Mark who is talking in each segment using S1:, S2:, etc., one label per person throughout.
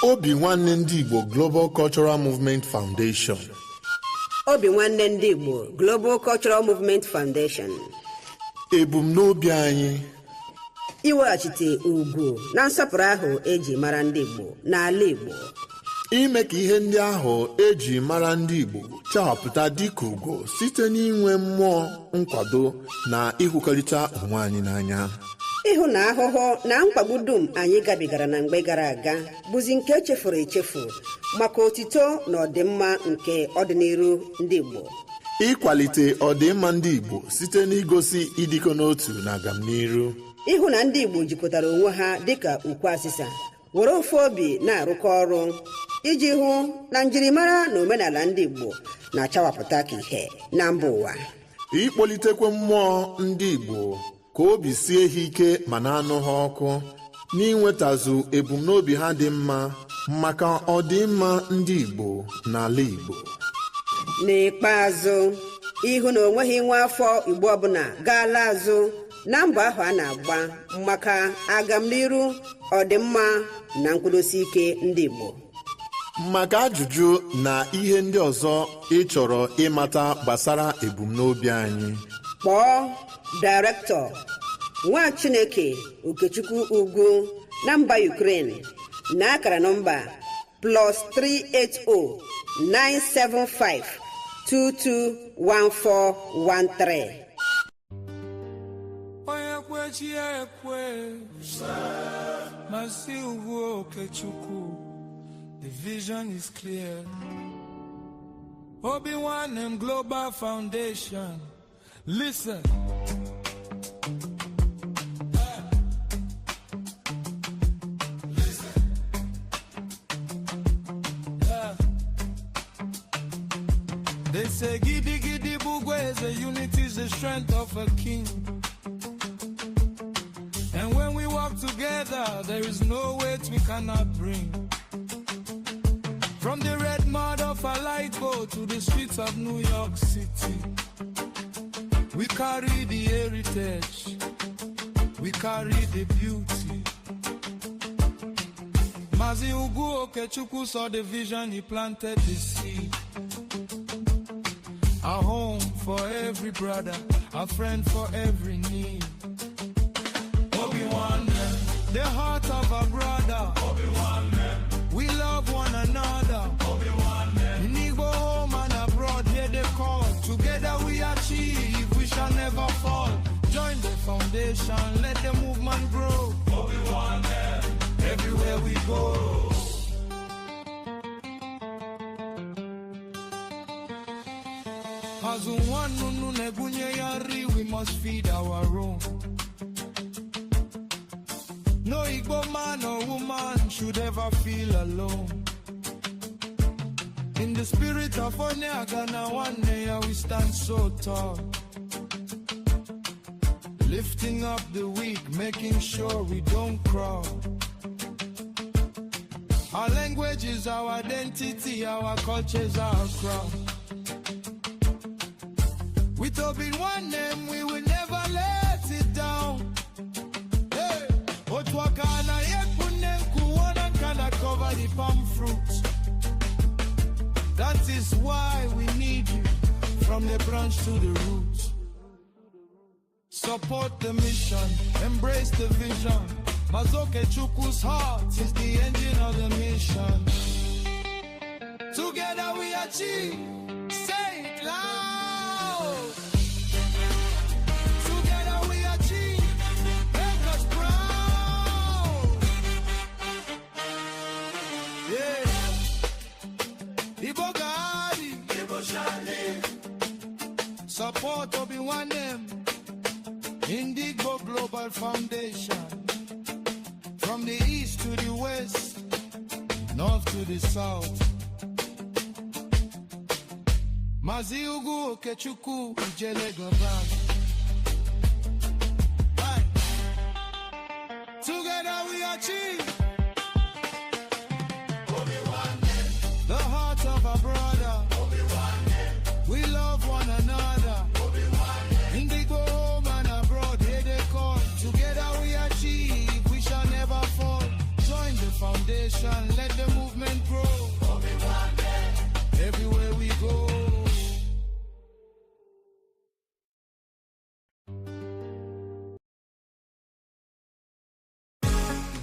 S1: Obi Nwanne Ndị Igbo Global Cultural Movement Foundation.
S2: Obi Nwanne Ndị Igbo Global Cultural Movement Foundation.
S1: Ebumnobi anyị:
S2: iweghachite ugwu na nsọpụrụ ahụ eji mara ndị Igbo n'ala Igbo,
S1: ime ka ihe ndị ahụ eji mara ndị Igbo chawapụta dịka ugo site n'inwe mmụọ nkwado na ịhụkọrịta onwe anyị n'anya,
S2: ịhụ na ahụhụ na mkpagbu dum anyị gabigara na mgbe gara aga bụzi nke echefuru echefu maka otito na ọdịmma nke ọdịnihu ndị Igbo,
S1: ịkwalite ọdịmma ndị Igbo site n'igosi ịdịkọ n'otu na agamniru,
S2: ịhụ na ndị Igbo jikọtara onwe ha dịka ukwu asịsa, were ofu obi na-arụkọ ọrụ iji hụ na njirimara na omenala ndị Igbo na-achawapụta ka ihe na mba ụwa,
S1: ịkpọlitekwa mmụọ ndị Igbo ka obi sie ha ike ma na-anụ ha ọkụ n'inwetazu ebumnobi ha dị mma maka ọdịmma ndị Igbo n'ala Igbo.
S2: N'ikpeazụ, ịhụ na onweghị nwa afọ Igbo ọbụla gaala azụ na mbọ ahụ a na-agba maka agamniru, ọdịmma na nkwụdosi ike ndị Igbo.
S1: Maka ajụjụ na ihe ndị ọzọ ị chọrọ ịmata gbasara ebumnobi anyị,
S2: kpọọ Director Nwa Chineke Okechukwu Ugwu na mba Ukraine na akara nọmba +380 975 221413.
S3: Onye kwe, chi ya ekwe. Mazi Ugwu Okechukwu. The vision is clear. Obi Nwanne Global Foundation. Listen. Listen. Yeah. They say gidi gidi bụ ugwu eze, unity is the strength of a king. And when we work together, there is no weight we cannot bring. From the red mud of Alaigbo to the streets of New York City, we carry the heritage, we carry the beauty. Mazi Ugwu Okechukwu saw the vision, he planted the seed. A home for every brother, a friend for every need. Obi Nwanne, the heart of a brother. Obi Nwanne, we love one another. Obi Nwanne, in Igbo home and abroad, hear the call. Together we achieve, we shall never fall. Join the foundation, let the movement grow. Obi Nwanne, everywhere we go. Azụ nwanne na-ebunye ya nri, we must feed our own. No Igbo man or woman should ever feel alone. In the spirit of Onye Aghana Nwanne ya, we stand so tall. Lifting up the weak, making sure we don't crawl. Our language is our identity, our culture is our crown. With Obi Nwanne, we will never let it down. Hey! Otu aka na-ekpu nku, one hand cannot cover the palm fruit. That is why we need you, from the branch to the root. Support the mission, embrace the vision. Mazi Okechukwu's heart is the engine of the mission. Together we achieve. Say it loud. Together we achieve. Make us proud. Yeah. Igbo ga-adị. Igbo shall live. Support Obi Nwanne Ndigbo Global Foundation. From the east to the west, north to the south. Mazi Ugwu Okechukwu Ijele Gobam. Aye. Together we achieve. The heart of a brother. We love one another. Ndigbo home and abroad, here they call. Together we achieve, we shall never fall. Join the foundation, let the movement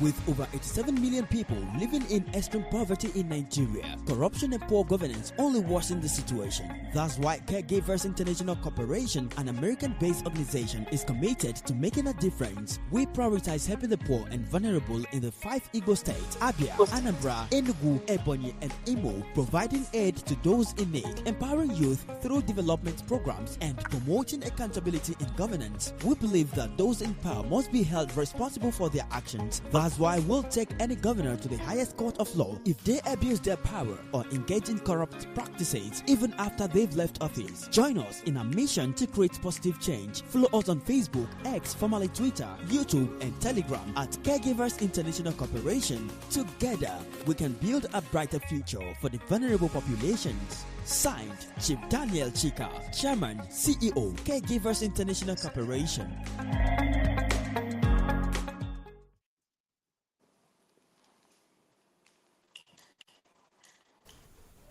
S4: With over 87 million people living in extreme poverty in Nigeria, corruption and poor governance only worsen the situation. That's why Caregivers International Corporation, an American based organization, is committed to making a difference. We prioritize helping the poor and vulnerable in the five Igbo states: Abia, Anambra, Enugu, Ebonyi, and Imo, providing aid to those in need, empowering youth through development programs, and promoting accountability in governance. We believe that those in power must be held responsible for their actions. That's why we'll take any governor to the highest court of law if they abuse their power or engage in corrupt practices, even after they've left office. Join us in our mission to create positive change. Follow us on Facebook, X, formerly Twitter, YouTube, and Telegram at Caregivers International Corporation. Together, we can build a brighter future for the vulnerable populations. Signed, Chief Daniel Chika, Chairman, CEO, Caregivers International Corporation.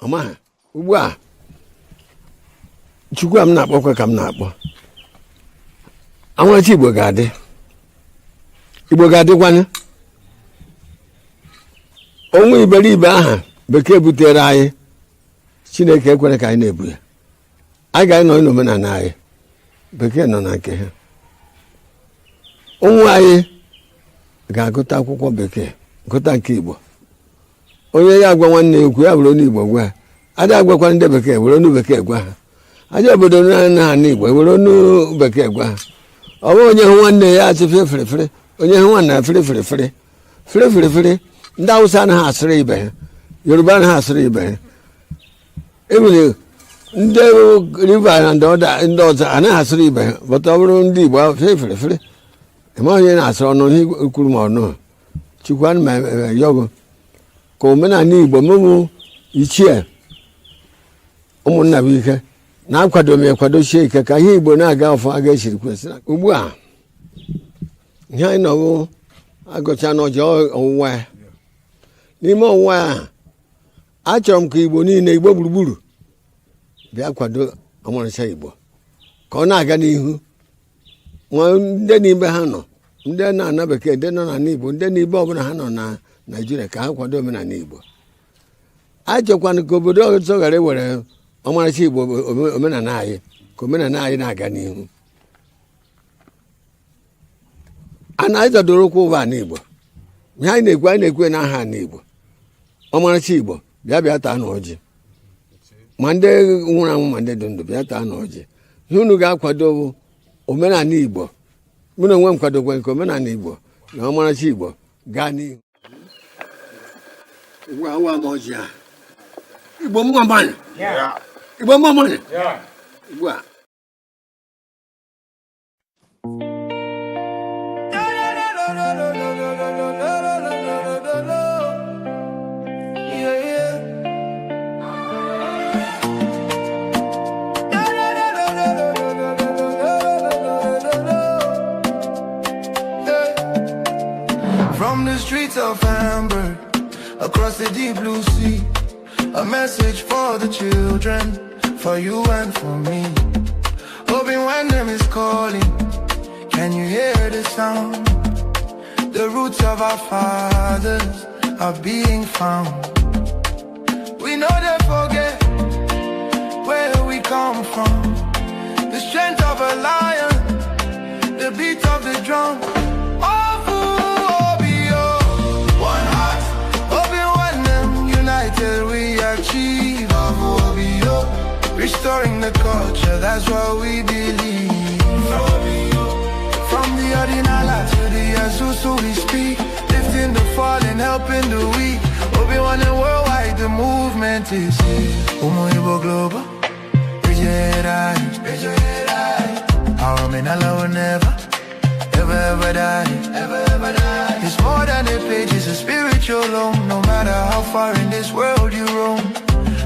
S5: Ọma ugbu a, Chukwu a m na-akpọkwa ka m na-akpọ anwachi. Igbo ga-adị, Igbo ga-adịkwanye. Onwe iberibe aha bekee butere anyị, Chineke ekwere ka anyị na-ebu ya. Anyị ga-anọ n'omenala anyị, bekee nọ na nke ha. Ụmụ anyị ga-agụta akwụkwọ bekee, gụta nke Igbo. Onye ya agwa nwanne ya okwu, ya were onye Igbo gwa ya. Ada agwakwa ndị bekee, were onu bekee gwa ha. Aja obodo na ana Igbo, were onu bekee gwa ha. Ọ bụghị onye hụ nwanne ya achị fere fere fere, onye hụ nwanne ya fere fere fere fere fere fere. Ndị Awụsa anaghị asịrị ibe ha, Yoruba anaghị asịrị ibe ha, ebere ndị riva na ndị ọzọ anaghị asịrị ibe ha. Bọta ọ bụrụ ndị Igbo, fere fere fere, ịma onye na-asịrị ọnụ ihe kwuru ma ọnụ. Chukwu, ana m yọgụ ka omenala Igbo mụmụ ichie ụmụnna bụ ike na-akwado m, ekwadochie ike ka ihe Igbo na-aga ọfọ aga esiri kwesị. Ugbu a, ihe anyị nọwụ agụcha n'ọjọ ọwụwa ya. N'ime ọwụwa ya, achọrọ m ka Igbo niile, Igbo gburugburu, bịa kwado ọmarịcha Igbo ka ọ na-aga n'ihu. Ma ndị n'ime ha nọ, ndị na-ana bekee, ndị nọ n'ala Igbo, ndị n'ibe ọbụla ha nọ na Naijiria, ka ha kwado omenala Igbo. Achọkwana ka obodo ọzọ ghara iwere ọmarịcha Igbo, omenala anyị, ka omenala anyị na-aga n'ihu. A na-azọdoro ụkwụ ụwa ala Igbo. Ihe anyị na-ekwu, anyị na-ekwu n'aha ala Igbo, ọmarịcha Igbo, bịa, bịa taa na ọjị, ma ndị nwụrụ anwụ ma ndị dị ndụ, bịa taa na ọjị. Ihe unu ga-akwado bụ omenala Igbo. Mụ na onwe m kwadokwe nke omenala Igbo na ọmarịcha Igbo gaa n'ihu. Ugbu a, awa m ọjị a. Igbo mma mmanụ, Igbo mma mmanụ. Ugbu a.
S3: From the streets of Hamburg, across the deep blue sea, a message for the children, for you and for me. Obi Nwanne is calling, can you hear the sound? The roots of our fathers are being found. We no dey forget where we come from. The strength of a lion, the beat of the drum. Ofu Obi o, one heart. Obi Nwanne, united we achieve. Ofu Obi o, restoring the culture, that's what we believe. From the Odinala to the Asusu we speak, lifting the fallen, helping the weak. Obi Nwanne worldwide, the movement is here. Umu Igbo Global, Ijera. Our Omenala will never, ever, ever die. Ever, ever die. It's more than a page, it's a spiritual home. No matter how far in this world you roam,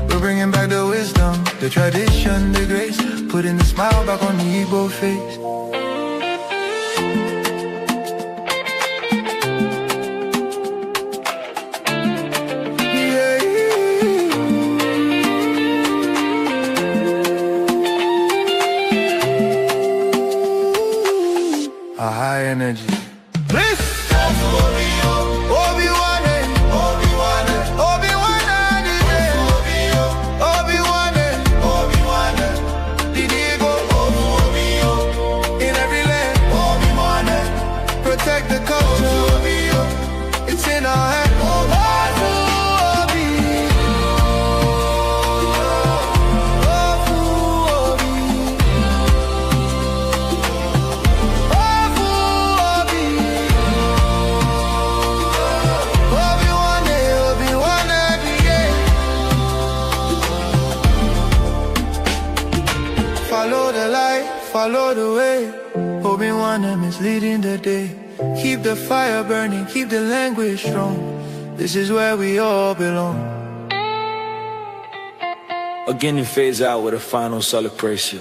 S3: we're bringing back the wisdom, the tradition, the grace, putting the smile back on the Igbo face. Yeah. A high energy. Please. Follow the way. Obi Nwanne is leading the day. Keep the fire burning, keep the language strong. This is where we all belong.
S6: Again, it fades out with a final celebration.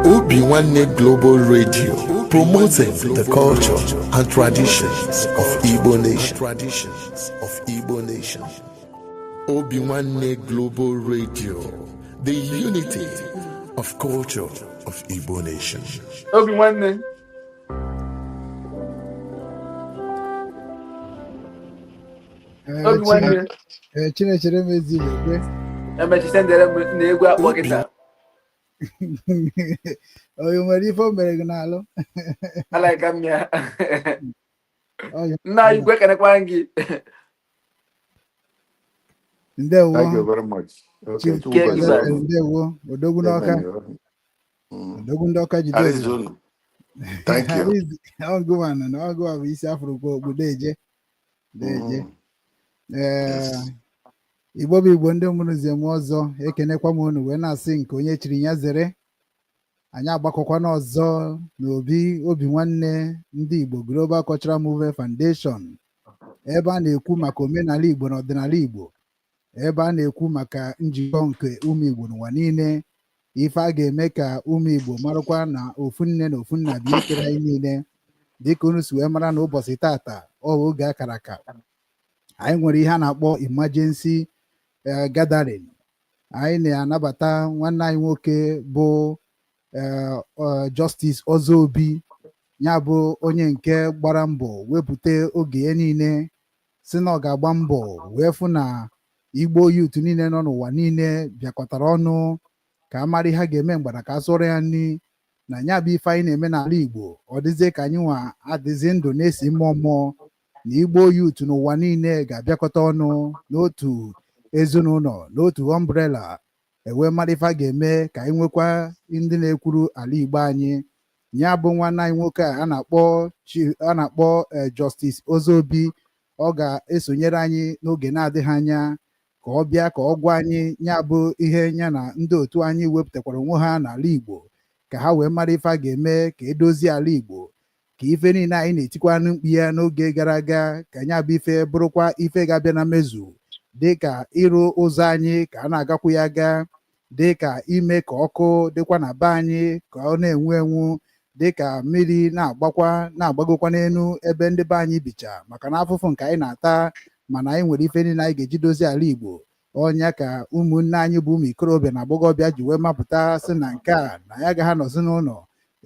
S1: Obi Nwanne Global Radio, promoting the culture and traditions of Igbo nation. Traditions of Igbo nation. Obi Nwanne Global Radio, the unity of culture of Igbo nation.
S7: Obi nwanne. Obi nwanne.
S8: Chinechere m ezigbo.
S7: Emechite ndere m na egwu akpọ kịta.
S8: Onye nwere ife o mere gị n'alụ?
S7: Alaika m ya. Nna anyị igwe, kenekwa gị.
S8: Ndewo.
S9: Thank you very much. Okay,
S8: Chief.
S9: Chukwu
S7: Caregivers.
S9: gọzie unu.
S8: Ndewo, odogwu n'ọka.
S9: Amen.
S8: Odogwu ndị ọka jide.
S9: Arizona. Thank you.
S8: Ọgụwa nọ na ọgụwa bụ isi afụrụkwa okpu deje deje. Ee.
S9: Yes.
S8: Igbo bụ Igbo, ndị mụrụ nze m ọzọ, ekenekwa m unu wee na-asị nke onye chiri ya zere. Anyị agbakọkwana ọzọ n'obi Obi Nwanne ndị Igbo Global Cultural Movement Foundation, ebe a na-ekwu maka omenala Igbo na ọdịnala Igbo, ebe a na-ekwu maka njikọ nke ụmụ Igbo n'ụwa niile, ife a ga-eme ka ụmụ Igbo marakwa na ofu nne na ofu nna bụ ikere anyị niile. Dịka unu si wee mara na ụbọchị tata ọ bụ oge akara aka, anyị nwere ihe a na-akpọ emergency gathering. Anyị na-anabata nwanne anyị nwoke bụ Justice Ozobi, ya bụ onye nke gbara mbọ wepụta oge ya niile, si na ọ ga-agba mbọ wee fụ na Igbo youth niile nọ n'ụwa niile bịakọtara ọnụ ka a mara ihe a ga-eme mgbada ka a sụọrọ ya nri na ya bụ ife anyị na-eme n'ala Igbo. Ọ dịzie ka anyị nwa adịzi ndụ na-esi mmụọ mmụọ na Igbo youth n'ụwa niile ga-abịakọta ọnụ n'otu ezinụlọ, n'otu umbrella, ewee mara ife a ga-eme ka anyị nwekwa ndị na-ekwuru ala Igbo anyị. Ya bụ nwanne anyị nwoke a a na-akpọ Justice Ozobi, ọ ga-esonyere anyị n'oge na-adịghị anya ka ọ bịa ka ọ gwa anyị ya bụ ihe ya na ndị otu anyị wepụtakwara onwe ha n'ala Igbo, ka ha wee mara ife a ga-eme ka edozie ala Igbo, ka ife niile anyị na-etikwanụ mkpu ya n'oge gara aga, ka ya bụ ife bụrụkwa ife ga-abịa na mmezu, dịka ịrụ ụzọ anyị ka a na-agakwu ya aga, dịka ime ka ọkụ dịkwa na be anyị ka ọ na-enwu enwu, dịka mmiri na-agbakwa na-agbagokwa n'elu ebe ndị be anyị bicha, maka na afụfụ nke anyị na-ata, mana anyị nwere ife niile anyị ga-eji dozie ala Igbo. Ọnya ka ụmụnne anyị bụ ụmụ ikorobịa na agbọghọbịa ji wee mapụta sị na nke a na ya agaghị anọzi n'ụlọ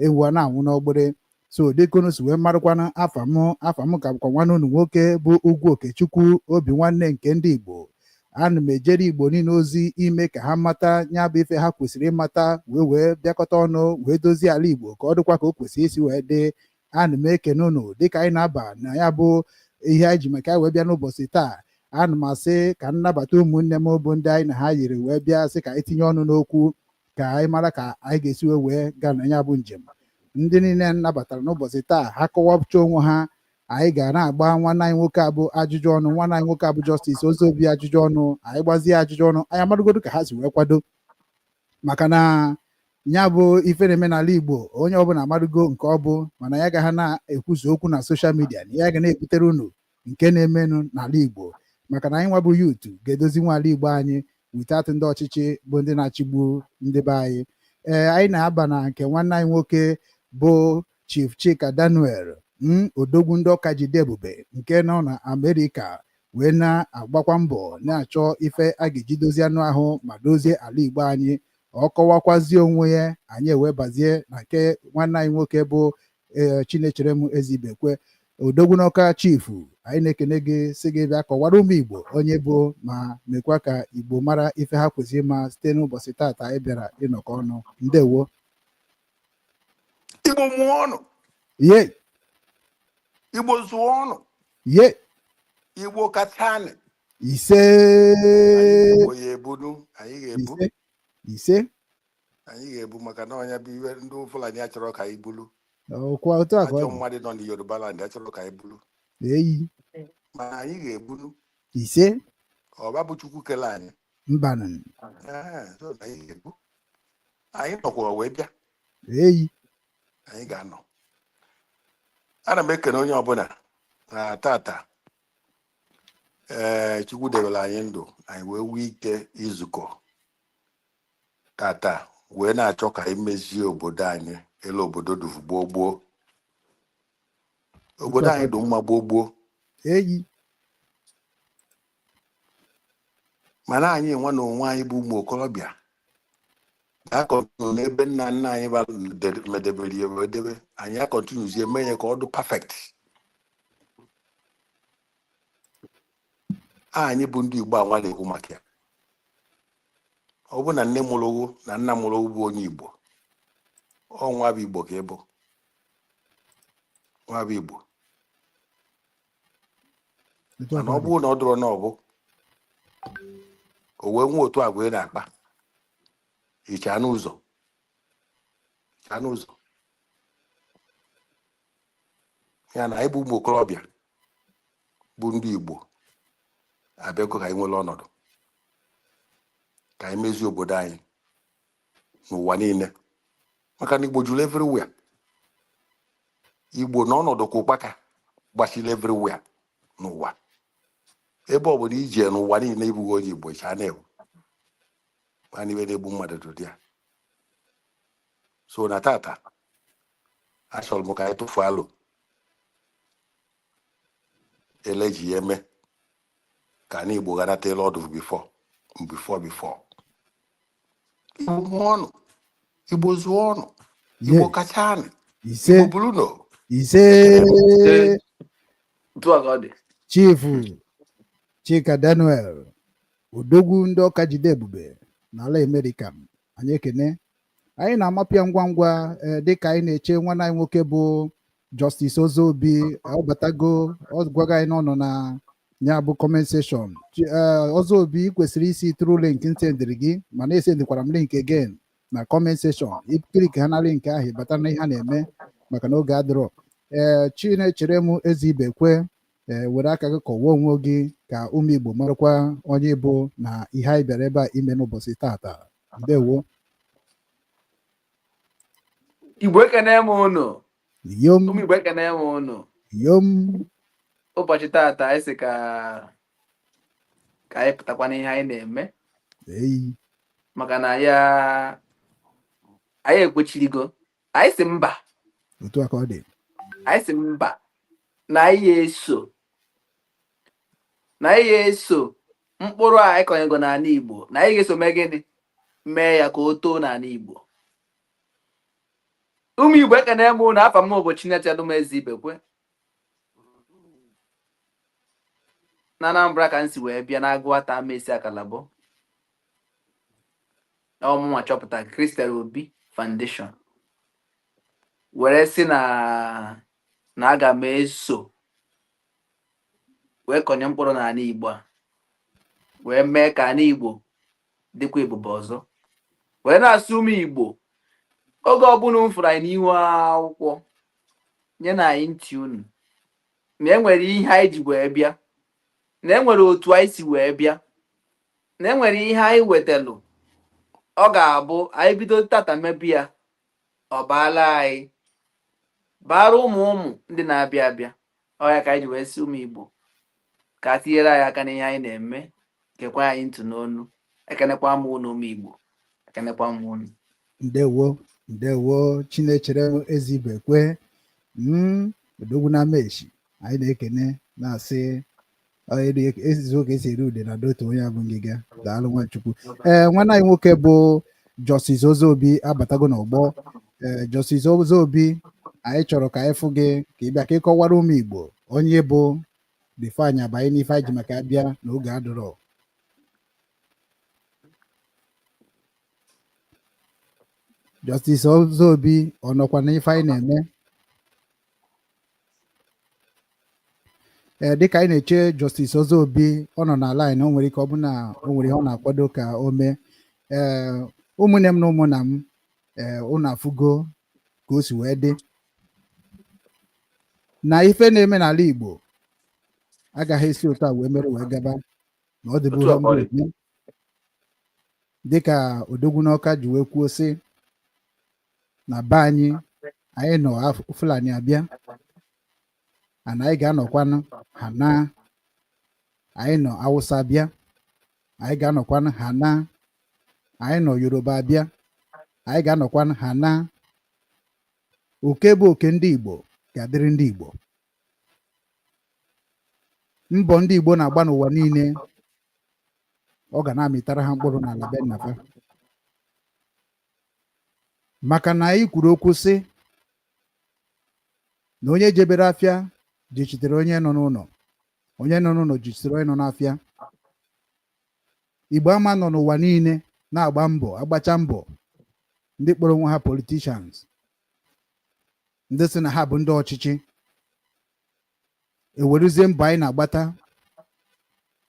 S8: ewu a na-anwụ n'ogbere. So dịka unu si wee marakwana afa m, afa m ka bụkwa nwanne unu nwoke bụ Ugwu Okechukwu, Obi Nwanne nke ndị Igbo. Ana m ejere Igbo niile ozi ime ka ha mata ya bụ ife ha kwesịrị ịmata, wee bịakọta ọnụ wee dozie ala Igbo ka ọ dịkwa ka o kwesịrị isi wee dị. Ana m ekene unu dịka anyị na-aba na ya bụ ihe anyị ji maka ya wee bịa n'ụbọchị taa. Ana m asị ka m nabata ụmụnne m bụ ndị anyị na ha yiri wee bịa, sị ka anyị tinye ọnụ n'okwu ka anyị mara ka anyị ga-esi wee gaa na ya bụ njem. Ndị niile m nabatara n'ụbọchị taa, ha kọwapụcha onwe ha, anyị ga na-agba nwanne anyị nwoke abụ ajụjụ ọnụ, nwanne anyị nwoke abụ Justice Ozobi ajụjụ ọnụ. Anyị gbazie ajụjụ ọnụ, anyị amaragodo ka ha si wee kwado, maka na ya bụ ife na-eme n'ala Igbo, onye ọbụla amarugo nke ọ bụ, mana ya agaghị na-ekwusa okwu na social media na ya ga na-ebutere unu nke na-emenụ n'ala Igbo, maka na anyị nwa bụ youth ga-edozi nwa ala Igbo anyị without ndị ọchịchị bụ ndị na-achịgbu ndị be anyị. Ee, anyị na-aba na nke nwanne anyị nwoke bụ Chief Chika Daniel m, odogwu ndị ọka jide ebube nke nọ na Amerịka wee na-agbakwa mbọ na-achọ ife a ga-eji dozie anụ ahụ ma dozie ala Igbo anyị. Ọ kọwakwazie onwe ya, anyị ewebazie na nke nwanne anyị nwoke bụ ee Chinechere m Ezibekwe, odogwu n'ọka. Chief, anyị na-ekene gị, sị gị bịa kọwara ụmụ Igbo onye bụ ma mekwa ka Igbo mara ife ha kwesịrị ịma site n'ụbọchị taata anyị bịara ịnọkọ ọnụ. Ndewo.
S9: Igbo mụọ ọnụ.
S8: Ye.
S9: Igbo zụọ ọnụ.
S8: Ye.
S9: Igbo kachanị.
S8: Ise.
S9: Anyị Igbo ya ebunu, anyị ga-ebu.
S8: Ise, ise.
S9: Anyị ga-ebu, maka na ọnya bụ iwe ndị Fulani achọrọ ka anyị bulu.
S8: Ọkwa otu a ka ọ
S9: Ajọ
S8: dị.
S9: mmadụ nọ na Yoruba land achọrọ ka anyị bulu.
S8: Eyi.
S9: Mana anyị ga-ebunu.
S8: Ise.
S9: Ọba bụ Chukwu kele anyị.
S8: Mbanụ.
S9: Ee, so na anyị ga-ebu. Anyị nọkwara wee bịa.
S8: Eyi.
S9: Anyị ga-anọ. Ana m ekene onye ọbụla na tata. Ee, Chukwu debere anyị ndụ, anyị wee nwee ike izukọ tata wee na-achọ ka anyị mezie obodo anyị, elu obodo dufu gboo gboo. Obodo anyị dị mma gboo gboo.
S8: Eyi.
S9: Mana anyị nwa na onwe anyị bụ ụmụ okorobịa ga-akọntinu n'ebe nna nna anyị medebere ya wee debe anyị, akọntinuzie mee ya ka ọ dị perfect. Anyị bụ ndị Igbo anwa na-ekwu maka ya. Ọ bụ na nne mụrụ gị na nna mụrụ gị bụ onye Igbo, ọ nwa bụ Igbo ka ị bụ, nwa bụ Igbo. Mana ọ bụrụ na ọ dụrọ na ọ bụ o wee nwee otu agwa ị na-akpa, hichaa n'ụzọ, hichaa n'ụzọ ya. Na anyị bụ ụmụ okorobịa bụ ndị Igbo abịago ka anyị nwere ọnọdụ ka anyị mezie obodo anyị n'ụwa niile, maka na Igbo juru everywhere. Igbo na ọnọdụ ka ụkpaka gbachiri everywhere n'ụwa. Ebe ọ bụla ije n'ụwa niile, ịbụghị onye Igbo, chaa na-ewu mana iwe na-egbu mmadụ dị ya. So na tata, achọrọ m ka anyị tụfuo alo ele ji ya eme ka anyị Igbo ghanata elu ọdụ before before before. Igbo mụọ ọnụ, Igbo zụọ ọnụ, Igbo kacha anị.
S8: Ise.
S9: Igbo buru no.
S8: Ise.
S7: Otu a ka ọ dị.
S8: Chief Chika Daniel, odogwu ndị Ọka jide ebube n'ala Amerịka, anyị ekene. Anyị na-amapịa ngwa ngwa, dịka anyị na-eche nwanne anyị nwoke bụ Justice Ozobi. Ọ batago, ọ gwago anyị na ọ nọ na ya bụ comment section. Ozobi, ị kwesịrị isi through link m sendịrị gị, mana esendikwara m link again na comment section. I click ha na link ahụ, ịbata na ihe a na-eme, maka na oge adịrọ. Ee, Chinechere m Eze Ibekwe, ee, were aka gị kọwaa onwe gị ka ụmụ Igbo marakwa onye bụ na ihe anyị bịara ebe a ime n'ụbọchị tata. Ndewo.
S7: Igbo, ekene m unu.
S8: Yom.
S7: Ụmụ Igbo, ekene m unu.
S8: Yom.
S7: Ụbọchị tata, anyị sị ka anyị pụtakwa n'ihe anyị na-eme.
S8: Eyi.
S7: Maka na ya anyị ekwechirigo, anyị sị mba.
S8: Otu a ka ọ dị.
S7: Anyị sị mba na anyị eso, na anyị eso mkpụrụ a anyị kọnyego n'ala Igbo, na anyị ga-eso mee gịnị? Mee ya ka o too n'ala Igbo. Ụmụ Igbo, ekene m unu. Afa m bụ Chinechelum Eze Ibekwe. Na Anambra ka m si wee bịa, na Agụata Amaesi Akalabọ. Ọmụnwa chọpụta Christel Obi Foundation, were sị na aga m eso wee kọnye mkpụrụ n'ala Igbo a, wee mee ka ala Igbo dịkwa ebube ọzọ, wee na-asị ụmụ Igbo, oge ọbụla unu fụrụ anyị n'ihu akwụkwọ, nye na anyị ntị unu, na enwere ihe anyị ji wee bịa, na enwere otu anyị si wee bịa, na enwere ihe anyị wetalụ. Ọ ga-abụ anyị bido tata mebi ya, ọ baala anyị, baara ụmụ ụmụ ndị na-abịa abịa. Ọ ya ka anyị ji wee sị ụmụ Igbo ka a tinyere anyị aka n'ihe anyị na-eme, gekwa anyị ntị n'onu. Ekenekwa m unu, ụmụ Igbo, ekenekwa m unu.
S8: Ndewo, ndewo, Chinechere Eze Ibekwe, odogwu na Amaechi. Anyị na-ekene, na-asị ezizo ka esi eri ude na dotu onye abụ ngịga. Daalụ, Nwachukwu. Ee, nwanne anyị nwoke bụ Justice Ozobi abatago n'ọgbọ. Ee, Justice Ozobi, anyị chọrọ ka anyị fụ gị, ka ị bịa ka ị kọwara ụmụ Igbo onye bụ before anyị abanye n'ife anyị ji maka abịa n'oge adịrọ. Justice Ozobi, ọ nọkwa n'ife anyị na-eme? Ee, dịka anyị na-eche Justice Ozobi, ọ nọ na line. O nwere ike ọ bụ na o nwere ihe ọ na-akwado ka o mee. Ee, ụmụnne m na ụmụnna m, ee, unu afụgo ka o si wee dị na ife na-eme n'ala Igbo. Agaghị esi otu a wee mere wee gaba na ọ dịbụ
S7: Otu a ka ọ dị.
S8: ihe dịka odogwu n'Ọka ji wee kwuo sị na be anyị, anyị nọ Fulani abịa ana, anyị ga-anọkwanụ ha na anyị nọ. Awụsa bịa, anyị ga-anọkwanụ ha na anyị nọ. Yoruba abịa, anyị ga-anọkwanụ ha na. Oke bụ oke ndị Igbo ga-adịrị ndị Igbo. Mbọ ndị Igbo na-agba n'ụwa niile, ọ ga na-amịtara ha mkpụrụ n'ala be nnafa, maka na anyị kwuru okwu sị na onye jebere afịa jichitere onye nọ n'ụlọ, onye nọ n'ụlọ jichitere onye nọ n'afịa. Igbo ama nọ n'ụwa niile na-agba mbọ, agbacha mbọ, ndị kpọrọ onwe ha politicians, ndị sị na ha bụ ndị ọchịchị, ewerezie mbọ anyị na-agbata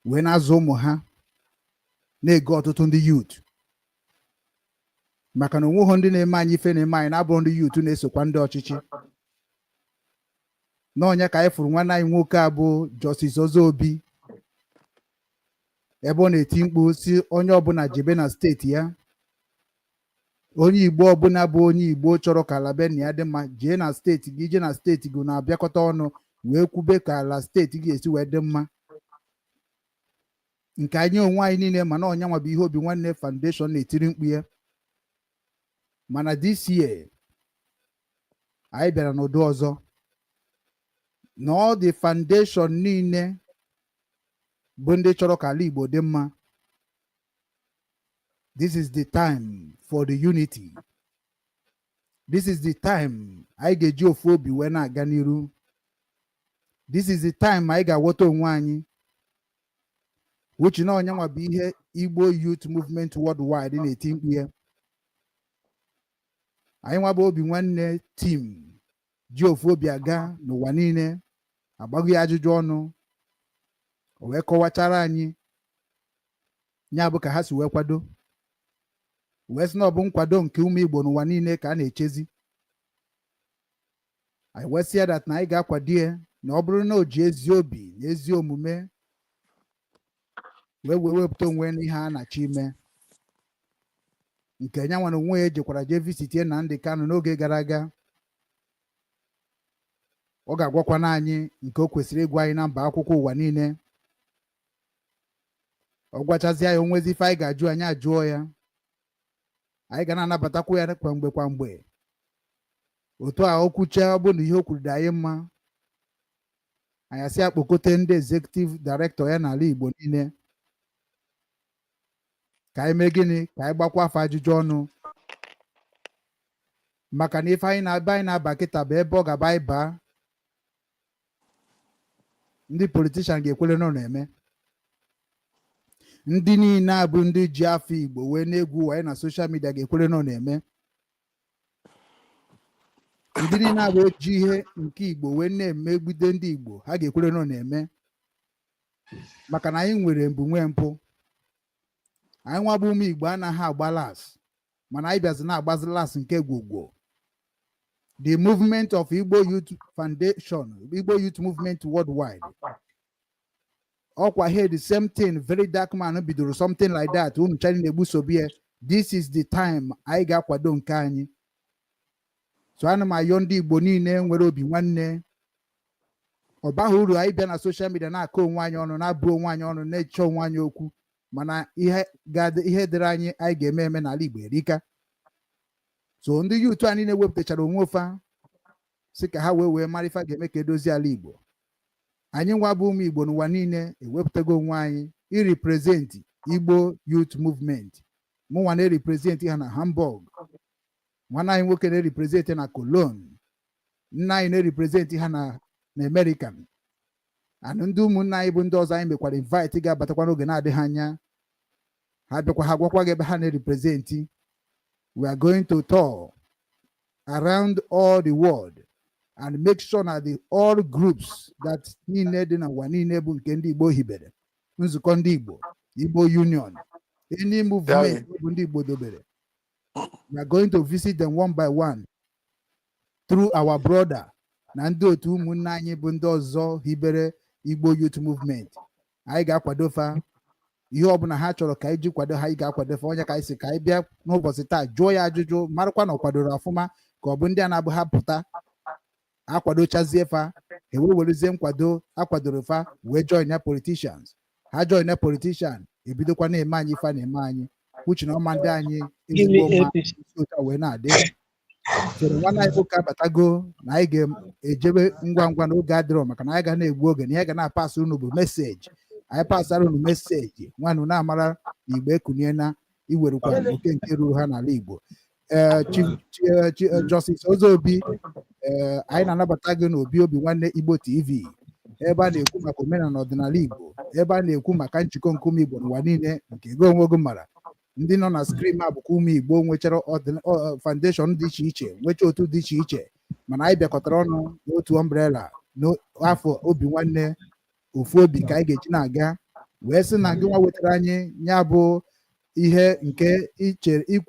S8: wee na-azụ ụmụ ha, na-ego ọtụtụ ndị youth, maka na onweghị ndị na-eme anyị ife na-eme anyị na-abụrụ ndị youth na-esokwa ndị ọchịchị n'ọnya. Ka anyị fụrụ nwanne anyị nwoke a bụ Justice Ozobi, ebe ọ na-eti mkpu si onye ọbụla jebe na steeti ya. Onye Igbo ọbụla bụ onye Igbo chọrọ ka ala be nna ya dị mma, jee na steeti gị, jee na steeti gị, na-abịakọta ọnụ wee kwube ka ala steeti gị esi wee dị mma. Nke anyị onwe anyị niile, mana ọnyanwa bụ ihe Obi Nwanne Foundation na-etiri mkpu ya. Mana this year anyị bịara n'ụdị ọzọ na ọ dị foundation niile bụ ndị chọrọ ka ala Igbo dị mma. This is the time for the unity. This is the time anyị ga-eji ofu obi wee na-aga n'iru. This is the time anyị ga-aghọta onwe anyị, which na ọnyanwa bụ ihe Igbo Youth Movement Worldwide na-eti mkpu ya. Anyị nwa bụ Obi Nwanne team ji ofu obi aga n'ụwa niile, agbaghị ya ajụjụ ọnụ, o wee kọwachara anyị ya bụ ka ha si wee kwado, wee sị na ọ bụ nkwado nke ụmụ Igbo n'ụwa niile ka a na-echezi. Anyị wee sị ya that na anyị ga-akwado ya, na ọ bụrụ na o ji ezi obi na ezi omume wee wee wepụta onwe n'ihe a na-achọ ime. Nke ya nwere onwe ya ejekwara jee visitie Nnamdi Kanu n'oge gara aga, ọ ga-agwakwana anyị nke o kwesịrị ịgwa anyị na mba akwụkwọ ụwa niile. Ọ gwachazie ya, onwezi ife anyị ga-ajụ, anyị ajụọ ya. Anyị ga na-anabatakwa ya kwa mgbe kwa mgbe. Otu a o kwuchaa, ọ bụ na ihe o kwuru dị anyị mma, anyị asị ya kpọkote ndị executive director ya n'ala Igbo niile ka anyị mee gịnị? Ka anyị gbakwa afọ ajụjụ ọnụ, maka na ife anyị na-aba, anyị na-aba kịta bụ ebe ọ ga-aba anyị baa. Ndị politician ga-ekwere nọ na-eme ndị niile a bụ ndị ji afọ Igbo wee na-egwu wayo na social media ga-ekwere nọ na-eme. Ndị niile abụ eji ihe nke Igbo wee na-emegide ndị Igbo, ha ga-ekwere nọ na-eme, maka na anyị nwere mbụ nwee mpụ. Anyị nwa bụ ụmụ Igbo anaghị agba las, mana anyị bịazi na-agbazi las nke gwogwo. The movement of Igbo Youth Foundation, Igbo Youth Movement Worldwide, ọkwa here the same thing Very Dark Man bidoro, something like that. Unu china na-egbusobi ya. This is the time anyị ga-akwado nke anyị. So ana m ayọ ndị Igbo niile nwere obi nwanne, ọ baghị uru anyị bịa na social media na-akọ onwe anyị ọnụ, na-abụ onwe anyị ọnụ, na-eche onwe anyị okwu, mana ihe ga-adị, ihe dịrị anyị, anyị ga-eme eme n'ala Igbo erika. So ndị youth a niile wepụtachara onwe ofe si ka ha wee wee mara ife a ga-eme ka edozie ala Igbo. Anyị nwa bụ ụmụ Igbo n'ụwa niile ewepụtago onwe anyị irepresent Igbo Youth Movement. Mụnwa na-erepresent ha na Hamburg, nwanne anyị nwoke na-erepresent na Cologne, nna anyị na-erepresent ha na American, and ndị ụmụnne anyị bụ ndị ọzọ anyị mekwara invite ga-abatakwa n'oge na-adịghị anya. Ha bịakwa, ha gwakwa gị ebe ha na-erepresent. We are going to tour around all the world and make sure na the all groups that niile dị n'ụwa niile bụ nke ndị Igbo hibere, nzukọ ndị Igbo, Igbo Union, any movement bụ ndị Igbo dobere, we are going to visit them one by one through our brother na ndị otu ụmụnne anyị bụ ndị ọzọ hibere. Igbo Youth Movement. Anyị ga-akwado fa ihe ọbụla ha chọrọ ka anyị ji kwado ha. Anyị ga-akwado fa. Onye ka anyị si ka anyị bịa n'ụbọchị taa jụọ ya ajụjụ, marakwa na ọ kwadoro ọfụma, ka ọ bụ ndị a na-abụ ha pụta akwadochazie fa, ewe werezie nkwado akwadoro fa wee join ya politicians. Ha join ya politician, ebidokwa na-eme anyị ife a na-eme anyị uche na ọma ndị anyị ezigbo mma
S10: APC.
S8: Isi otu a wee na-adị soro nwanne anyị nwoke abatago na anyị ga-ejebe ngwa ngwa n'oge adịrọ, maka na anyị ga na-egbu oge na ihe ga na-apasị unu bụ message. Anyị pasara unu message nwanụ na-amara na Igbo ekunie na iwerukwa oke nke ruru ha n'ala Igbo. Ee, Chief Justice Ozobi, ee, anyị na-anabata gị n'obi Obi Nwanne Igbo TV, ebe a na-ekwu maka omenala na ọdịnala Igbo, ebe a na-ekwu maka njikọ nkume Igbo n'ụwa niile. Nke gị onwe gị mara ndị nọ na screen a bụkwa ụmụ Igbo nwechara foundation dị iche iche, nwecha otu dị iche iche, mana anyị bịakọtara ọnụ n'otu umbrella n'afọ Obi Nwanne, ofu obi ka anyị ga-eji na-aga. Wee sị na gị nwa wetara anyị ya bụ ihe nke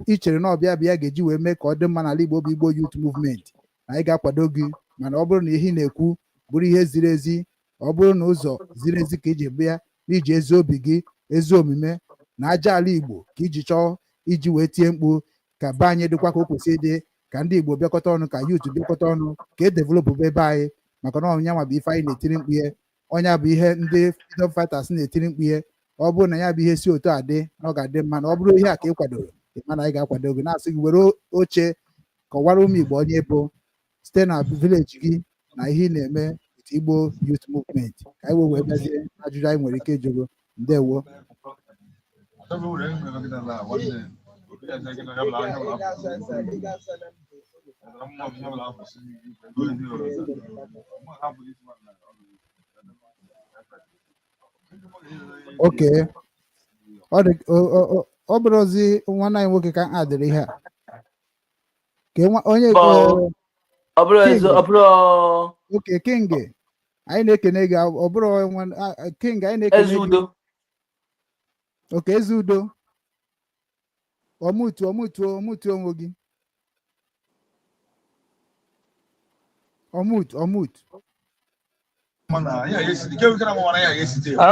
S8: ichere na ọbịa bịa ga-eji wee mee ka ọ dị mma n'ala Igbo bụ Igbo Youth Movement, na anyị ga-akwado gị. Mana ọ bụrụ na ihe ị na-ekwu bụrụ ihe ziri ezi, ọ bụrụ na ụzọ ziri ezi ka iji bịa, n'iji ezi obi gị, ezi omume na aja ala Igbo ka iji chọọ iji wee tie mkpu ka be anyị dịkwa ka o kwesịrị ịdị, ka ndị Igbo bịakọta ọnụ, ka youth bịakọta ọnụ, ka e develop ebe anyị, maka na ọnya nwa bụ ife anyị na-etiri mkpu ihe, ọnya bụ ihe ndị freedom fighters na-etiri mkpu ihe. Ọ bụrụ na ya bụ ihe si otu a dị, na ọ ga-adị mma. Na ọ bụrụ ihe a ka ị kwadoro, ị ma na anyị ga-akwado gị, na-asị gị were oche kọwara ụmụ Igbo onye bụ site na village gị na ihe ị na-eme with Igbo Youth Movement, ka anyị wee wee bịazie ajụjụ anyị nwere ike ịjụgo. Ndewo. Oke ọ dị ọ bụrụzi nwanne anyị nwoke ka a dịrị ihe a ka onye
S7: Ọ bụrụ
S8: King.
S7: ọ bụrụ
S8: Oke King, anyị na-ekene gị. Ọ bụrụ King, anyị na-ekene
S7: Eze
S8: gị.
S7: Udo.
S8: Oke Eze Udo, ọmụtu ọmụtu ọmụtu onwe gị, ọmụtu ọmụtu.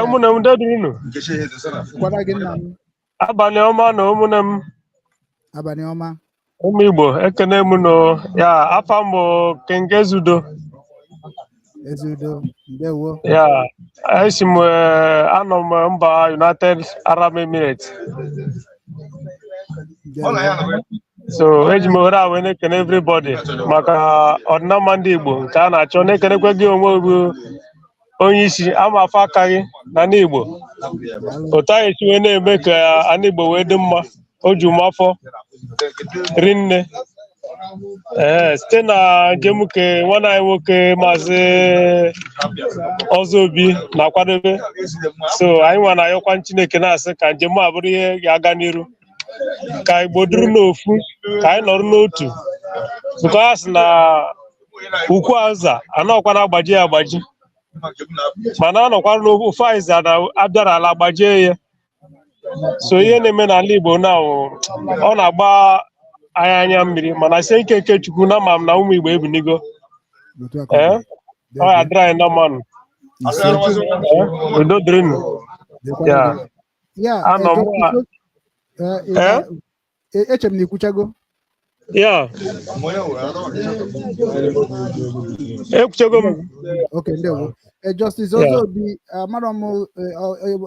S10: Ụmụnne m, udo dịrị unu.
S8: Kwara gị, nna m.
S10: Abalị ọma na ụmụnne m.
S8: Abalị ọma.
S10: Ụmụ Igbo, ekene m nụ ya. Afa m bụ King Ezudo.
S8: Eze Udo, ndewo.
S10: Ya esi m anọ m mba United Arab Emirates.
S8: Ndewo.
S10: So eji m ohere a wee na-ekene everybody maka ọdịnama ndị Igbo nke a na-achọ, na-ekenekwe gị onwe gị onye isi ama afọ aka gị na ndị Igbo.
S8: Daalụ.
S10: Otu anyị esi wee na-eme ka ana Igbo wee dị mma, o ju m afọ rinne. Ee, site na njem ke nwanne anyị nwoke Maazị Ọzọobi na-akwadebe, so anyị nwa na-ayọkwa Chineke, na-asị ka njem a bụrụ ihe ga-aga n'iru, ka Igbo dịrị n'ofu, ka anyị nọrọ n'otu, nke a sị na ukwu aza anọkwa na-agbaji ya agbaji, mana anọkwa n'ofu aịza na abịara ala gbajie ya. So ihe na-eme n'ala Igbo na ọ na-agba anyị anya mmiri, mana sie ike nke Chukwu na ama m na ụmụ Igbo ebunigo.
S8: Otu a ka ọ
S10: Ee,
S8: dị.
S10: ọ ya dịrị anyị na mmanụ.
S8: Ise.
S10: Ee, udo dịrịnụ.
S8: Dịkwara
S10: Ya
S8: gị. Ya.
S10: Anọ m a ee.
S8: Eche m na ikwuchago.
S10: Ya ekwuchego m.
S8: Oke, ndewo. Justice
S10: Ya.
S8: Ozobi, amarọ m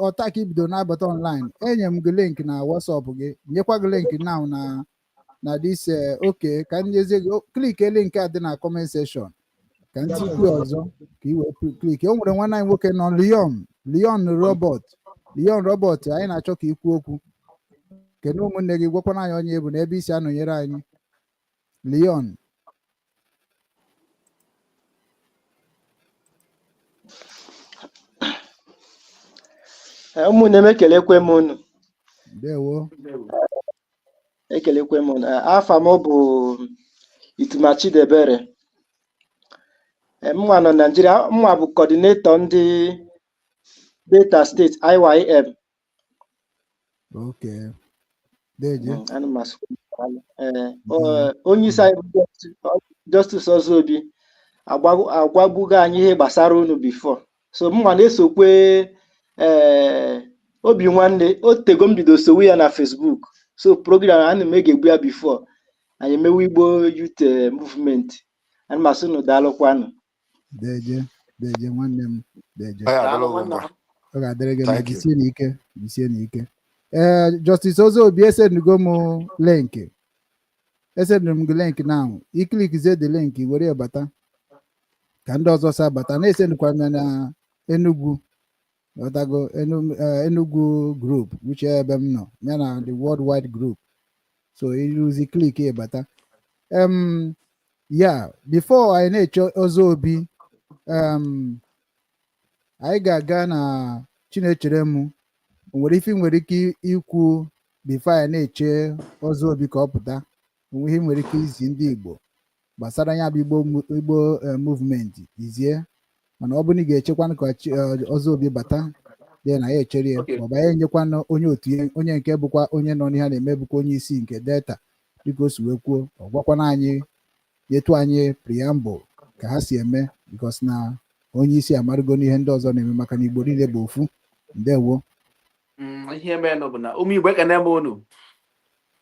S8: ọta ka ibido na-abata online. Enye m gị link na WhatsApp gị, nyekwa gị link now na this oke ka m nyezie gị. Click link a dị na comment section ka m tikwu ọzọ ka ị wee click. O nwere nwanne anyị nwoke nọ Leon, Leon Robert, Leon Robert, anyị na-achọ ka ikwu okwu. Kedu ụmụnne gị, gwakwana anyị onye bụ na ebe isi anọnyere anyị, Leon.
S11: Ụmụnne m, ekelekwe m unu.
S8: Ndewo.
S11: Ekelekwe m unu. Afa m bụ Ituma Chidebere. Mnwa nọ Naijiria, mnwa bụ coordinator ndị Delta State IYM.
S8: Okay, deje.
S11: Ana m asụ. Onye isi anyị bụ Justice Ozobi agwagbugo anyị ihe gbasara unu before. So mụnwa na-esokwe ee Obi Nwanne. O tego m bido sowe ya na Facebook, so program ana m egegbu ya before anyị emewe Igbo Youth Movement. Ana m asị unu daalụkwanụ.
S8: Deje, deje, nwanne m, deje.
S9: Ọ ya
S7: Daalụ
S9: adịla gị
S7: nwanne
S9: mma.
S7: m.
S8: Ọ ga-adịrị gị mma.
S9: Thank you.
S8: Jisie n'ike, jisie n'ike. Ee, Justice Ozobi, esendugo m link, esendụrụ m gị link now. Iclickizie the link, were ya bata ka ndị ọzọ si abata. Na-esendụkwa m ya na Enugu, ghọtago? Enugu group, which ebe m nọ ya na the worldwide group. So iruzi click ya, bata. Ya before anyị na-eche Ozobi, anyị ga-aga na Chinechere m. O nwere ife ị nwere ike ikwu before anyị na-eche Ozobi ka ọ pụta? Onwe ihe ị nwere ike izi ndị Igbo gbasara ya bụ Igbo movement izie? Mana ọ bụrụ na ị ga-echekwanụ ka Ozobi bata dị na ya echere ya,
S7: Okay.
S8: maọbụ anyị enyekwanụ onye otu ya, onye nke bụkwa onye nọ n'ihe a na-eme, bụkwa onye isi nke Delta, dịka o si wee kwuo, ọ gwakwana anyị, nyetu anyị preamble ka ha si eme, because na onye isi amarụgo n'ihe ndị ọzọ na-eme, maka na Igbo niile bụ ofu. Ndewo.
S7: Ihe merenụ bụ na ụmụ Igbo, ekene m unu.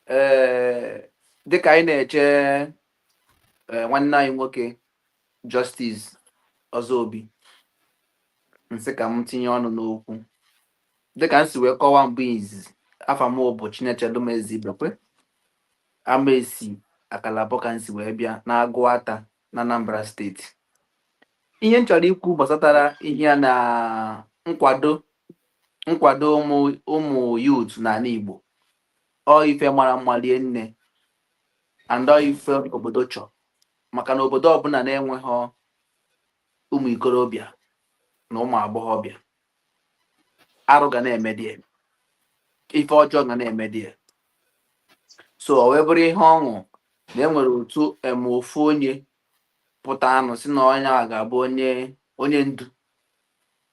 S7: Ee, dịka anyị na-eche nwanne anyị nwoke Justice Ozobi, nsị ka m tinye ọnụ n'okwu. Dịka m si wee kọwaa mbụ izizi, afa m bụ Chinechelụm Ezibekwe Amaesi Akalabọ, ka m si wee bịa na Agụata na Anambra Steeti. Ihe m chọrọ ikwu gbasatara ihe a na nkwado ụmụ youth n'ala Igbo, ọ ife mara mma rie nne and ọ ife obodo chọrọ, maka na obodo ọbụla na-enweghị ụmụ ikorobịa na ụmụ agbọghọbịa, arụ ga na-eme die, ife ọjọọ ga na-eme die. So o wee bụrụ ihe ọṅụ na e nwere otu em ofu onye pụta anụ si na onye a ga-abụ onye ndu.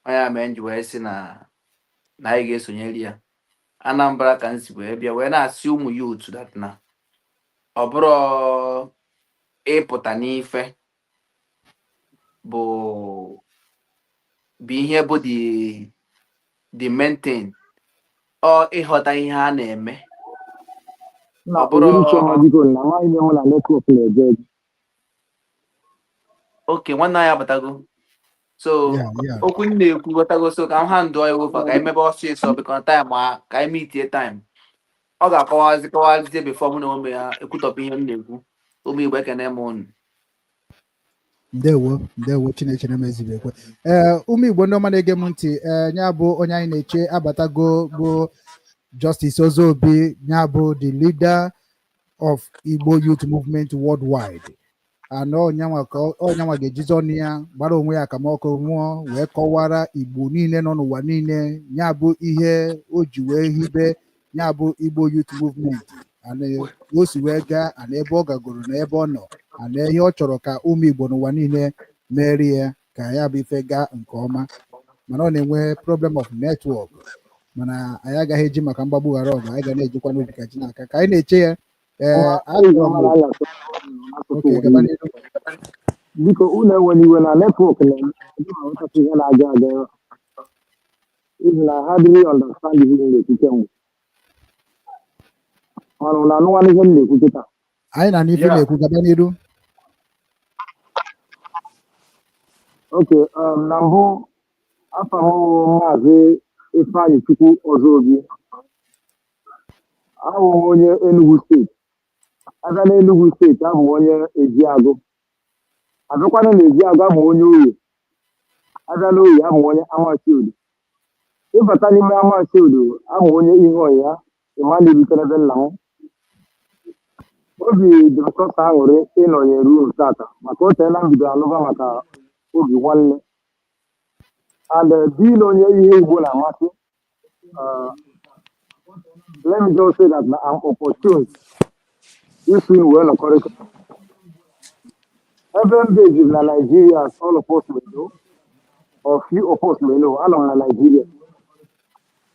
S7: Onye a mere m ji wee sị na anyị ga-esonyere ya. Anambra ka m si wee bịa, wee na-asị ụmụ youth that na ọ bụrụ ịpụta n'ife bụ ihe bụ the main thing, ọ ịghọta ihe a na-eme.
S12: Na
S7: Ọ bụrụ
S12: uhuruchi ọma, biko. Na amaghị m ịhụ na network na-eje eje.
S7: Oke nwanne anyị abatago, so okwu m na-ekwu, ghọtago? So ka m ha ndụọ ya ofe ka anyị mebe ọsịsọ, bikọ time a ka anyị meetie time. Ọ ga-akọwazi kọwazie before mụ na onwe ya ekwutọpụ ihe m na-ekwu. Ụmụ Igbo, ekene m unu.
S8: Ndewo, ndewo, Chinechere m Ezibekwe. Ee, ụmụ Igbo ndị ọma na-ege m ntị, ee, ya bụ onye anyị na-eche abatago, bụ Justice Ozobi, ya bụ the leader of Igbo Youth Movement worldwide. Anọ ọnyanwa ka ọnyanwa ga-ejizi ọnụ ya gbara onwe ya akamọkụ nwụọ, wee kọwara Igbo niile nọ n'ụwa niile ya bụ ihe o ji wee hibe ya bụ Igbo Youth Movement, ana o si wee gaa, ana ebe ọ gagoro na ebe ọ nọ, ana ihe ọ chọrọ ka ụmụ Igbo n'ụwa niile merie ya, ka ya bụ ife gaa nke ọma. Mana ọ na-enwe problem of network, mana anyị agaghị eji maka mgbagbu ghara ọgụ. Anyị ga na-ejikwa n'obi ka ji n'aka ka anyị na-eche ya. Ee, achọrọ m oke gaba n'ihu.
S12: Biko, unu ewela iwe na network na-eme aghọtasị ihe na-aga aga ebe a. N'ihi na ha adịghị understand ihe m na-ekwu kemgbe. Mana unu anụwana ihe m na-ekwu kịta?
S8: Anyị na n'ife na-ekwu, gaba n'iru.
S12: Okay, na mbụ, afa m wụ Maazị Ifeanyị Chukwu Ọzọobi. Abụ m onye Enugu Steeti. Abịa na Enugu Steeti, abụ m onye Ejiagụ. Abịakwana na Ejiagụ, abụ m onye Oye. Abịa na Oye, abụ m onye Amachiodo. Ịbata n'ime Amachiodo, abụ m onye ihe ọya ịma na-erutere ebe nna m. Obi dị m sọsọ aṅụrị ịnọnyere unu tata, maka o teela m bidoro anụba maka Obi Nwanne, and being onye ihe Igbo na-amasị, let me just say that na I'm opportune isi unu wee nọkọrịta. Ebe m based na Nigeria, as all of us may know, or few of us may know, anọ m na Nigeria,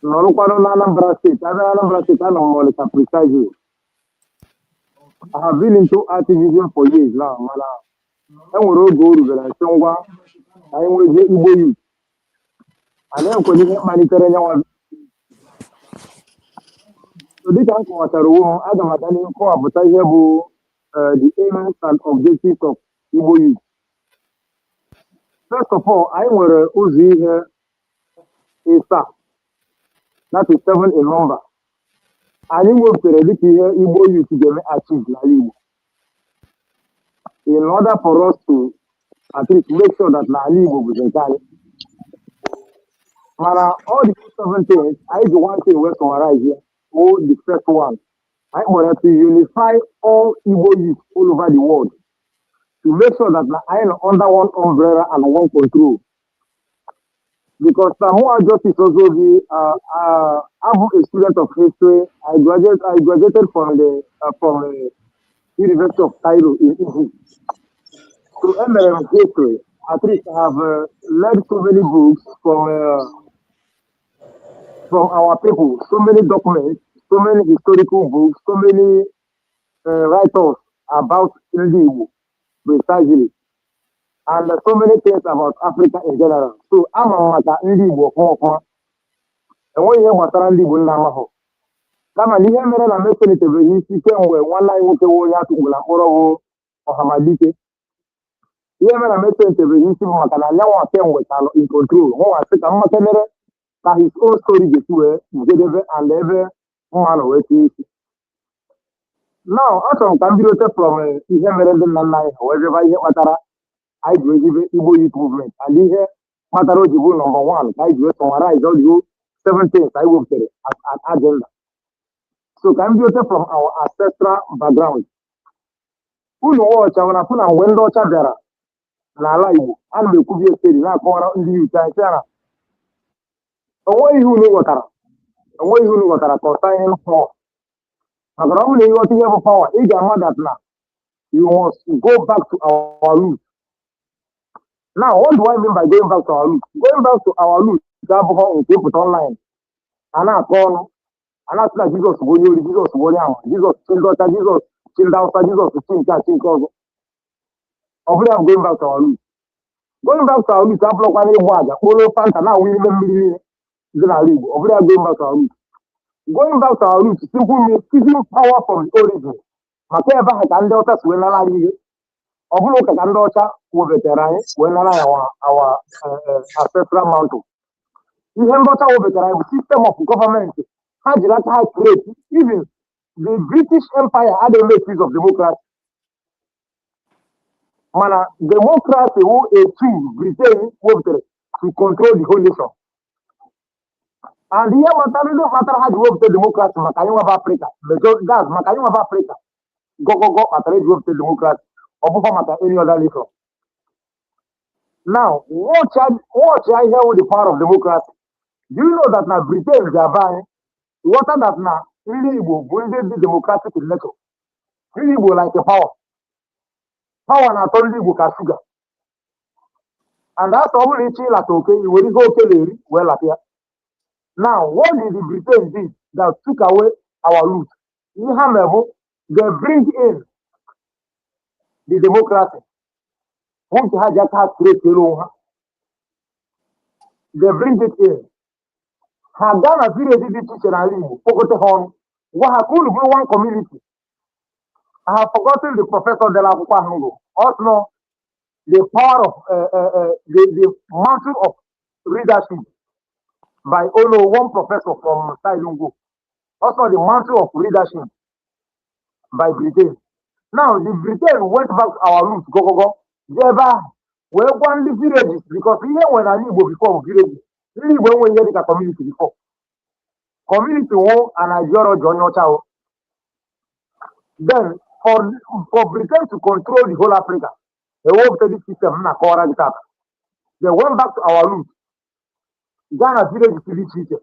S12: nọrụkwanụ na Anambra Steeti. Abịa na Anambra Steeti, anọ m Ọnịcha precisely. I have been into activism for years now, mana enwere oge o rubere nso ngwa ka anyị nwezie Igbo youth. Ana enwekwana ihe kpalitere nyanwa. So dịka m kọwachara onwe m, aga m aga n'ihu kọwapụta ihe bụ the aims and objectives of Igbo youth. First of all, anyị nwere ụzọ ihe ịsaa, that is seven in number, anyị wepụtara dịka ihe Igbo youth ga-eme achieve n'ala Igbo in order for us to at least make sure that n'ala Igbo bụzi nke anyị. Mana all the seven things, anyị ji one thing wee summarize ya, wụ the first one anyị kpọrọ ya to unify all Igbo youth all over the world, to make sure that na anyị nọ under one umbrella and one control, because Samoa Justice Ozobi, I'm a student of history. I graduated from the University of Cairo in Egypt. So emere m history. At least I have read so many books from our people, so many documents, so many historical books, so many writers about Ndị Igbo precisely, and so many things about Africa in general. So ama m maka ndị Igbo ọfụma ọfụma. Enweghị ihe gbasara ndị Igbo nna amahụ. Kama na ihe mere na m eselitebeghị isi kemgbe nwanne anyị nwoke nwe onye atụgburu na mkpọrọ bụ Ọhamadike. Ihe mere na m eselitebeghị isi bụ maka na anyanwụ kemgbe ka nọ in control. Mụnwa sị ka mma kenere ka his own story ga-esi wee jedebe and ebe mma nọ wee tinye isi. Now, achọrọ m ka m bidote from ihe mere ndị nna nna anyị ha wee bịaba, ihe kpatara anyị ji wee hibe Igbo Youth Movement and ihe kpatara o ji bụ number one ka anyị ji wee summarize all the whole seven things anyị wepụtara as an agenda. So ka m bidote from our ancestral background. Unu ọcha nwere afụ na mgbe ndị ọcha bịara n'ala Igbo, ana m ekwubi eseri na-akọwara ndị youth anyị sị ya na onweghị ihe unu ghọtara, onweghị ihe unu ghọtara concerning power, maka na ọ bụrụ na ịghọta ihe bụ power, ị ga-ama that na you must go back to our roots. Now, what do I mean by going back to our roots? Going back to our roots abụghị nke ịpụta online a na-akọ ọnụ, a na-asị na Jizọs bụ onye ori, Jizọs bụ onye ama, Jizọs chi ndị ọcha, Jizọs chi ndị Awụsa, Jizọs chi nke a, chi nke ọzọ. Ọ bụrụ ya bụ going back to our roots. Going back to our roots abụrụkwa na ịgba aja kporo Fanta na-awụ n'ime mmiri niile dị n'ala Igbo. Ọ bụrụ ya going back to our roots. Going back to our roots simply means seizing power from the origin, maka ebe ahụ ka ndị ọcha si wee nara anyị ihe. Ọ bụrụ ụka ka ndị ọcha webatara anyị wee nara anyị our ancestral mantle. Ihe ndị ọcha webatara anyị bụ system of government ha jiri aka ha create. Even the British Empire adịghị make use of democracy, mana democracy wụ a tool Britain wepụtara to control the whole nation. And ihe kpatara, ndị kpatara ha ji wepụta democracy, maka anyị nwaba Afrịka major gas, maka anyị nwaba Afrịka gọgọgọ kpatara eji wepụta democracy, ọ bụghị maka any other nation. Now, watch ya, ihe wụ the power of democracy. Do you know that na Britain ga-aba anyị ghọta that na ndị Igbo bụ ndị dị democratic in nature? Ndị Igbo like a power. Power na-atọ ndị Igbo ka sugar, and after ọ bụrụ na ịchọ ịlata oke, i were ihe oke na-eri wee lata ya. Now, what did the Britain did that took away our root? Ihe ha mere bụ they bring in the democracy bụ nke ha ji aka ha create elu onwe ha. They bring it in, ha gaa na village dị iche iche n'ala Igbo, kpokọta ha ọnụ, gwa ha ka unu bụrụ one community. I have forgotten the professor dere akwụkwọ ahụ gụ. Ọ sị nọ the power of the mantle of leadership by Olo, one professor from Sailungu. Also the mantle of leadership by Britain. Now, the Britain went back to our roots, go go go. Jee ebe ahụ wee gwa ndị villages, because ihe nwere n'ala Igbo before bụ villages. Ndị Igbo enweghị ihe dịka community before. Community wụ an ideology onye ọcha o. Then for Britain to control the whole Africa, ewepụta this system m na-akọwara gị tata. They went back to our roots, gaa na villages dị iche iche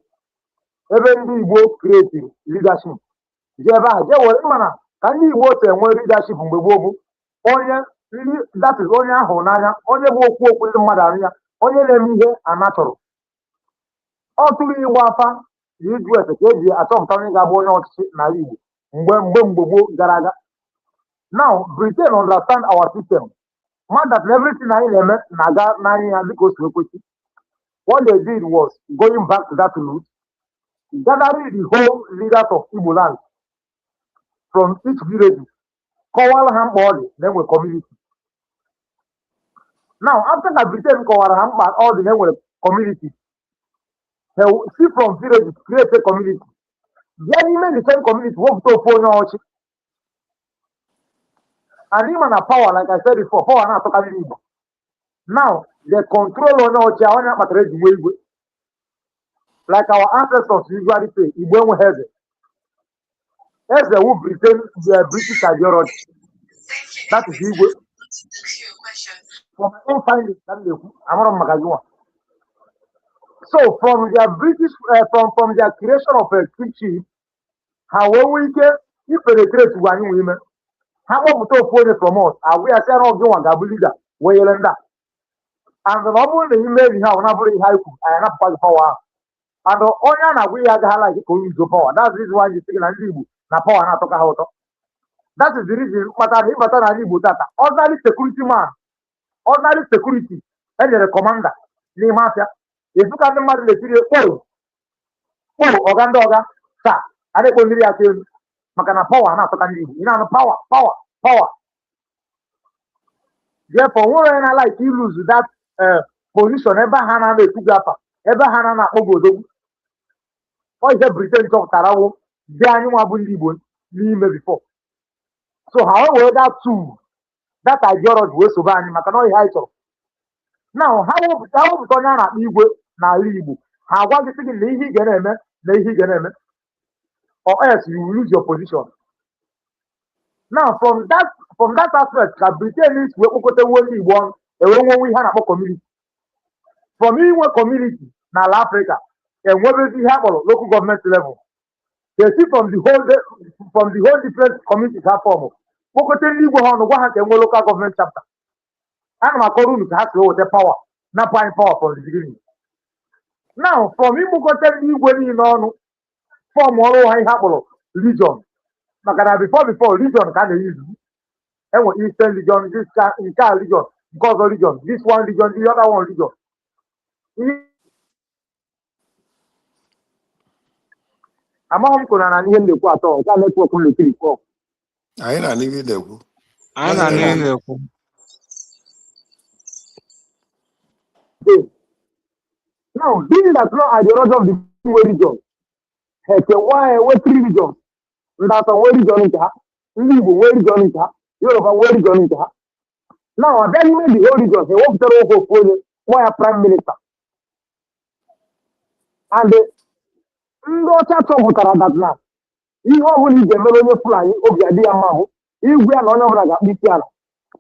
S12: ebe ndị Igbo create leadership, jee ebe ahụ jee were mana ka ndị Igbo si enwe leadership mgbe gboo bụ onye ndị, that is, onye ahụ n'anya, onye bụ okwu okwu ndị mmadụ anụ ya, onye na-eme ihe ana chọrọ. Ọ tụrụ ịgba afa na ịjụ ese ka eji achọpụta onye ga-abụ onye ọchịchị n'ala Igbo mgbe gboo gara aga. Now, Britain understand our system, man, that everything anyị na-eme na-aga n'anya ya dịka o si wee kwesị. What they did was going back to that route, gathering the whole leaders of Igbo land from each village, kọwara ha mkpa ọ dị na enwe community. Now, after ka Britain kọwara ha mkpa ọ dị na enwere community, ha si from villages create a community, bịa n'ime the same community wepụta ofu onye ọchị. And ịma na power, like I said before, power na-atọkarị Igbo. Now they control onye ọchị a, onye akpatara eji nwee igwe. Like our ancestors usually say, Igbo enweghị eze. Eze wu Britain, the British ideology. That is igwe. From my own findings ka m na-ekwu, amara m maka gị nwa. So from their British from their creation of a kingship, ha wee nwee ike ipenetrate ugwu anyị nwe ime. Ha kpọpụta ofu onye from us, agwa ya sị na ọ gị nwa ga-abụ leader wee nyere ndị a. And na ọ bụrụ na ime ihe ahụ na-abụrụ ihe anyị kwuru, anyị anapụkwa gị power ahụ. And onye a na-agwa ihe agaghị like ka onye uzo power. That's the reason why anyị sị gị na ndị Igbo na power na-atọka ha ụtọ. That is the reason kpatara na ịbata n'ala Igbo tata, ordinary security man, ordinary security enyere commander n'ime afịa, efu ka ndị mmadụ na-etiri kpọọ kpọọ ọga ndị ọga taa, a na-ekpo mmiri aka elu maka na power na-atọka ndị Igbo. Ị na-anụ power, power, power. Therefore, nwere onye na-like ilose that position ebe ha na na-etu gị afa, ebe ha na na-akpọ gị odogwu. Ọ ihe Britain chọpụtara wụ dị anyị nwa bụ ndị Igbo n'ime before. So ha wee were that tool, that ideology, wee sobe anyị maka na ọ ihe anyị chọrọ. Now ha wepụta onye a na-akpọ igwe n'ala Igbo, ha agwa gị sị gị na ihe ị ga na-eme na ihe ị ga na-eme, or else you will lose your position. Now from that aspect ka Britain si wee kpokọta ndị Igbo ọnụ, ewee nwenwe ihe a na-akpọ community. From inwe community n'ala Africa, enwebezi ihe a kpọrọ local government level. They see from the whole different communities ha form, kpokọta ndị igwe ha ọnụ, gwa ha ka enwe local government chapter. Ana m akọrọ unu ka ha si weta power, napụ anyị power from the beginning. Now from ịkpokọta ndị igwe niile ọnụ, form ọrụ ha ihe a kpọrọ region, maka na before region ka a na-eyuzu. Enwe Eastern Region, this nke a region, nke ọzọ region, this one region, the other one region. Ihe amaghị m kwuru na ihe m na-ekwu atọ nke a, network m na-ekiri kpọ.
S9: Anyị na-anụ ihe ị na-ekwu.
S13: Anyị na-anụ ihe ị na-ekwu.
S12: Now, being that no ideology of the Igbo region, ha ekewa ya enwe three regions. Ndị Awụsa nwee region nke ha, ndị Igbo nwee region nke ha, Yoruba nwee region nke ha. Now abịa n'ime the whole region, ha ewepụtara oge ofu onye, kpọọ ya prime minister. And ndị ọcha chọpụtara that na ihe ọbụla ị ga-emere onye Fulani obi adị ya mma bụ igwe ya na onye ọbụla ga-akpụ isi ala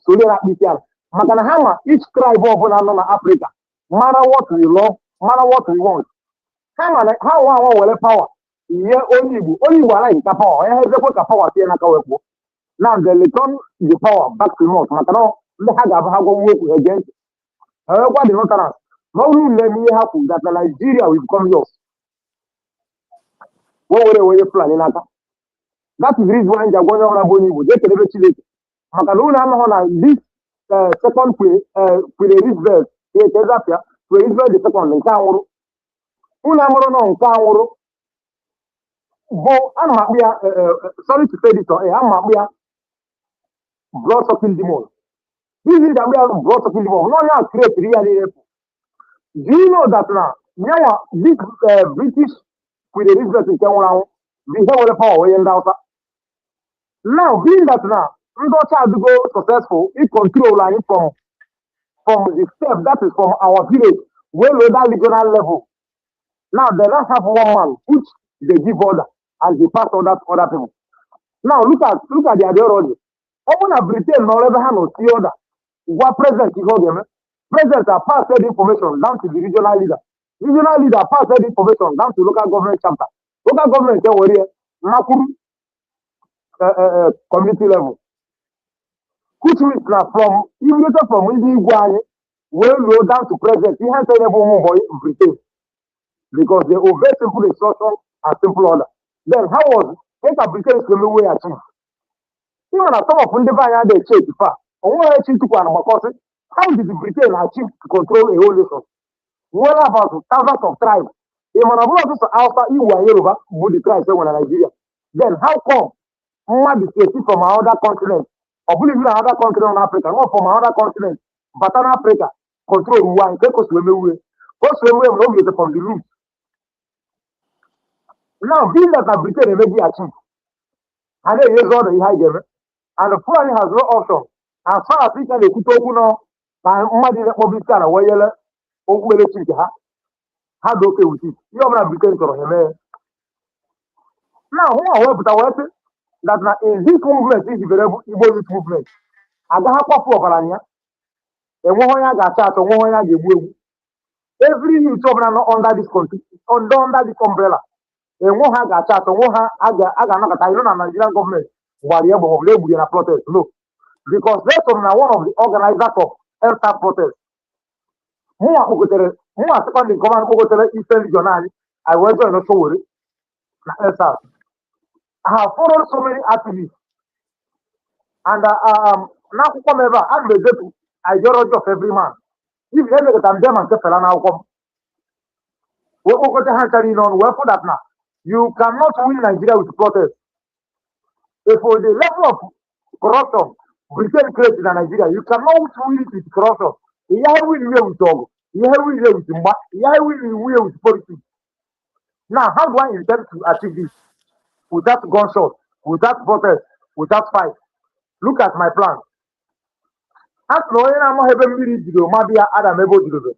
S12: soro ya na-akpụ isi ala, maka na ha ma each tribe ọbụla nọ na Africa mara what we love, mara what we want. Ha ma na ha nwa anwa were power nye onye Igbo, onye Igbo anaghị nka power, onye ha ezekwe ka power sie n'aka wee pụọ. Now they return the power back to north, maka na ndị ha ga-abụ ha gwanwu okwu, ha gee ntị. Ha wekwa the northerners na ọ bụrụ na eme ihe ha kwuru that na Nigeria will become yours, wee were onye Fulani n'aka. That is the reason why ji agwa onye ọbụla bụ onye Igbo jee kelebe Chineke, maka na unu amaghọ na this second Queen Elizabeth, Ezafia, Queen Elizabeth the Second nke anwụrụ, unu amụrụ nọ nke anwụrụ bụ ana m akpụ ya, sorry to say this, ana m akpụ ya blood sucking demon. Reason ji akpụ ya blood sucking demon na onye a create ya niile bụ, do you know that na nyanwa this British Queen Elizabeth nke nwụrụ anwụ bụ ihe were power onye ndị Hausa? Now, being that na ndị ọcha adịgo successful in control anyị from the step, that is from our village wey low that regional level, now they don't have one man which they give order and they pass order to other people. Now look at the ideology. Ọ bụrụ na Britain nọrọ ebe ha nọ tie order, gwa president ihe ọ ga-eme, president a pass that information down to the regional leader, regional leader pass that information down to local government chapter, local government ewere ya nakwuru community level, which means na from ibido from ndị igwe anyị wee ruo down to president, ihe ntị bụ ụmụ boy Britain, because they obey simple instruction and simple order. Then how was ka Britain si eme way achieve? Ịma na some of ndị be anyị adịghị eche echife a onweghị echi ntụkwa na gbakọsị, how did Britain achieve to control a whole nation? Nwere about thousands of tribes. Ị mana ọ bụrụ ọtụtụ Hausa, Igbo and Yoruba bụ the tribes e nwere na Nigeria. Then how come mmadụ si esi from another continent, ọ bụrụ even another continent na Africa, not from another continent, bata na Africa, control uwe anyị? Ka o si emewe, ka o si emewe na o bidote from the root. Now, being that na Britain emeghị achieve, ha na-enyezi ọdụ ihe anyị ga-eme, and Fulani has no option. As far as ị ka na-ekwute okwu nọ na mmadụ ile kpọbụ isi ala wee yele okpukperechi nke ha, ha dị okay with it. Ihe ọbụla Britain chọrọ, ha eme. Now hụ a wepụta wee sị that na in this movement ihibere bụ Igbo Youth Movement, agaghị akwafu ọbara ya. Enweghị onye a ga-achọ achọ, enweghị onye a ga-egbu egbu. Every youth ọbụla nọ under this country, under this umbrella, enwe ha ga-achọ achọ, nwe ha a ga-anọkọta ịnụ na Nigerian gọọmenti gbara ya egbe maọbụ egburu ya na protest. No, because they na one of the organizers of EndSARS protest. Mụnwa kpọgotere, mụnwa second in command kpọgotere Eastern Region anyị. I wee join Sowore na EndSARS. I have followed so many activists and n'akwụkwọ m ebe a, ana m edetu ideology of every man. If emekọta m dema nke Fela n'akwụkwọ m, wee kpọkọta ha ncha niile ọnụ, wee fụ that na you cannot win Nigeria with protest. If for the level of corruption Britain created na Nigeria, you cannot win it with corruption. Ihe win here with ọgụ, ihe win here with mgba, ihe win here with politics. Now, how do I intend to achieve this without gunshot, without protest, without fight? Look at my plan. A sị na onye na-amaghị ebe mmiri bidoro mabịa adam ebe o bidobe.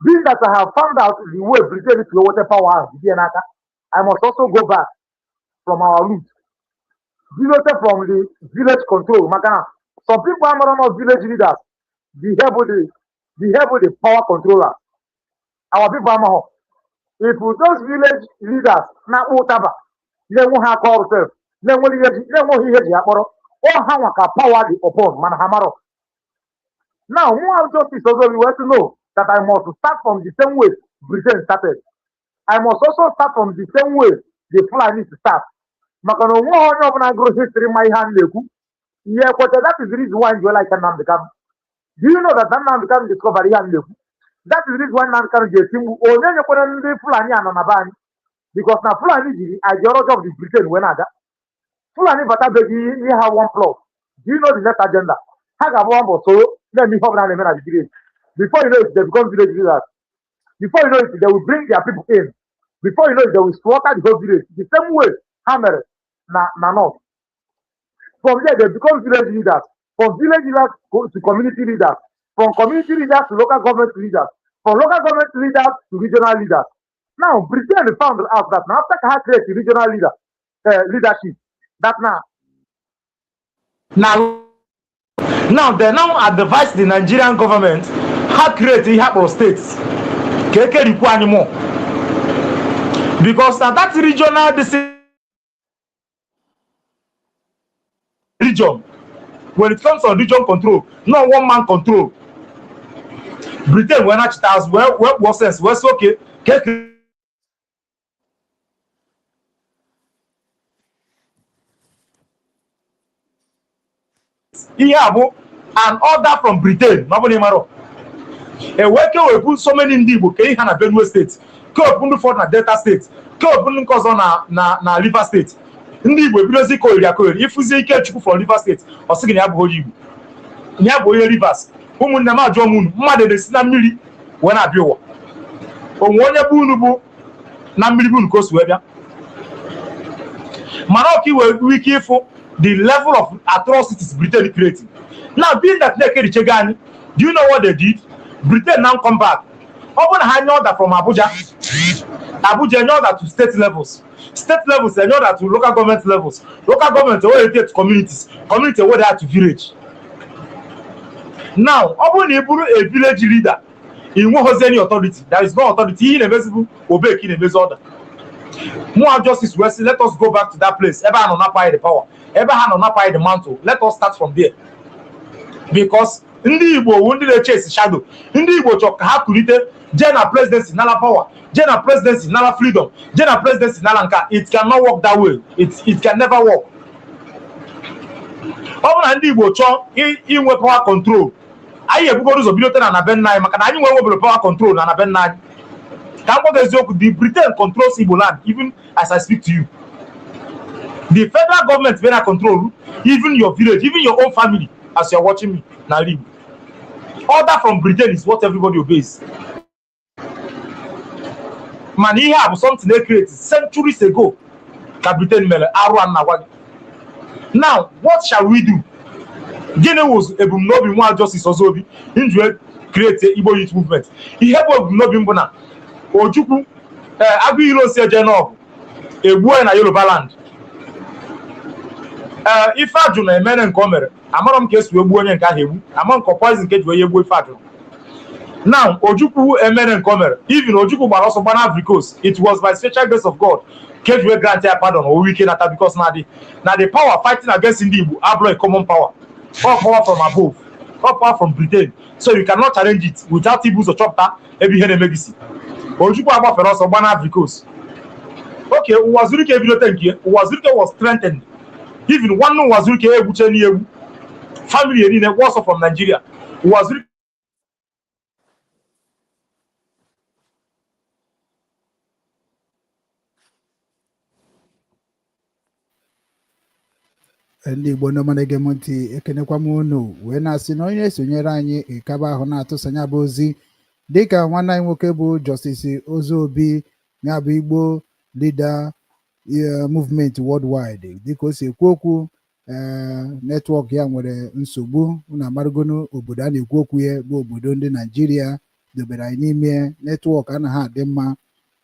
S12: Being that I have found out the way Britain si weta power ahụ jide ya n'aka, I must also go back from our root, bidote from the village control, maka na some people amara not village leaders, the power controllers. Our people amaghọ. If those village leaders na-akpọ ụtaba na-enwe ha aka ọrụ sef, na-enweghị ihe ji, na-enweghị ihe ji ya kpọrọ ọ, ha nwa ka power dị upon, mana ha marọ. Now, mụ Justice Ozobi wee to know that I must start from the same way Britain started. I must also start from the same way the Fulani start, maka na onweghị onye ọbụla gụrụ history ma ihe a na-ekwu ihe ekweta. That is the reason why you like Nnamdi Kanu. Do you know that Nnamdi Kanu discovered ihe a na-ekwu? That is the reason why Nnamdi Kanu ji eti mkpu onye nyekwara ndị Fulani anọ na be anyị, because na Fulani jiri ideology of the Britain wee na-aga. Fulani batabeghị ihe ha one plus. Do you know the next agenda? Ha ga-agba mbọ soro na-eme ihe ọbụla na-eme na the village. Before you know it, they become village leaders. Before you know it, they will bring their people in. Before you know it, they will slaughter the whole village, the same way ha mere na north. From there, they become village leaders. From village leaders go to community leaders, from community leaders to local government leaders, from local government leaders to regional leaders. Now, Britain found out that now, after ha create regional leadership, that now
S14: Now they now advise the Nigerian government, ha create ihe akpọrọ states ka ekerikwu anyị more, because na that regional, this region, when it comes on region control, no one man control. Britain wee nachita azụ, wee kpụọ sense, wee sị okay, ka e ihe a bụ an order from Britain. Na ọ bụrụ na ị marọ, e wee kewepụ so many ndị Igbo ka ihe na Benue Steeti, kewepụ ndị ụfọdụ na Delta Steeti, kewepụ ndị nke ọzọ na Rivers Steeti. Ndị Igbo ebidozi kogheri akogheri. Ịfụzie Ikechukwu from Rivers Steeti, ọ sị gị na ya bụ onye Igbo, na ya bụ onye Rivers. Ụmụnne m, ajụọ m unu, mmadụ na-esi na mmiri wee na-abịa ụwa? Onwe onye bụ unu bụ na mmiri bụ unu ka o si wee bịa? Mana ọka iwe nwee ike ịfụ the level of atrocities Britain creating now, being that na-ekerichego anyị. Do you know what they did? Britain now come back. Ọ bụrụ na ha nye order from Abuja, Abuja enye order to state levels, state levels enye order to local government levels, local government ewere to communities, community ewere to village. Now, ọ bụrụ na ị bụrụ a village leader, ị nweghịzi any authority. There is no authority. Ihe ị na-emezi bụ obey ka ị na-emezi order. Mụa Justice wee sị, let us go back to that place ebe a nọ napụ anyị the power, ebe ha nọ napụ anyị the mantle. Let us start from there, because ndị Igbo wu ndị na-echase shadow. Ndị Igbo chọrọ ka ha kulite jee na presidency nala power, jee na presidency nala freedom, jee na presidency nala nka. It cannot work that way. It can never work. Ọ bụrụ na ndị Igbo chọọ inwe power control Anyị ebugoro ụzọ bidote na be nna anyị, maka na anyị nwere nwebere power control na be nna anyị. Ka m gwa gị eziokwu, the Britain controls Igbo land. Even as I speak to you, the federal government wey na control even your village, even your own family. As you are watching me n'ala Igbo, order from Britain is what everybody obeys. Mana ihe a bụ something they create centuries ago ka Britain mere arụ a na-agwa gị. Now, what shall we do? Gịnị wụ ebumnobi nwa Justice Ozobi nji create Igbo Youth Movement? Ihe bụ ebumnobi m bụ na Ojukwu, ee, Agụ Ironsi eje n'ọgụ, egbuo ya na Yoruba land. Ee, Ifeajụ na emere nke o mere, amarọ m ka esi wee gbuo onye nke ahụ egbu, ama nke poison nke eji wee gbuo Ifeajụ. Now, Ojukwu emere nke o mere, even Ojukwu gbara ọsọ gbana Ivory Coast. It was by special grace of God ka eji wee grant ya pardon, owu ike nata, because na the power fighting against ndị Igbo abụrụ a common power, all power from above, all power from Britain, so you cannot challenge it without ibu ụzọ chọpụta ebe ihe na-eme gị si. Ojukwu agbafere ọsọ gbana Ivory Coast. Okay, Ụwazurike ebidote nke ya. Ụwazurike was strengthened. Even nwanne Ụwazurike egbuche n'egwu, family niile gba ọsọ from Nigeria. Ụwazurike.
S8: Ndị Igbo ndị ọma na-ege m ntị, ekenekwa m unu wee na-asị na onye esonyere anyị ịkaba ahụ na-atụsanya bụ ozi dịka nwanne anyị nwoke bụ Justice Ozobi, ya bụ Igbo leader movement worldwide, dịka o si ekwu okwu. Ee, network ya nwere nsogbu. Unu amarụgonu obodo a na-ekwu okwu ya bụ obodo ndị Naijiria dobere anyị n'ime, network anaghị adị mma,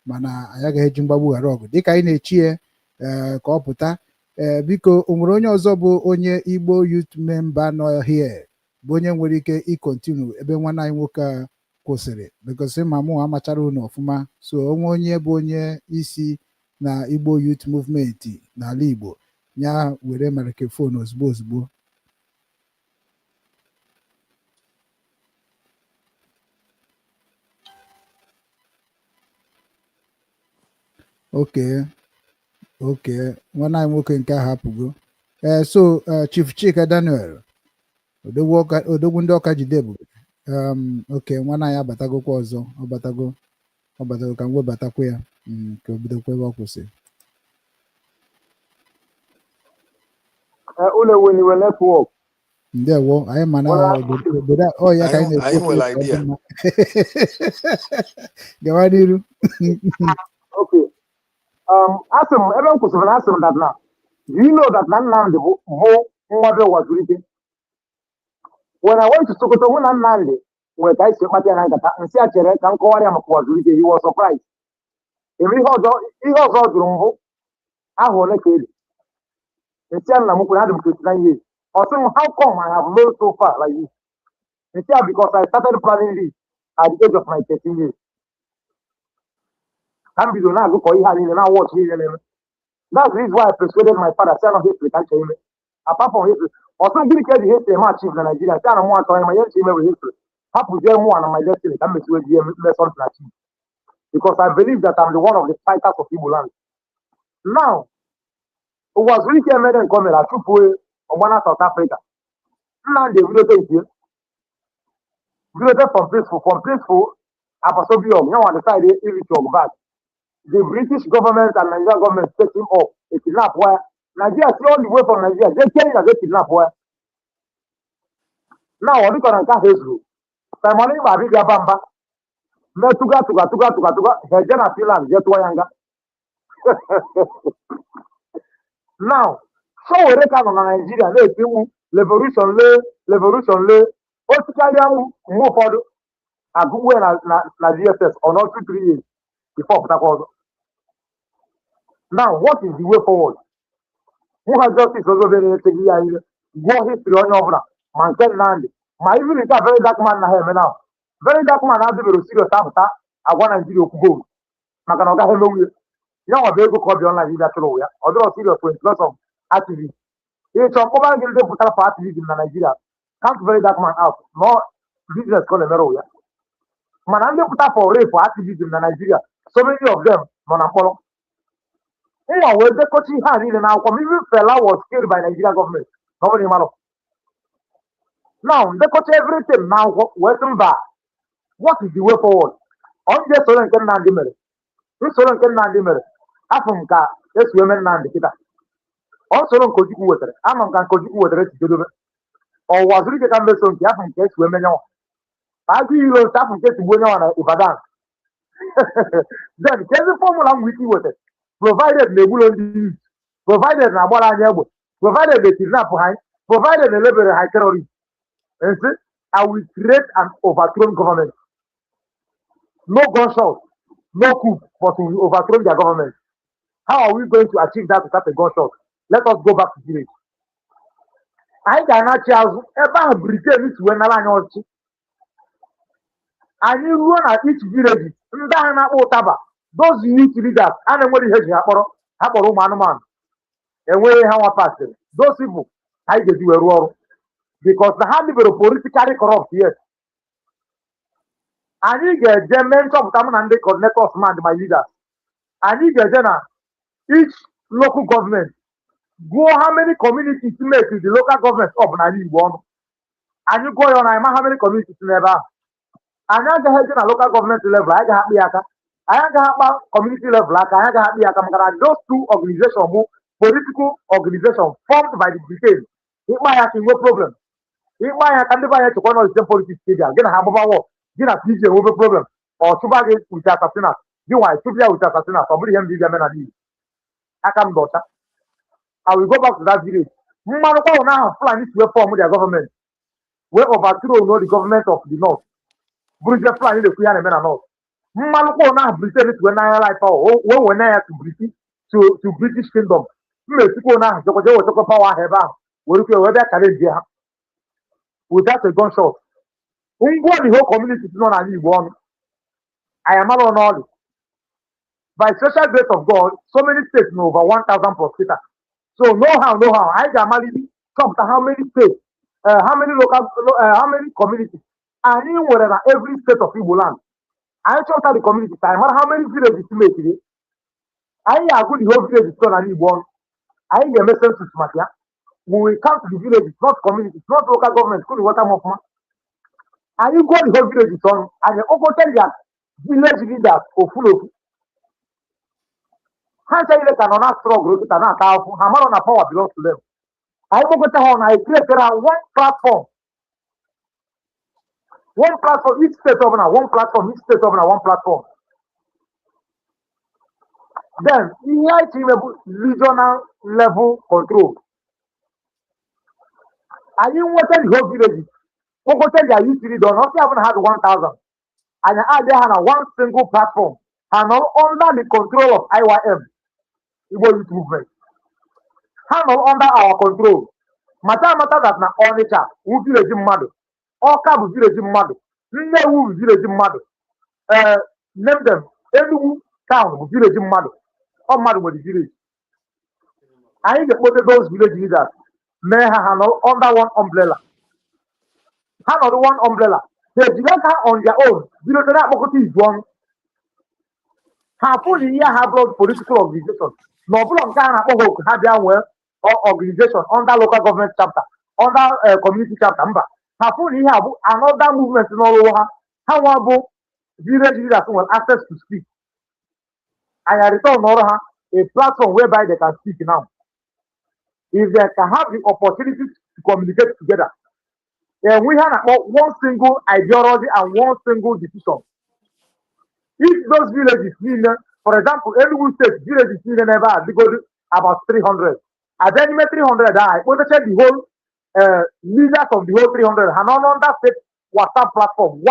S8: mana anyị agaghị eji mgbagbu ghara ọgụ dịka anyị na-echi ya, ee, ka ọ pụta. Ee, biko, o nwere onye ọzọ bụ onye Igbo Youth member nọ here bụ onye nwere ike ịcontinue ebe nwanne anyị nwoke a kwụsịrị? Because ma mụ amachara unu ọfụma, so onwe onye bụ onye isi na Igbo Youth Movement n'ala Igbo, ya were microphone ozugbo ozugbo. Okay, nwanne anyị nwoke nke ahụ apụgo. Ee, so Chief Chika Daniel odogwu, odogwu ndị ọka jide ebube. Okay, nwanne anyị abatagokwa ọzọ. Ọ batago, ọ batago. Ka m webatakwa ya, ka o bidokwa ebe ọ kwụsịrị.
S12: Ụlọ eweniwe network.
S8: Ndewo, anyị ma na obodo ọ ya ka anyị
S9: Anyị
S8: na-ekwu
S9: nwere
S8: okwu ka ọ dị
S9: idea.
S8: mma. Gawa n'iru.
S12: Okay, asị m ebe m kwụsịrị na asị m that na, do you know that na Nnamdi bụ nwa be Ụwazurike? When I went to Sokoto, hụ na Nnamdi nwere ka anyị si kpata ya na nkata, nsị a chere ka m kọwara ya maka Ụwazurike, he was surprised. Eme ihe ọzọ ọ jụrụ m bụ ahụ ole ka edi. Nsị a nna m kwuru adị m 29 years. Ọ sị m, "How come I have known so far like this?" Nsị a, "Because I started planning this at the age of my 13 years." Ka m bido na-agụkọ ihe a niile na watch niile na-eme. That's the reason why I persuaded my father sị anọ history ka m chọrọ ime. Apart from history, ọsọ gịnị ka eji history eme achieve na Nigeria? Sị ana mụ achọrọ ịma ihe nche ime with history, hapụzie mụnwa na my destiny ka m mesiwe ji eme something achieve, because I believe that I'm the one of the fighters of Igbo land. Now, Ụwazurike emere nke o mere, achụpụo ọgbana South Africa. Nnamdi ebidote nke bidote from peaceful Abasobi ọgụ yanwa decide irich ọgụ back. The British government and Nigerian government set him up, a kidnap wire. Nigeria see all the way from Nigeria, they Kenya, they kidnap wire. Now, ọ dịka na nke ahụ ezuru. Simon Ekpa abịbịa ba mba, mee tụga tụga tụga tụga tụga, ha eje na Finland jee tụọ ya nga. Now, Sowore ka nọ na Nigeria na-eti mkpu revolution lee, revolution lee, o tikarịa mkpu mgbe ụfọdụ agụgbuo ya na DSS ọ nọ 2-3 years before pụtakwa ọzọ. Now, what is the way forward? Mụ ha Justice Ozobe na-echeghị ya ire gụọ history onye ọbụla, ma nke Nnamdi, ma even nke a Very Dark Man na ha eme. Now, Very Dark Man adịbero serious apụta agwa Naijiria okwu gold, maka na ọ gaghị emenwu ya. Ya nwa bụ ego ka ọ bịa online bịa chụrụ ụwa ya. Ọ dịrọ serious with lots of activists. Ịchọ mkpọbara gị ndị pụtara for activism na Nigeria, count Very Dark Man out. No business ka ọ na-emere ụwa ya. Mana ndị pụta for rape, for activism na Nigeria, so many of them nọ na mkpọrọ. Nwa wee dekọcha ihe a niile n'akwụkwọ m. Even Fela was killed by Nigeria government. Na ọ bụrụ na ị marọ. Now ndekọcha everything na akwụkwọ wee sị mba, what is the way forward? Ọ ndị esoro nke Nnamdị mere, nsoro nke Nnamdị mere, afọ m ka esi wee mee Nnamdị kịta. Ọ nsoro nke Ojukwu wetara, ama m ka nke Ojukwu wetara esi jedobe. Ọwụwa zuru ike ka mmeso nke afọ nke esi wee menye nwa ma agụ iro nsọ afọ nke esi gbuo nyanwa na Ibadan. Then ka ezi formula m nwere ike iweta, provided na egbulo ndị youth, provided na agbara anyị egbe, provided na kidnap ha anyị, provided na elebere ha terrorist nsị, I will create an overthrown government. No gunshot, no coup, but we will overthrow their government. How are we going to achieve that without a gunshot? Let us go back to village. Anyị ga-anachi azụ ebe ahụ Britain si wee nara anyị ọchịchị. Anyị ruo na each village, ndị ahụ na-akpọ ụtaba, those youth leaders a na-enwere ihe eji ha kpọrọ, ha kpọrọ ụmụ anụmanụ, enweghị ha nwa pasịrị. Those people anyị ga-eji wee rụọ ọrụ because na ha libero politically corrupt. Yes, anyị ga-eje mee nchọpụta, mụ na ndị coordinators ma and my leaders. Anyị ga-eje na each local government, gụọ how many communities make the local government up n'ala Igbo ọnụ. Anyị gụọ ya ọnụ, anyị ma how many communities n'ebe ahụ. Anyị agaghị eje na local government level, anyị agaghị akpa ya aka. Anyị agaghị akpa community level aka, anyị agaghị akpa ya aka, maka na those two organization bụ political organization formed by the Britain. Ịkpa ya aka, inwe problem. Ịkpa ya aka, ndị be anyị echekwa nọ the same politics stadium gị na ha agbaba wọ gị na PG, enwebe problem. Ọ chụba gị with assassinat, gị nwa chụpụ ya with assassinat. Ọ bụrụ ihe m ji bịa mee n'ala Igbo, aka m dị ọcha. I will go back to that village. Mmanụ kwa na ahụ Fulani si wee form their government, wee overthrow no the government of the north, bụrụzie Fulani na-ekwu ya na-eme na north. Mmanụ kwa na ahụ Britain si wee n'anya life power wee wee ya to British Kingdom, mma esikwa na ahụ jekwa jee wetakwa power ahụ ebe ahụ, were kwe wee bịa challenge ha without a gunshot. Ngwa, the whole community nọ n'ala Igbo ọnụ, anyị amara ọnụ. By special grace of God, so many states na over 1000 plus kịta. So no how, no how, anyị ga-amalite chọpụta how many states, how many local, how many communities anyị nwere na every state of Igbo land. Anyị chọpụta the communities, anyị mara how many villages mekiri. Anyị ga-agụ the whole villages nọ n'ala Igbo ọnụ. Anyị ga-eme census maka ya. We will count the villages, not communities, not local government. Kunu ghọta m ọfụma. Anyị gụọ the whole villages ọnụ, anyị kpọkọta their village leaders ofu na ofu. Ha ncha niile ka nọ na struggle kịta na-ata ahụhụ, ha mara na power belongs to them. Anyị kpọkọta ha ọnụ, anyị create ha one platform, one platform, each state ọbụla one platform, each state ọbụla one platform. Then ihe anyị chọrọ ime bụ regional level control. Anyị nweta the whole villages, kpọkọta their youth leader ọnụ, ọsị abụna ha dị 1000, anyị add ha na one single platform. Ha nọ under the control of IYM, Igbo Youth Movement. Ha nọ under our control. Mata amata that na Ọnịcha wụ village mmadụ, Ọka bụ village mmadụ, Nnewi bụ village mmadụ, ee, name them, Enugu town bụ village mmadụ. Ọ mmadụ nwere village. Anyị ga-ekpote those village leaders, mee ha, ha nọ under one umbrella. Ha nọdụ one umbrella, ha ejiri aka on their own bido na-akpọkọta izu ọnụ. Ha afụ na ihe ha bụrụ political organization na ọbụla nke a na-akpọ ha oku, ha bịa nwee organization under local government chapter, under community chapter. Mba, ha fụ na ihe a bụ another movement n'ọrụ ha. Ha nwa bụ village leaders nwere access to speak. Anyị return n'ọrụ ha a platform whereby they can speak. Now, if they can have the opportunity to communicate together, enwe ihe a na-akpọ one single ideology and one single decision. If those villages niile, for example, Enugu State villages niile n'ebe a dịgodu about 300, abịa n'ime 300 a, ekpotecha the whole leaders of the whole 300, ha nọ under state WhatsApp platform,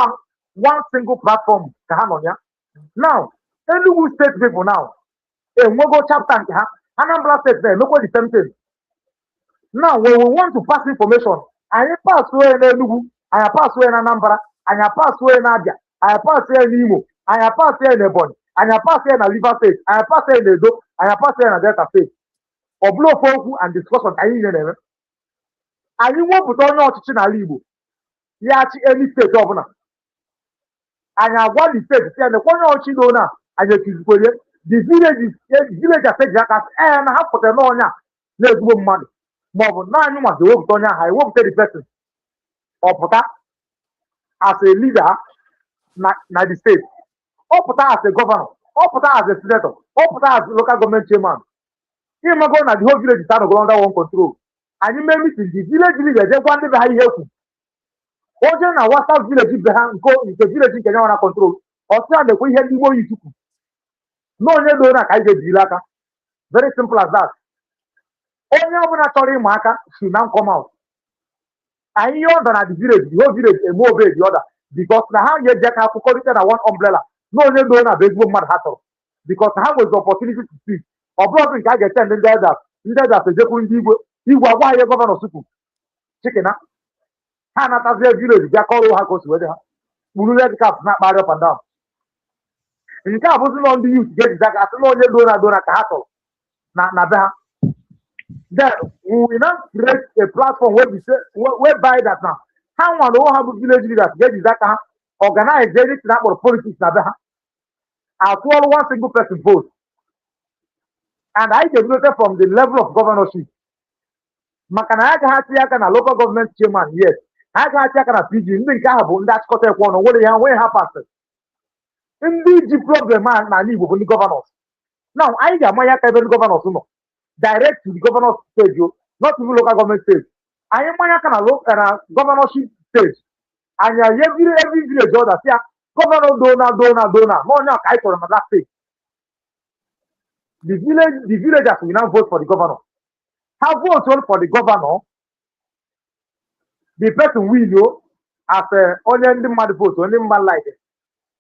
S12: one single platform ka ha nọ ya. Now Enugu State people now enwego chapter nke ha. Anambra State na-emekwa the same thing. Now, when we want to pass information, anyị pass way n'Enugu, anyị pass way na Anambra, anyị pass way na Abia, anyị pass way n'Imo, anyị pass way na Ebonyi, anyị pass way na Rivers State, anyị pass way na Edo, anyị pass way na Delta State. Ọ bụla ofu okwu and discussion ka anyị niile na-eme. Anyị wepụta onye ọchịchị n'ala Igbo ya achị any state ọbụla, anyị agwa the state si ya nekwa onye ọchịchị na onye a anyị ekuzikwerie the villages. Villagers eji aka sị ee na ha pụtara na onye a na-ezigbo mmadụ, maọbụ naanị nwa ga-ewepụta onye ahụ, ewepụta the person.
S14: Ọ pụta as a leader na the state, ọ pụta as a governor, ọ pụta as a senator, ọ pụta as local government chairman, ịmago na the whole village is anọgoro under one control. Anyị mee meeting, the village leader je gwa ndị be ha ihe ekwu. O jee na WhatsApp village be ha, nke village nke nyanwa na control, ọsị ya na-ekwe ihe ndị Igbo yi chukwu na onye doo na ka anyị ga-ejiri aka. Very simple as that. Onye ọbụla chọrọ ịma aka should now come out. Anyị ihe order na the village, the whole village eme obey the order, because na ha ga-eji aka akwụkọrịta na one umbrella na onye doo na bụ ezigbo mmadụ ha chọrọ, because ha nwezi opportunity to speak. Ọ bụrụ nke a ga-eche ndị elders, ndị elders ejekwu ndị igwe, igwe agwa ha ihe governor sukwu chikina, ha anatazie village bịa kọrọ ha ka o si wee dị, ha kpuru red cap na-akpagharị up and down. Nke a bụzi nọ ndị youth ga-ejizi aka asị na onye doo na doo na ka ha chọrọ na be ha. Then we will now create a platform wey be say whereby that now ha nwa na onwe ha bụ village leaders ga-ejizi aka ha organize anything akpọrọ politics na be ha, atụọrụ one single person vote, and anyị ga-ebidote from the level of governorship, maka na anyị agaghị atinye aka na local government chairman, yes, anyị agaghị atinye aka na PG. Ndị nke ahụ bụ ndị achịkọta ekwe ọnụ nwere ya nwere ha pasịrị. Ndị ji problem a n'ala Igbo bụ ndị governors. Now anyị ga-amanye aka ebe ndị governors nọ, direct to the governors stage o, not even local government stage. Anyị manye aka na governorship stage, anyị every village order si ya governor dona dona dona na onye a ka anyị chọrọ na that state. The villagers will now vote for the governor. Ha vote for the governor, the person win o as onye ndị mmadụ vote, onye mmadụ like,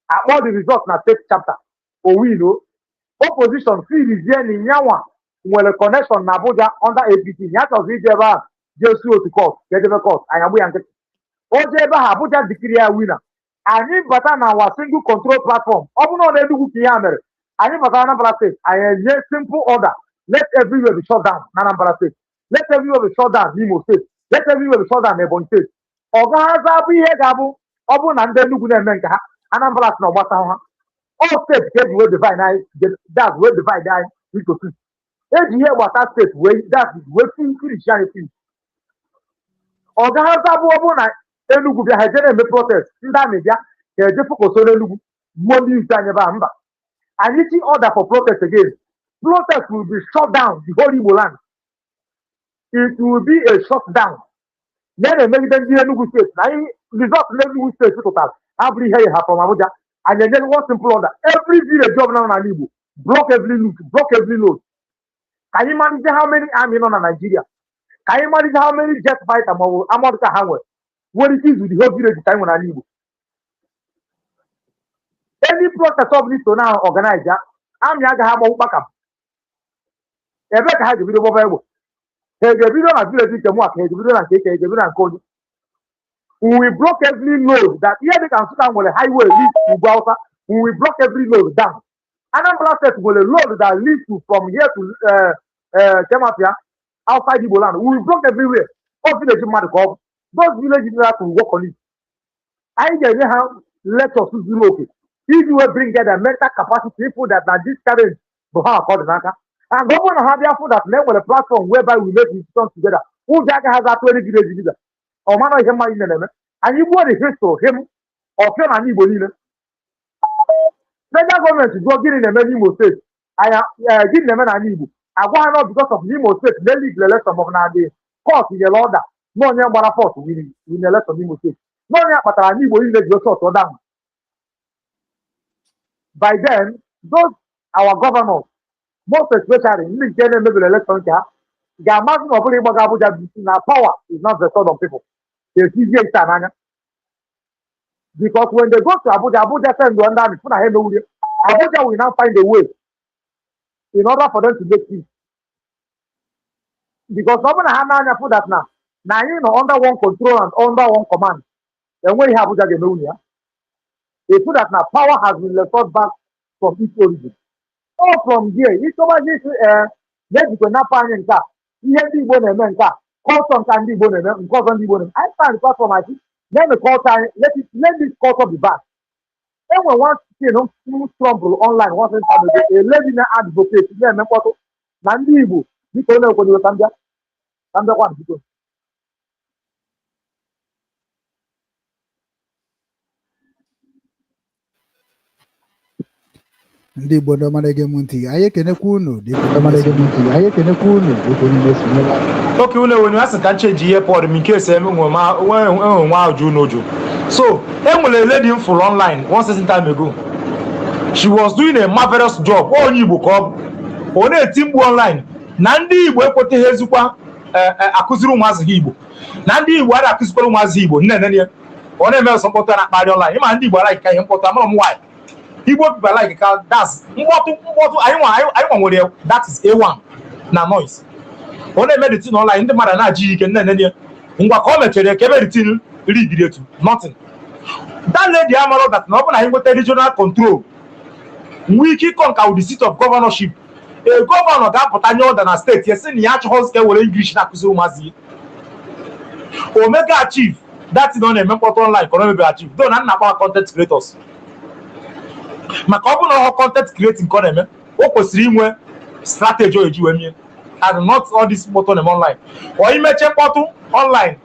S14: akpọ the result na state chapter, o win o. Opposition filizie na nyanwa nwere connection na Abuja under APC, ya chọzọ ije ebe ahụ jee su otu court ka ejebe court. Anyị agbụ ya nkịtị, o jee ebe ahụ, Abuja dikiri ya winner. Anyị bata na our single control platform. Ọ bụrụ na ọ na-Enugu ka ihe a mere, anyị bata Anambra State, anyị enye simple order: let everywhere be shut down na Anambra State, let everywhere be shut down n'Imo State, let everywhere be shut down n'Ebonyi State. Ọ gaghịzi abụ ihe ga-abụ ọ bụrụ na ndị Enugu na-eme nke ha, Anambra sị na ọgbasa ha. All state ka eji wee divide anyị, that wee divide anyị into two. Eji ihe gbasa state wee that wee finish anyị finish. Ọ gaghịzi abụ ọ bụrụ na Enugu bịa, ha eje na-eme protest, ndị army bịa ka eje focus n'Enugu gbuo ndị isi anyị ebe a. Mba, anyị chi order for protest again, protest will be shut down the whole Igbo land. It will be a shutdown na na-emegide ndị Enugu State na anyị result n'Enugu State tụtara abụrụ ihe ha from Abuja. Anyị enye one simple order: every village ọbụla nọ n'ala Igbo, block every route, block every road. Ka anyị malite how many army nọ na Nigeria, ka anyị malite how many jet fighter maọbụ armored car ha nwere ike izu the whole village ka anyị nwere n'ala Igbo. Any protest ọbụla iso na organize ya, army agaghị agbanwu kpakam. Ebe ka ha ga-ebido gbaba egbe? Ha ga-ebido na village nke mụ a, ka ha ga-ebido na nke eke, ha ga-ebido na nke onye? We will block every road that ihe dịka Nsụka nwere highway lead to Ugwu Hausa. We will block every road down. Anambra State nwere road that leads to from here to Kemafia outside Igbo land. We will block everywhere. All village mmadụ ka ọ bụ those village leaders will work on it. Anyị ga-enye ha lectures zuru oke iji wee bring their mental capacity ịfụ that na this challenge bụ ha ka ọ dị n'aka. And ọ bụrụ na ha bịa fụ that na enwere platform whereby we make decisions together, ụjọ agaghị atụ any village leader. Ọ mara ihe mmadụ niile na-eme. Anyị gbuo the history him ọfịa na Igbo niile. Federal government jụọ gịnị na-eme n'Imo State anya, gịnị na-eme n'ala Igbo, agwa ha nọ because of n'Imo State na league election, maọbụ na the court nyere order na onye gbara first win election n'Imo State, na onye kpatara ala Igbo niile ji shut down. By then those our governors, most especially ndị nke na-emebiri election nke ha, ga-amasị na ọ bụrụ ịgbaga Abuja bụ na power is not vested on people. Esizie ite n'anya, because when they go to Abuja, Abuja send ndị army fụ na ha emewurie. Abuja will now find a way in order for them to make peace, because ọ bụrụ na ha na-anya fụ that na anyị nọ under one control and under one command, enweghị ihe Abuja ga-emewu ya. They that na power has been restored back from its origin. All from there, ịchọbazi isi ee na-ejikwa napụ anyị nke a, ihe ndị Igbo na-eme, nke a culture, nke a ndị Igbo na-eme, nke ọzọ ndị Igbo na-eme. I stand platform I see let the culture anyị, let this culture be back. Enwe one thing m stumble online one time ago, a lady na advocate na-eme mkpọtụ na ndị Igbo. Biko, onye ekwenyewe ka m bịa, ka m bịakwa, biko.
S8: Ndị Igbo, ndị ọma na-ege m ntị, anyị ekenekwa unu dịka unu na-esi, anyị ekenekwa unu dịka unu na-esonyere anyị.
S14: Oke unu enwe asị ka ncheji ihe pod m nke ese enwe nwa ajụ n'oju. So enwere lady m fụrụ online one certain time ago. She was doing a marvelous job. Onye Igbo ka ọ bụ. Ọ na-eti mkpu online na ndị Igbo ekweteghị ezikwa akụziri ụmụazị ha Igbo, na ndị Igbo adịghị akụzikwara ụmụazị Igbo. Nne nne ya, ọ na-eme ọsọ mkpọtụ a na-akparị online. Ịma ndị Igbo like ka ihe mkpọtụ. Amara m why Igbo people like ka that's mkpọtụ mkpọtụ. Anyị nwa nwere ya, that is A1 na noise. Ọ na-eme the thing online, ndị mmadụ na-ajụ ya ike. Nne nne ya, ngwa, ka o mechara ka ebe the thing rigiri etu nothing. That lady amara that na ọ bụ na anyị nweta regional control, nwee ike ịkọ nka with the seat of governorship, a governor ga-apụta nye order na steeti ya sị na ya achọghọzi ka e were English na-akụziri ụmụazị ihe. Omega achieve that thing ọ na-eme mkpọtụ online ka ọ na-emebe achieve though na nna akpa content creators, maka ọ bụrụ na ọ content creating ka ọ na-eme, o kwesịrị inwe strategy o eji wee mie and not all this mkpọtụ na-eme online. Ọ imeche mkpọtụ online,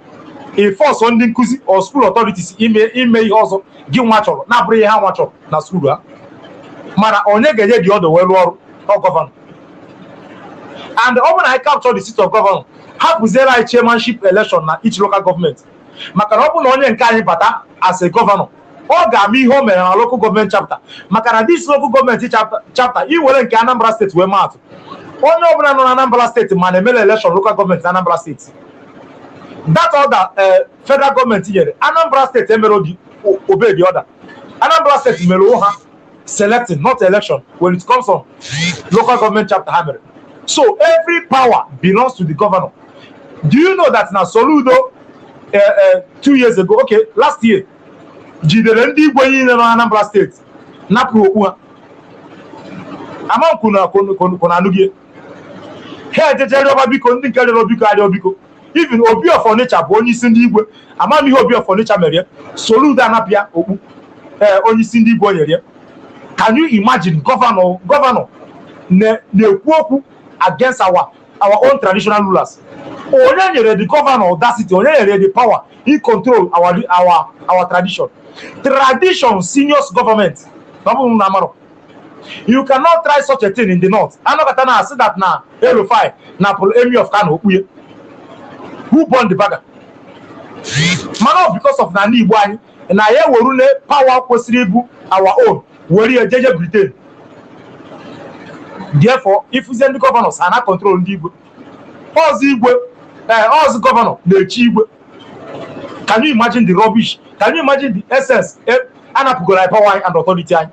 S14: ị force ndị nkụzi or school authorities ime ihe ọzọ gị nwa chọrọ na-abụrụ ihe ha nwa chọrọ na school ha. Mana onye ga-enye dị ọdụ wee rụọ ọrụ? Ọ governor. And ọ bụrụ na anyị capture the seat of governor, hapụziere anyị chairmanship election na each local government, maka na ọ bụrụ na onye nke anyị bata as a governor, ọ ga-ama ihe o mere na local government chapter, maka na this local government chapter iwere nke Anambra Steeti wee maatụ, onye ọbụla nọ na Anambra Steeti ma na-emere election local government na Anambra Steeti, that order federal gọọmenti nyere Anambra Steeti emere obi obey the order. Anambra Steeti mere ha selecting, not election, when it comes on local government chapter ha mere. So every power belongs to the governor. Do you know that na Soludo 2 years ago, okay, last year, jidere ndị igwe niile nọ na Anambra Steeti, napụ okpu ha? Ama kwunu anụghị ha ejeje rịọba biko. Ndị nke rịọrọ biko arịọ biko. Even Obi of Onitsha bụ onye isi ndị igwe. Ama m ihe Obi of Onitsha mere ya, Soludo anapụ ya okpu ee onye isi ndị igwe o nyere ya. Can you imagine governor na-ekwu okwu against our own traditional rulers? Onye nyere the governor audacity? Onye nyere the power in control our tradition seniors government? Na ọ bụrụ na amarọ, you cannot try such a thing in the north. Anọkọta na asị that na El-Rufai napụrụ Emir of Kano okpuye. Who born the bagger? Mana ọ because of na ndị Igbo anyị na ya ewerule power kwesịrị ịbụ our own were ya jeje Britain. Therefore, ifuzie ndị governors ha na control ndị igwe ọzọ, igwe ee ọzọ governor na-echi igwe. Can you imagine the rubbish? Can you imagine the essence? Anapụgoro anyị power anyị and authority anyị,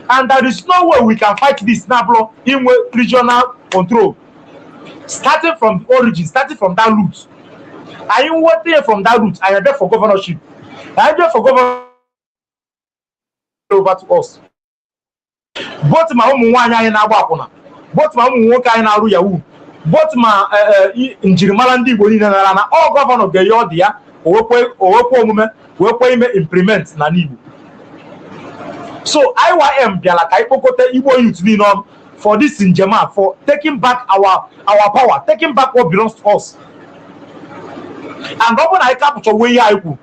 S14: and there is no way we can fight this na-abụrụ inwe regional control, starting from the origin, starting from that root. Anyị nweta ya from that root, anyị abịa for governorship, anyị bịa for governor over to us, both ma ụmụ nwaanyị anyị na-agba akwụna, both ma ụmụ nwoke anyị na-arụ yahoo, both ma njirimara ndị Igbo niile nara na ọ governor ga-enye ọdị ya owekwe omume wee kwe ime implement na n'Igbo. So IYM bịara ka anyị kpokọta Igbo youth niile ọnụ for this njem a, for taking back our power, taking back what belongs to us. And ọ bụrụ na anyị capture ihe anyị kwu,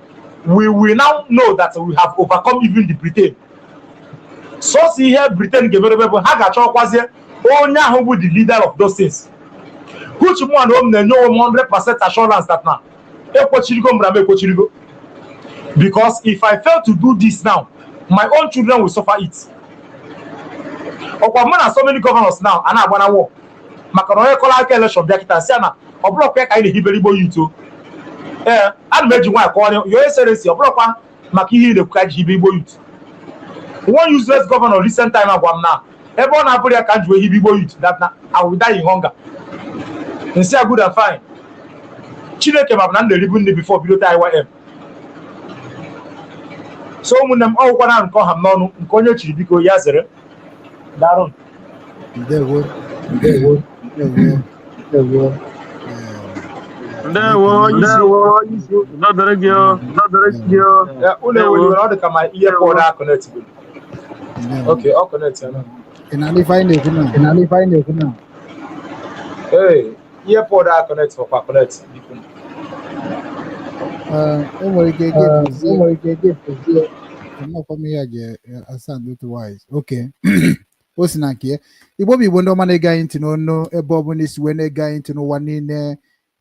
S14: we will now know that we have overcome even the Britain. Sọsọ ihe Britain ga-emerebe bụ ha ga-achọkwazie onye ahụ bụ the leader of those things, which mụ na m na-enye onwe m 100% assurance that na ekwechirigo m na m ekwechirigo, because if I fail to do this now, my own children will suffer it. Ọkwa mụ na so many governors now a na-agba na war, maka na onye kọrọ aka election bịa kịta si ya na ọ bụrụkwa ya ka anyị na-ehibere Igbo youth o. Ee, ana m eji nwaanyị kọwara ya esere esi, ọ bụrụkwa maka ihe ị na-ekwu ka ji hibe Igbo youth. One useless governor recent time agwa m na ebe ọ na-abụrụ ya ka m ji wee hibe Igbo youth, that na I will die in hunger. Nsị a, good and fine. Chineke ma bụ na m na-eribu nri before bido IYM. So ụmụnne m, ọgwụkwa na nke ọha m n'ọnụ nke onye chiri, biko ya zere. Daalụ.
S8: Ndewo, ndewo, ndewo, ndewo.
S13: Ndewo, onye isi. Udo dịrị gị o. Udo dịrị gị o.
S14: Unu eweliwere, ọ dị ka ma ihe pod a connect go. Okay, ọ connect ya na.
S8: Ị na-anụ ife anyị na-ekwu na? Ị na-anụ ife anyị na-ekwu na?
S14: Ee, ihe pod a connect ọkwa connect, biko.
S8: Ee, e nwere ike gị pụzie, e nwere ike gị pụzie. Amakwa m ihe a ji asand otherwise. Okay. O si na nke ya. Igbo bụ Igbo, ndị ọma na-ege anyị ntị n'ọnụ, ebe ọ bụla isi wee na-ege anyị ntị n'ụwa niile,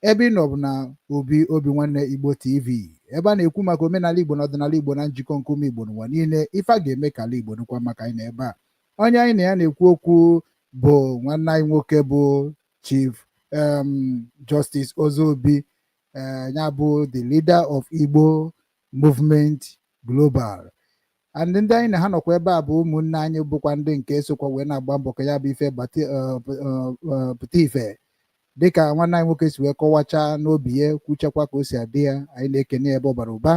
S8: ebe ị nọ bụ na Obi Obi Nwanne Igbo TV, ebe a na-ekwu maka omenala Igbo na ọdịnala Igbo na njikọ nke ụmụ Igbo n'ụwa niile. Ife a ga-eme ka ala Igbo dịkwa maka anyị na ebe a. Onye anyị na ya na-ekwu okwu bụ nwanne anyị nwoke bụ Chief Justice Ozobi, ya bụ the leader of Igbo Movement Global, and ndị anyị na ha nọkwa ebe a bụ ụmụnne anyị, bụkwa ndị nke sokwa wee na-agba mbọ ka ya bụ ife pụta ife, dịka nwanne anyị nwoke si wee kọwachaa n'obi ya, kwuchakwa ka o si adị ya. Anyị na-ekene ya ebe ọ bara ụba.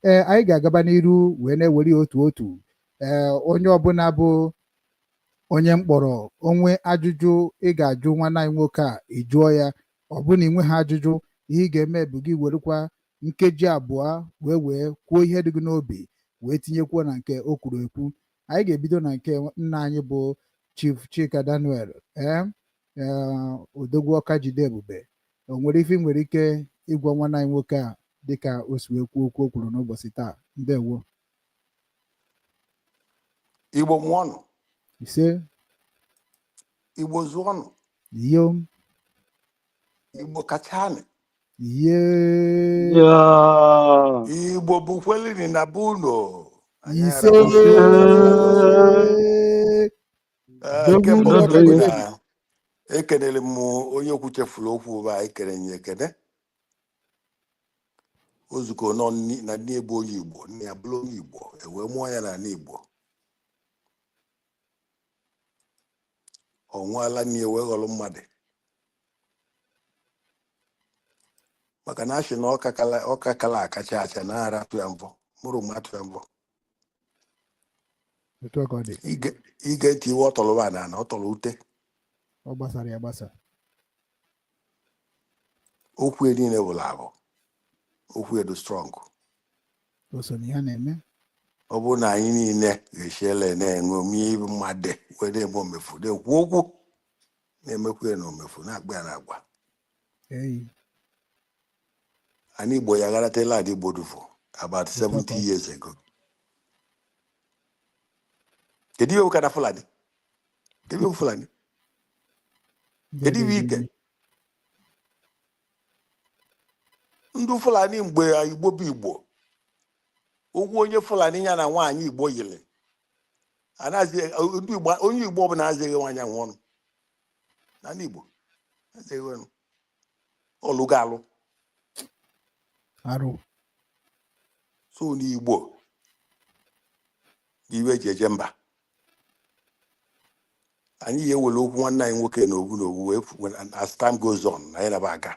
S8: Ee, anyị ga-agaba n'iru wee na-ewere ya otu otu. Ee, onye ọbụla bụ onye mkpọrọ onwe ajụjụ ị ga-ajụ nwanne anyị nwoke a, ị jụọ ya. Ọ bụ na ị nweghị ajụjụ, ihe ị ga-eme bụ gị werekwa nkeji 2 wee kwuo ihe dị gị n'obi, wee tinyekwuo na nke o kwuru ekwu. Anyị ga-ebido na nke nna anyị bụ Chief Chika Daniel, ee, Odogwu Ọka Jide Ebube. O nwere ife ị nwere ike ịgwa nwanne anyị nwoke a, dịka o si wee kwuo okwu o kwuru n'ụbọchị taa? Ndewo.
S9: Igbo mụọnụ.
S8: Ise.
S9: Igbo zụọnụ.
S8: Iyo.
S9: Igbo kachanị.
S8: Iye.
S9: Igbo bukwelini na buno. Anyị
S8: Ise.
S9: arapụ. Ee, nke mbụ
S8: Odogwu
S9: bụ
S8: ndị
S9: na
S8: Ọka.
S9: Ekenere m onye okwu chefuru okwu bụ anyị kere ya ekene. Ozukọ nọ na nne bụ onye Igbo, nne ya bụrụ onye Igbo, e wee mụọ ya n'ala Igbo. Ọ nwụọla nne ya wee ghọrọ mmadụ, maka na asị na ọka kala akacha acha na ara atụ ya mvọ mụrụ m atụ ya mvọ.
S8: Otu a ka ọ dị.
S9: Ige ntị iwe ọ tọrọ na na ọ tọrọ ute.
S8: Ọ gbasara ya gbasa.
S9: Okwu ya niile bụla abụ okwu edo strong.
S8: O so na ihe a na-eme.
S9: Ọ bụrụ na anyị niile ga-esiele na-enwe ome mmadụ wee na-eme omefu, na-ekwu okwu, na-emekwu ya na omefu, na-akpa ya na agwa,
S8: Eyi.
S9: anyị Igbo ya gharatela adị Igbo dufu about
S8: Otu a ka
S9: 70
S8: ọ dị.
S9: years ago. Kedu ihe bụ Fulani? Kedu ihe bụ Fulani?
S8: Ndị
S9: Kedu
S8: ebe
S9: ihe ike
S8: ebe
S9: ndị Fulani mgbe Igbo bụ Igbo, ụgwọ onye Fulani ya na nwaanyị Igbo yiri anaghịzi ndị Igbo, onye Igbo ọbụla azịghị nwaanyị ahụ ọnụ n'ala Igbo, azịghị ọnụ ọlụgo alụ.
S8: Arụ.
S9: So n'Igbo bụ iwe eji eje mba. Anyị ga-ewere okwu nwanne anyị nwoke na owu na owu wee as time goes on na anyị naba aga.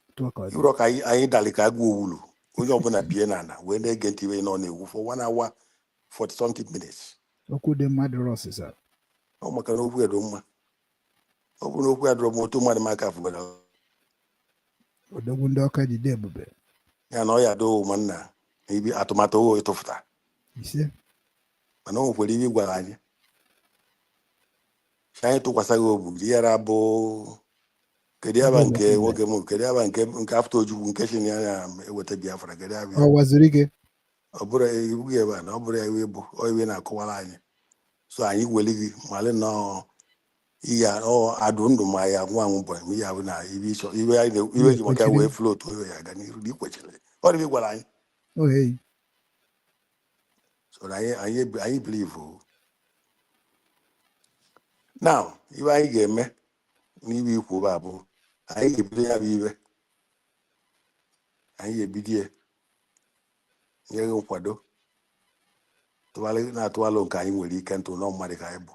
S8: Otu a ka ọ dị.
S9: Ịbụrụ ka anyị dalị ka agụ owulu, onye ọbụla bie n'ala wee na-ege ntị iwe nọ na-egwu for one hour 40 something minutes.
S8: Okwu dị mma dịrị ọsịsa.
S9: Ọ maka na okwu edo mma. Ọ bụrụ na okwu ya dọrọ m otu mmadụ m aka fụgara.
S8: Odogwu ndị Ọka Jide Ebube.
S9: Ya na ọ ya doo ma nna na ibi atụmatụ owe ịtụfụta.
S8: Ise.
S9: Mana o nwekwara ibe gwara anyị si anyị tụkwasị gị obu yara bụ kedu aba nke nwoke m, kedu aba nke afta Ojukwu nke si na ya na-eweta Biafra, kedu aba ya?
S8: Ọ waziri ike.
S9: Ọ bụrụ iwu gị ebe a na ọ bụrụ ya iwe bụ ọ iwe na-akọwara anyị, so anyị weli gị malị nọọ iya ọ adụ ndụ ma ya nwa anwụ bụ ihe abụ na ibe ịchọ iwe anyị iwe ji maka ya
S8: Kwechiri.
S9: Wee float iwe ya aga n'iru na ikwechiri ọ dị gwara anyị.
S8: Oh, hey.
S9: So na anyị believe o. Now iwe anyị ga-eme n'iwe ikwu bụ abụ anyị ga-ebido ya bụ iwe anyị ga-ebido ya nye gị nkwado, tụgharị na-atụalụ nke anyị nwere ike ntụ nọ mmadụ ka anyị bụ.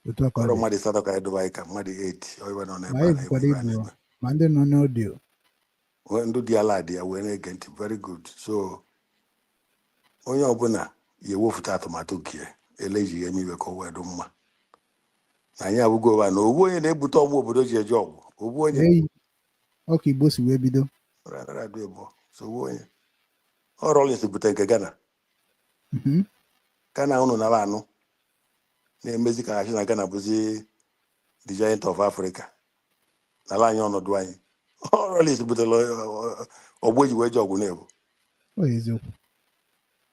S8: Otu a ka ọ
S9: ọrụ
S8: dị.
S9: Mmadụ 8 ka anyị dobe anyị ka mmadụ 8 ọ iwe nọ
S8: Ma
S9: n'ebe a
S8: anyị
S9: na-eme
S8: bukwara
S9: iwe a
S8: ibu
S9: na-eme.
S8: Ma ndị nọ n'audio.
S9: Nwee ndụ dị ala dị ya wee na-ege ntị, very good. So onye ọbụla ya ewepụta atụmatụ nke ya elejighị eme iwe ka o wee dị mma na anyị abụgo ụba na owu onye na-ebute ọgbụ obodo ji eje ọgwụ owu onye.
S8: Eyi. Ọ ka Igbo si wee bido.
S9: Radu ebo so owu onye ọ Rawlings bute nke Ghana. Ghana unu nara anụ na-emezi ka achị na Ghana bụzi the giant of Africa n'ala anyị, ọnọdụ anyị. Ọ Rawlings butere ọgbụ eji wee je ọgwụ na-ebu.
S8: Ọ eziokwu.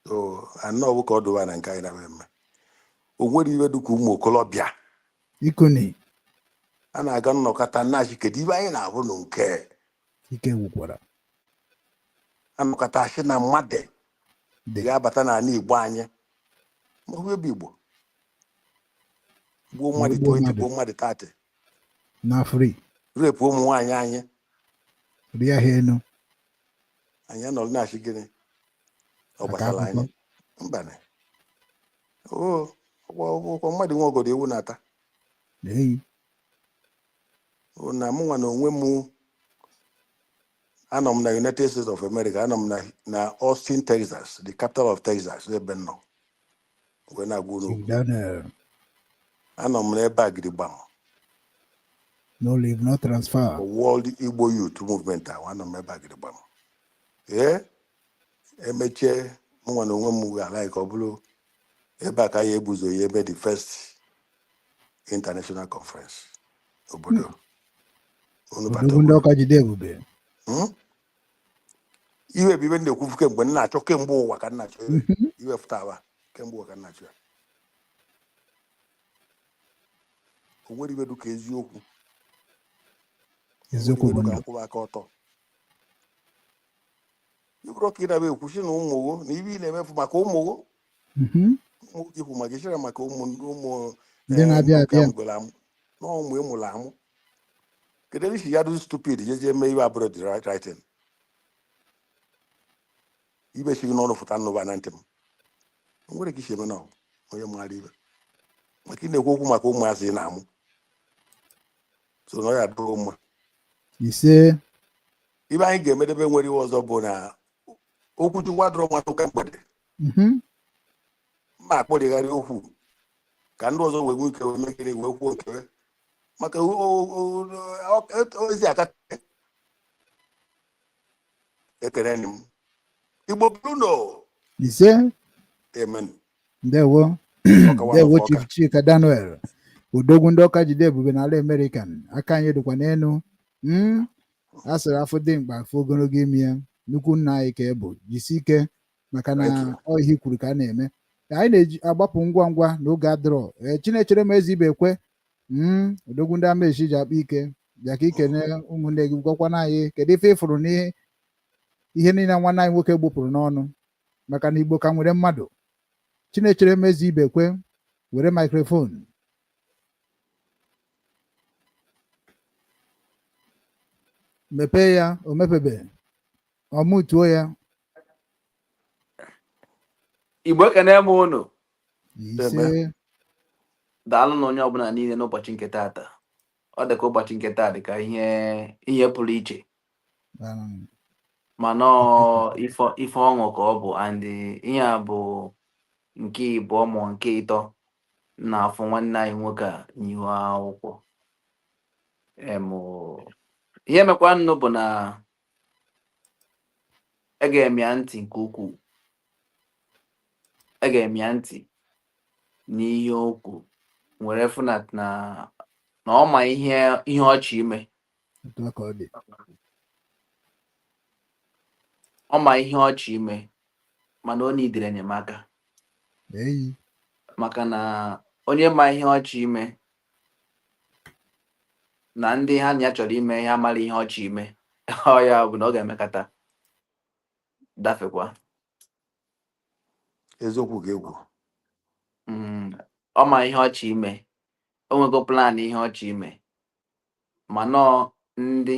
S9: So anọ bụ ka ọ dụwa na nke anyị na-eme eme o nwere iwe dịka ụmụ okorobịa.
S8: Ikuni.
S9: A na-aga nnọkọta nnachi, kedu ibe anyị na-abụ nụ nke
S8: Ike gwụkwara.
S9: Anọkọta asị na mmadụ
S8: dị
S9: ga-abata n'ala Igbo anyị, ma ọ bụ ebe Igbo gbuo mmadụ
S8: gbuo
S9: 20,
S8: mmadụ
S9: gbuo mmadụ 30,
S8: na free,
S9: rape ụmụ nwaanyị anyị,
S8: rie ha enu.
S9: Anyị anọrọ na-achị gịnị ọ
S8: maka
S9: gbasara
S8: akụkọ
S9: anyị mbanị o ọkwa mmadụ nwe ogodo ewu na-ata.
S8: Eyi.
S9: O na mụ nwa na onwe m anọ m na United States of America, anọ m na Austin, Texas, the capital of Texas, ebe m nọ wee na-agwa unu
S8: Chief
S9: okwu.
S8: Daniel.
S9: Anọ m n'ebe a gidigbam.
S8: No leave, no transfer.
S9: For World Igbo Youth Movement ahụ, anọ m ebe a gidigbam. Ee, emechie, mụ nwa na onwe m ga-ala ka ọ bụrụ ebe a ka ya ebuzo ya ebe the first international conference obodo unu bata.
S8: Odogwu ndị
S9: Obodo
S8: Ọka jide ebube.
S9: Iwe bụ ibe m na-ekwu kemgbe m na-achọ, kemgbe ụwa ka m na-achọ iwe iwe fụtaba, kemgbe ụwa ka m na-achọ ya. O nwere ibe dịka eziokwu, o nwere
S8: Eziokwu
S9: ibe
S8: bụ
S9: dịka
S8: ndụ.
S9: nkwụba aka ọtọ. Ịbụrụ ka ị na-abịa ekwu si na ụmụ na ibe ị na-emefu maka ụmụ ụmụ gị kwu maka ịchara maka ụmụ ụmụ
S8: ndị
S9: ee,
S8: na-abịa
S9: ndị nke
S8: abịa
S9: amụgoro amụ na ụmụ ịmụrụ amụ. Kedu ebe isi ya dị stupid jeje mee ibe abụrụ the right thing? Ibe si gị n'ọnụ fụta nnụba na ntị m. O nwere ka isi eme na ọ onye maara ibe maka ị na-ekwu okwu maka ụmụazị ị na-amụ, so na ọ ya adịghị mma.
S8: Ise.
S9: Ibe anyị ga-emedebe nwere iwe ọzọ bụ na okwuchukwu adọrọ mmadụ ụka mgbede. Mma akpọrịgharị okwu ka ndị ọzọ wee nwee ike wee megide wee kwuo nke maka ozi aka ekele m Igbo Bruno.
S8: Ise.
S9: Amen.
S8: Ndewo.
S9: Ọkawa
S8: ndewo.
S9: n'ofe
S8: Chief
S9: ọka.
S8: Chika Daniel, odogwu ndị Ọka jide ebube n'ala American, aka anyị dịkwa n'elu. A sịrị afọ dị mkpa afọ ogologo imi ya. Nnukwu nna anyị ka ị bụ, jisi ike maka na
S9: Thank you.
S8: ọ ihe i kwuru ka a na-eme. Anyị na-eji agbapụ ngwa ngwa n'oge adịrọ. Ee, Chinechere m eze ibe ekwe. Odogwu ndị amaechi ji akpa ike, bịa ka ikene ụmụnne gị, gwakwana anyị kedu ife ị fụrụ n'ihe ihe niile nwanne anyị nwoke gbupụrụ n'ọnụ, maka na Igbo ka nwere mmadụ. Chinechere m eze ibe ekwe, were microphone mepee ya. O mepebe, ọ mutuo ya.
S7: Igbo, ekene m unu.
S8: Ise.
S7: Daalụ na onye ọbụla niile n'ụbọchị nke taata. Ọ dị ka ụbọchị nke taa dị ka ihe pụrụ iche, mana ọ ife ọṅụ ka ọ bụ, and ihe a bụ nke ịbụọ ma nke ịtọ m na-afụ nwanne anyị nwoke a n'ihu akwụkwọ. Ihe mekwa nnụ bụ na ege m ya ntị nke ukwuu, ege m ya ntị n'ihe okwu nwere fụ na ọ ma ihe ọchị ime.
S8: Otu a ka ọ dị.
S7: Ọ ma ihe ọchị ime, mana ọ nidere enyemaka.
S8: Eyi.
S7: Maka na onye ma ihe ọchị ime na ndị ha na ya chọrọ ime ihe amara ihe ọchị ime, ọ ya bụ na ọ ga-emekata dafekwa.
S9: Eziokwu ka egwu.
S7: Ọ ma ihe ọchị ime, o nwego plan ihe ọchị ime, mana ọ ndị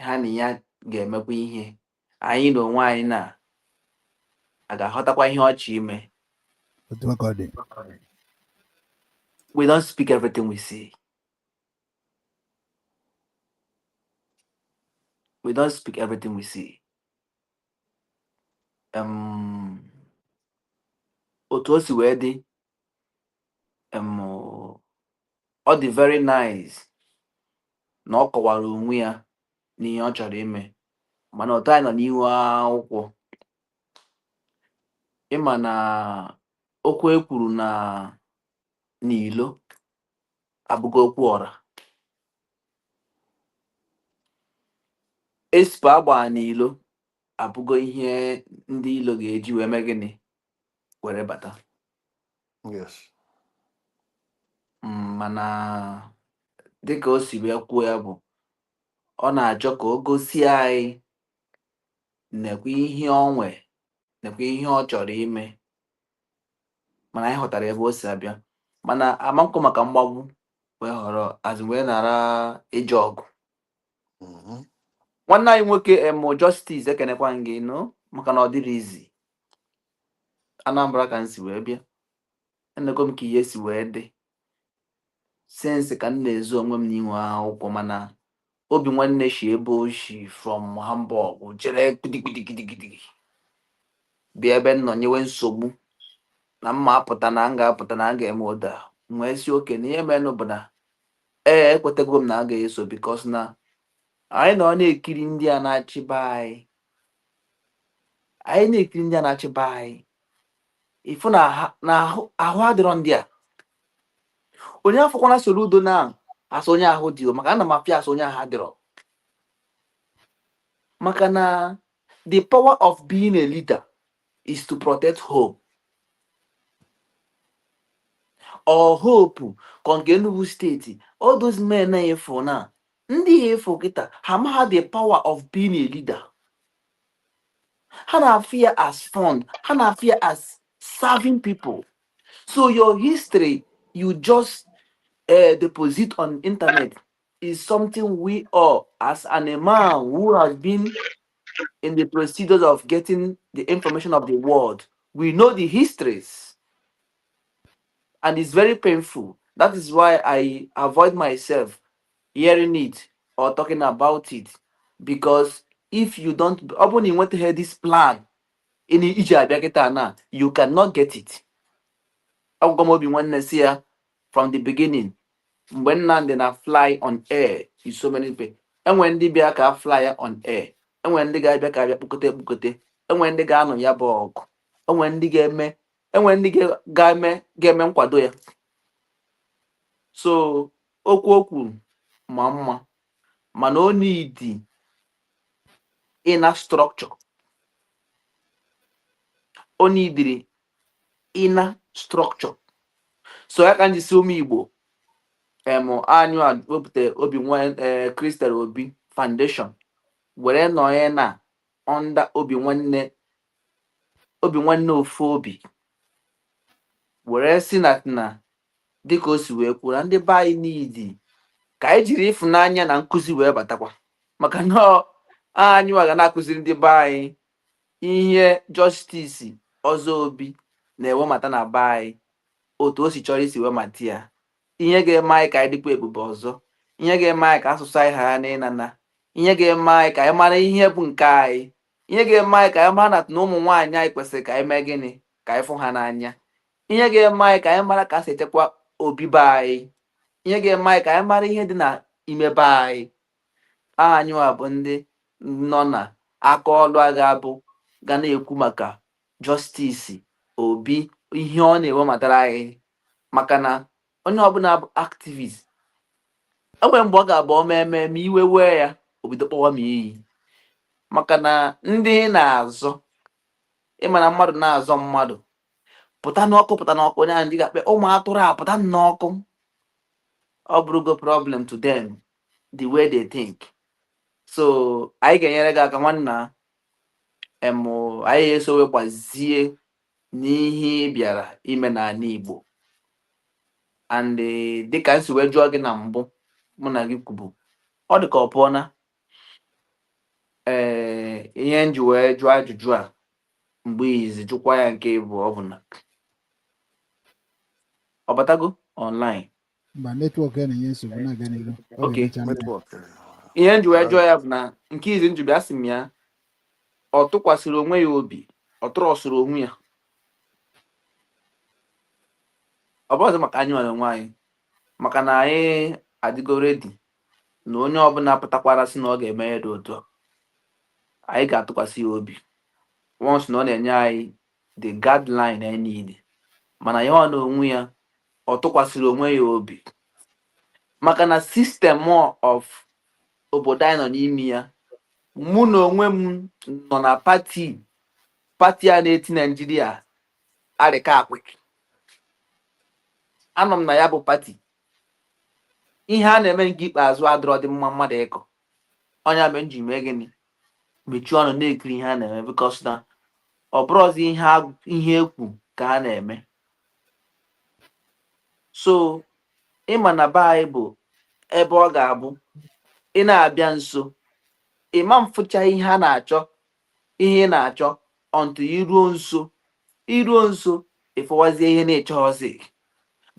S7: ha na ya ga-emekwa ihe anyị na onwe anyị na a ga-aghọtakwa ihe ọchị ime.
S8: Otu a ka ọ dị.
S7: We don't speak everything we see. We don't speak everything we see. Otu o si wee dị, ọ dị very nice na ọ kọwara onwe ya n'ihe ọ chọrọ ime, mana otu anyị nọ n'ihu akwụkwọ, ịma na okwu e kwuru na n'ilo abụghị okwu ọra. Esipo agba n'ilo abụgo ihe ndị ilo ga-eji wee mee gịnị were bata.
S9: Yes.
S7: Mana dịka o si wee kwuo ya bụ ọ na-achọ ka o gosi anyị nekwa ihe ọ nwe, nekwa ihe ọ chọrọ ime, mana anyị ghọtara ebe o si abịa. Mana amankwu maka mgbagbu wee họrọ azụ wee nara ije ọgụ. Nwanne anyị nwoke emo Justice, ekenekwa m gị nụ, maka na ọ dịrị izi Anambra ka m si wee bịa. Enego m ka ihe si wee dị since ka m na-ezu onwe m n'inwe akwụkwọ, mana obi nwanne shi ebe o shi from Hamburg jere gidigidigidi bịa ebe m nọ nyewe nsogbu na mma apụta na m ga-apụta na m ga-eme ụda. M wee si oke na ihe menụ bụ na ee, ekwetego m na a ga-eso, because na anyị nọ na-ekiri ndị a na-achịba anyị, anyị na-ekiri ndị a na-achịba anyị, ịfụ na na ahụ adịrọ ndị a. Onye afọkwana Soludo na asụ onye ahụ dị o, maka ana m afịa asụ onye ahụ adịrọ, maka na the power of being a leader is to protect hope or hope ka nke Enugu Steeti. All those men na-efu na ndị efu kịta, ha amaghị the power of being a leader. Ha na-afụ ya as fun, ha na-afụ ya as serving people. So your history you just deposit on internet is something we all, as an imam who has been in the procedures of getting the information of the world, we know the histories, and it's very painful. That is why I avoid myself hearing it or talking about it, because if you don't ọ bụrụ na ị nwetaghị this plan in iji abịa kịta na you cannot get it. Agwụgwọ m obi nwanne si ya from the beginning mgbe Nnamdi na fly on air is so many people. Enwe ndị bịa ka fly on air, enwe ndị ga-abịa ka abịa kpụkọte ekpukọte, enwe ndị ga-anọ ya bụ ọgụ, enwe ndị ga-eme, enwe ndị ga-eme nkwado ya. So okwu o kwuru ma mma, mana o need inner structure, o neediri inner structure. So ya ka m ji si ụmụ Igbo em anyụ a wepụta obi nwa Crystal Obi Foundation were nọnye na under obi nwanne, obi nwanne ofu obi, were si na dịka o si wee kwuo na ndị be anyị niidi ka anyị jiri ịfụnanya na nkụzi wee batakwa, maka na anyị nwa ga na-akụziri ndị be anyị ihe Justice Ọzọ Obi na-ewemata na be anyị, otu o si chọrọ isi wemata ya, ihe ga-eme anyị ka anyị dịkwa ebube ọzọ, ihe ga-eme anyị ka asụsụ anyị ghara n'ịnana, ihe ga-eme anyị ka anyị mara ihe bụ nke anyị, ihe ga-eme anyị ka anyị mara na ụmụ nwaanyị anyị kwesịrị ka anyị mee gịnị ka anyị fụ ha n'anya, ihe ga-eme anyị ka anyị mara ka a si echekwa obibe anyị, ihe ga-eme anyị ka anyị mara ihe dị na ime be anyị. Anyị nwa bụ ndị nọ na aka ọlụ agha bụ ga na-ekwu maka Justice Obi, ihe ọ na-ewematara anyị, maka na onye ọbụla bụ activist, o nwere mgbe ọ ga-abụ ọ mee mee ma iwe wee ya, obido kpọwa m iyi, maka na ndị na-azọ, ịma na mmadụ na-azọ mmadụ pụta n'ọkụ, pụta n'ọkụ, onye ahụ ndị ga-akpe ụmụ atụrụ a pụta n'ọkụ, ọ bụrụgo problem to them, the way they think. So anyị ga-enyere gị aka, nwanna em, anyị esowe gbazie n'ihe ị bịara ime n'ala Igbo. And dịka m si wee jụọ gị na mbụ mụ na gị kwubu, ọ dị ka ọ pụọ na ee ihe m ji wee jụọ ajụjụ a mgbe izizi, jụkwa ya nke bụ ọ bụ na ọ batago online.
S8: Mba, network ya na-enye nsogbu, na-aga n'ihu. Ọ
S7: Okay.
S8: ga-emecha ndị a.
S7: Ihe m ji wee jụọ ya bụ na nke izi m ji bịa sị m ya ọ tụkwasịrị onwe ya obi, ọ tụrọsịrị onwe ya, ọ bụghịzị maka anyị nwere onwe anyị, maka na anyị adịgo ready na onye ọbụla pụtakwara sị na ọ ga-eme ya dị otu a, anyị ga-atụkwasị ya obi once na ọ na-enye anyị the guideline anyị need. Mana ya ọ na onwe ya ọ tụkwasịrị onwe ya obi, maka na system of obodo anyị nọ n'ime ya, mụ na onwe m nọ na party a na-eti Naijiria arịka akwị, anọ m na ya bụ party. Ihe a na-eme nke ikpeazụ adịrọ dị mma mmadụ ịkọ. Ọnya mere m ji mee gịnị, mechie ọnụ na-ekiri ihe a na-eme, because na ọ bụrụzi ihe ihe ekwu ka a na-eme. So ịma na be anyị bụ ebe ọ ga-abụ ị na-abịa nso, ịma mfụcha ihe a na-achọ, ihe ị na-achọ, until iruo nso. Iruo nso, ịfụwazie ihe na-echọghọzi.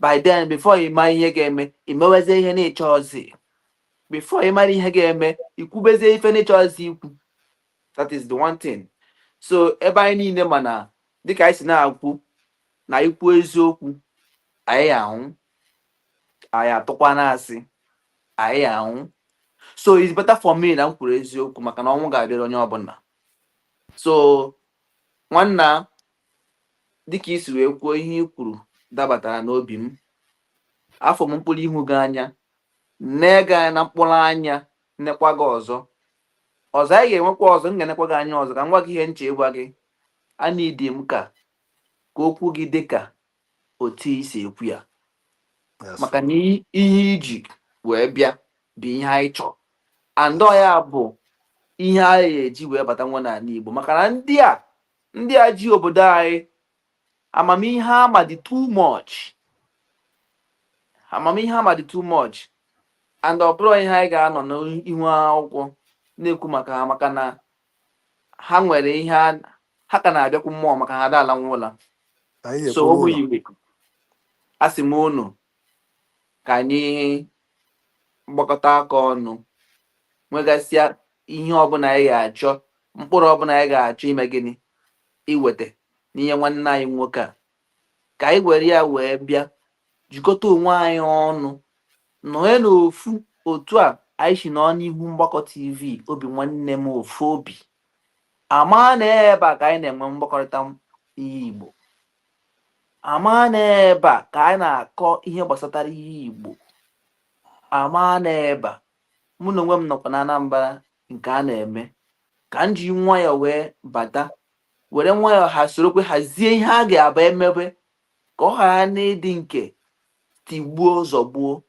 S7: By then, before ị ma ihe ga-eme, imewezie ihe na-echọghọzi. Before ị mara ihe ga-eme, ikwubezie ife na-echọghọzi ikwu. That is the one thing. So ebe anyị niile, mana dịka anyị si na-akwu na ikwu eziokwu, anyị anwụ, anyị atụkwa na-asị anyị anwụ. So it's better for me na m kwuru eziokwu, maka na ọnwụ ga-abịara onye ọbụla. So nwanna, dịka isi wee kwuo, ihe i kwuru dabatara n'obi m. Afọ m mkpụrụ ihu gị anya, nne gị anya na mkpụrụ anya, nnekwa gị ọzọ ọzọ, anyị ga-enwekwa ọzọ. M ga-enekwa gị anya ọzọ ka m gwa gị ihe nche ịgwa gị. A na-edi m ka okwu gị dị ka otu i si ekwu ya, maka na ihe iji wee bịa bụ ihe anyị chọrọ, and ọ ya bụ ihe anyị ga-eji wee bata nwa n'ala Igbo, maka na ndị a ji obodo anyị, amamihe ama dị too much, amamihe ama dị too much, and ọ bụrụ ihe anyị ga-anọ n'ihu akwụkwọ na-ekwu maka ha, maka na ha nwere ihe ha ka na-abịakwu mmụọ, maka ha ada nwa ụla.
S9: Anyị
S7: So
S9: ekwuru
S7: ụmụ
S9: ụlọ.
S7: Igbo, a sị m unu ka anyị gbakọta aka ọnụ, nwegasịa ihe ọbụla anyị ga-achọ, mkpụrụ ọbụla anyị ga-achọ ime gịnị, iweta n'ihe nwanne anyị nwoke a, ka anyị were ya wee bịa jikọta onwe anyị ọnụ, nọnye n'ofu otu a anyị si nọ n'ihu Mgbakọ TV, obi nwanne m, ofu obi ama na ebe a ka anyị na-enwe mgbakọrịta ihe Igbo, ama na ebe a ka anyị na-akọ ihe gbasatara ihe Igbo, ama na ebe a mụ na onwe m nọkwa na Anambra nke a na-eme, ka m ji nwayọọ wee bata, were nwayọọ ha sorokwe hazie ihe a ga-aba emebe, ka ọ ghara n'ịdị nke tigbuo zọgbuo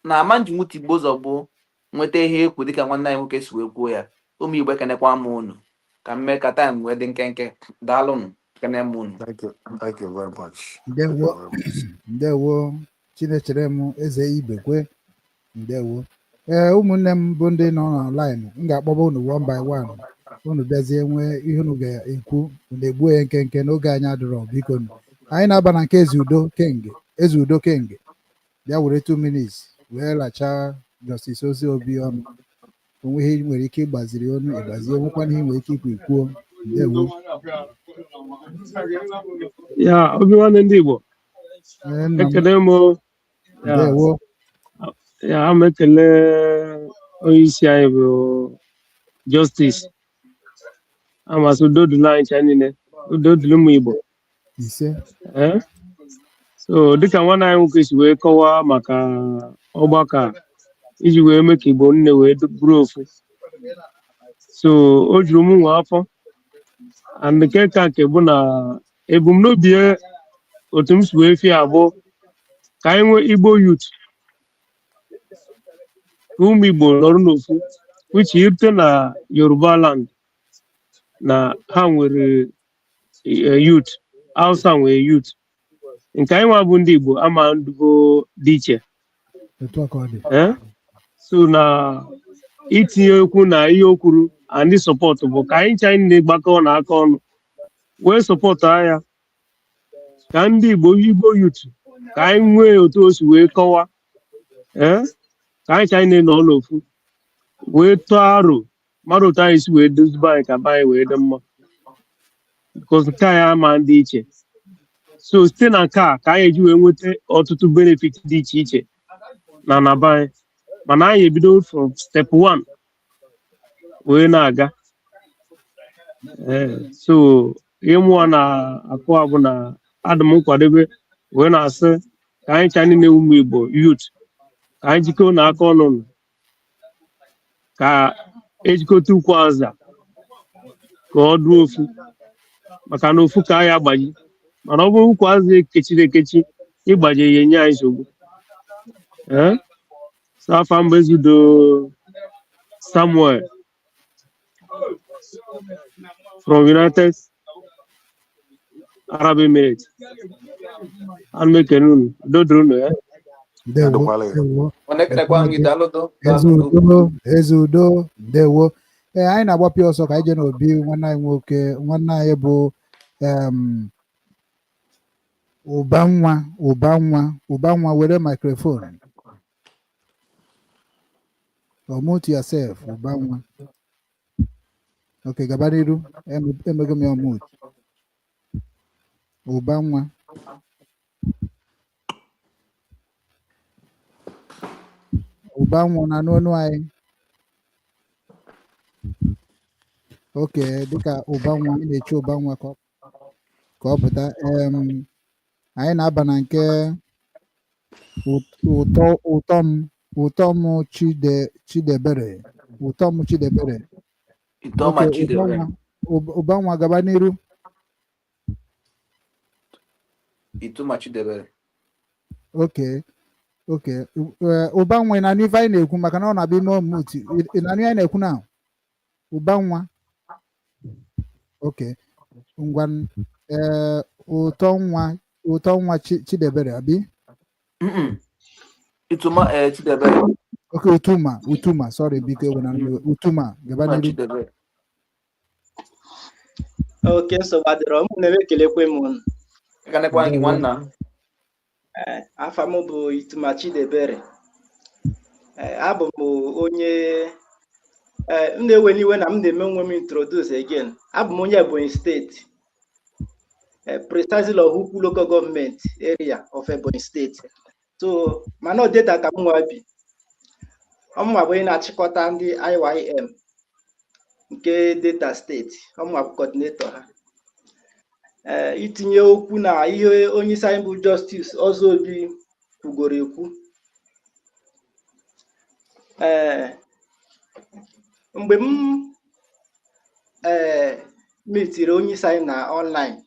S7: na ama njinwu tigbuo zọgbuo nweta ihe ekwu, dịka nwanne anyị nwoke si wee kwuo ya. Ụmụ Igbo, ekenekwa m unu. Ka m mee ka time wee dị nkenke. Daalụnụ, ekene m unu.
S9: Thank you. Thank you very much. Thank
S8: Ndewo.
S9: you very much.
S8: Ndewo, Chinechere m Eze Ibekwe, ndewo. Ee, ụmụnne m bụ ndị nọ na line, m ga-akpọba unu one by one. Unu bịazie nwee ihe unu ga-ekwu, unu egbuo ya nkenke n'oge anyị adịrọ. Biko nụ. Anyị na-aba na nke Eze Udo Kenge. Eze Udo Kenge, bịa were 2 minutes wee lachaa Justice Ozi Obi ọnụ. Onwe ihe ị nwere ike ịgbaziri ọnụ, ịgbazie. Nwekwana ihe ị nwere ike ikwu, ikwuo. Ndewo.
S13: Ya, obi nwanne ndị Igbo.
S8: Ee, nna m.
S13: Ekele m o. Ya.
S8: Ndewo.
S13: Ya, ama ekele onye isi anyị bụ Justice. Amasị udo dịrị anyị ncha niile, udo dịrị ụmụ Igbo.
S8: Ise.
S13: Ee, so dịka nwanne anyị nwoke si wee kọwaa maka ọgbakọ a iji wee mee ka Igbo nne wee bụrụ ofu, so o juru m nwa afọ, and nke ka nke bụ na ebumnobi ya, otu m si wee fie abụ ka anyị nwee Igbo youth, ka ụmụ Igbo nọrọ n'ofu, which irute na Yoruba land na ha nwere youth, Hausa nwere youth, nke anyị nwa bụ ndị Igbo ama ndugo dị iche.
S8: Otu a ka ọ dị.
S13: Eh? So na itinye okwu na ihe o kwuru and ndị support bụ ka anyị ncha niile gbakọọ na aka ọnụ wee support ya, ka ndị Igbo, Igbo youth, ka anyị nwee otu o si wee kọwaa, ee, ka anyị ncha niile nọ n'ofu wee tụọ aro, mara otu anyị si wee dozibe anyị, ka be anyị wee dị mma, because nke anyị ama dị iche. So site na nke a ka anyị eji wee nweta ọtụtụ benefit dị iche iche na be anyị, mana anyị ebido from step one wee na-aga. Ee, so ihe mụọ na-akụ bụ na adị m nkwadebe wee na-asị ka anyị cha niile, ụmụ Igbo youth, ka anyị jikọọ na aka ọnụ, ka ejikọta ukwu aza ka ọ dị ofu, maka na ofu ka anyị agbaji, mana ọ bụrụ ukwu azụ ekechiri ekechi, ịgbaji ya enye anyị nsogbu. Ee, so So afa m bụ Ezeudo Samuel from United Arab Emirates. Ana m ekene unu. Udo dịrị unu ya.
S8: Ndewo.
S9: Adịkwala ya.
S8: Ndewo.
S7: Ọ na-ekenekwa gị, daalụ do.
S8: Eze
S7: Daalụ.
S8: udo, eze udo, ndewo. Ee, anyị na-agbapụ ya ọsọ ka anyị jee n'obi nwanne anyị nwoke, nwanne anyị bụ Ụbanwa, Ụbanwa, Ụbanwa, were microphone. Unmute yourself, Ụbanwa. Okay, gaba n'iru. Emego m ya unmute. Ụbanwa. Ụbanwa na-anụ ọnụ anyị. Okay, dịka Ụbanwa, anyị na-eche Ụbanwa ka ọ pụta. Anyị na-aba na nke ụtọ ụtọ m ụtọ m Chide Chidebere, ụtọ m Chidebere.
S7: Itoma
S8: Okay,
S7: Chidebere.
S8: Ụbanwa, Ụbanwa, gaba n'iru.
S7: Itoma Chidebere.
S8: Okay. Ụbanwa, ị na-anụ ife anyị na-ekwu? Maka na ọ na-abịa ime ọmụmụ. Ị na-anụ ihe anyị na-ekwu na Ụbanwa? Okay, ngwa, ee, ụtọ nwa, ụtọ nwa Chidebere abi?
S7: Itoma Chidebere.
S8: Okay, Utuma, Utuma, sorry, biko ewena m iwe. Utuma, gaba
S7: Itoma
S8: n'iru.
S7: Chidebere.
S11: Oke, nsogbu adịrọ. Mụ na-ekelekwe m unu.
S7: Ekenekwa gị,
S8: Ndewo.
S7: nwanna.
S11: Ee, afa m bụ Ituma Chidebere. Ee, abụ m onye ee m na-ewe n'iwe na m na-eme onwe m introduce again. Abụ m onye Ebonyi Steeti, precisely Ọhaukwu Local Government Area of Ebonyi Steeti. So mana ọ data ka m nwa bi ọmụnwa bụ onye na-achịkọta ndị IYM nke Delta Steeti. Ọmụnwa bụ coordinator ha. Ee, itinye okwu na ihe onye isi anyị bụ Justice Ọzọobi kwugoro ekwu, ee, mgbe m mitiri onye isi anyị na online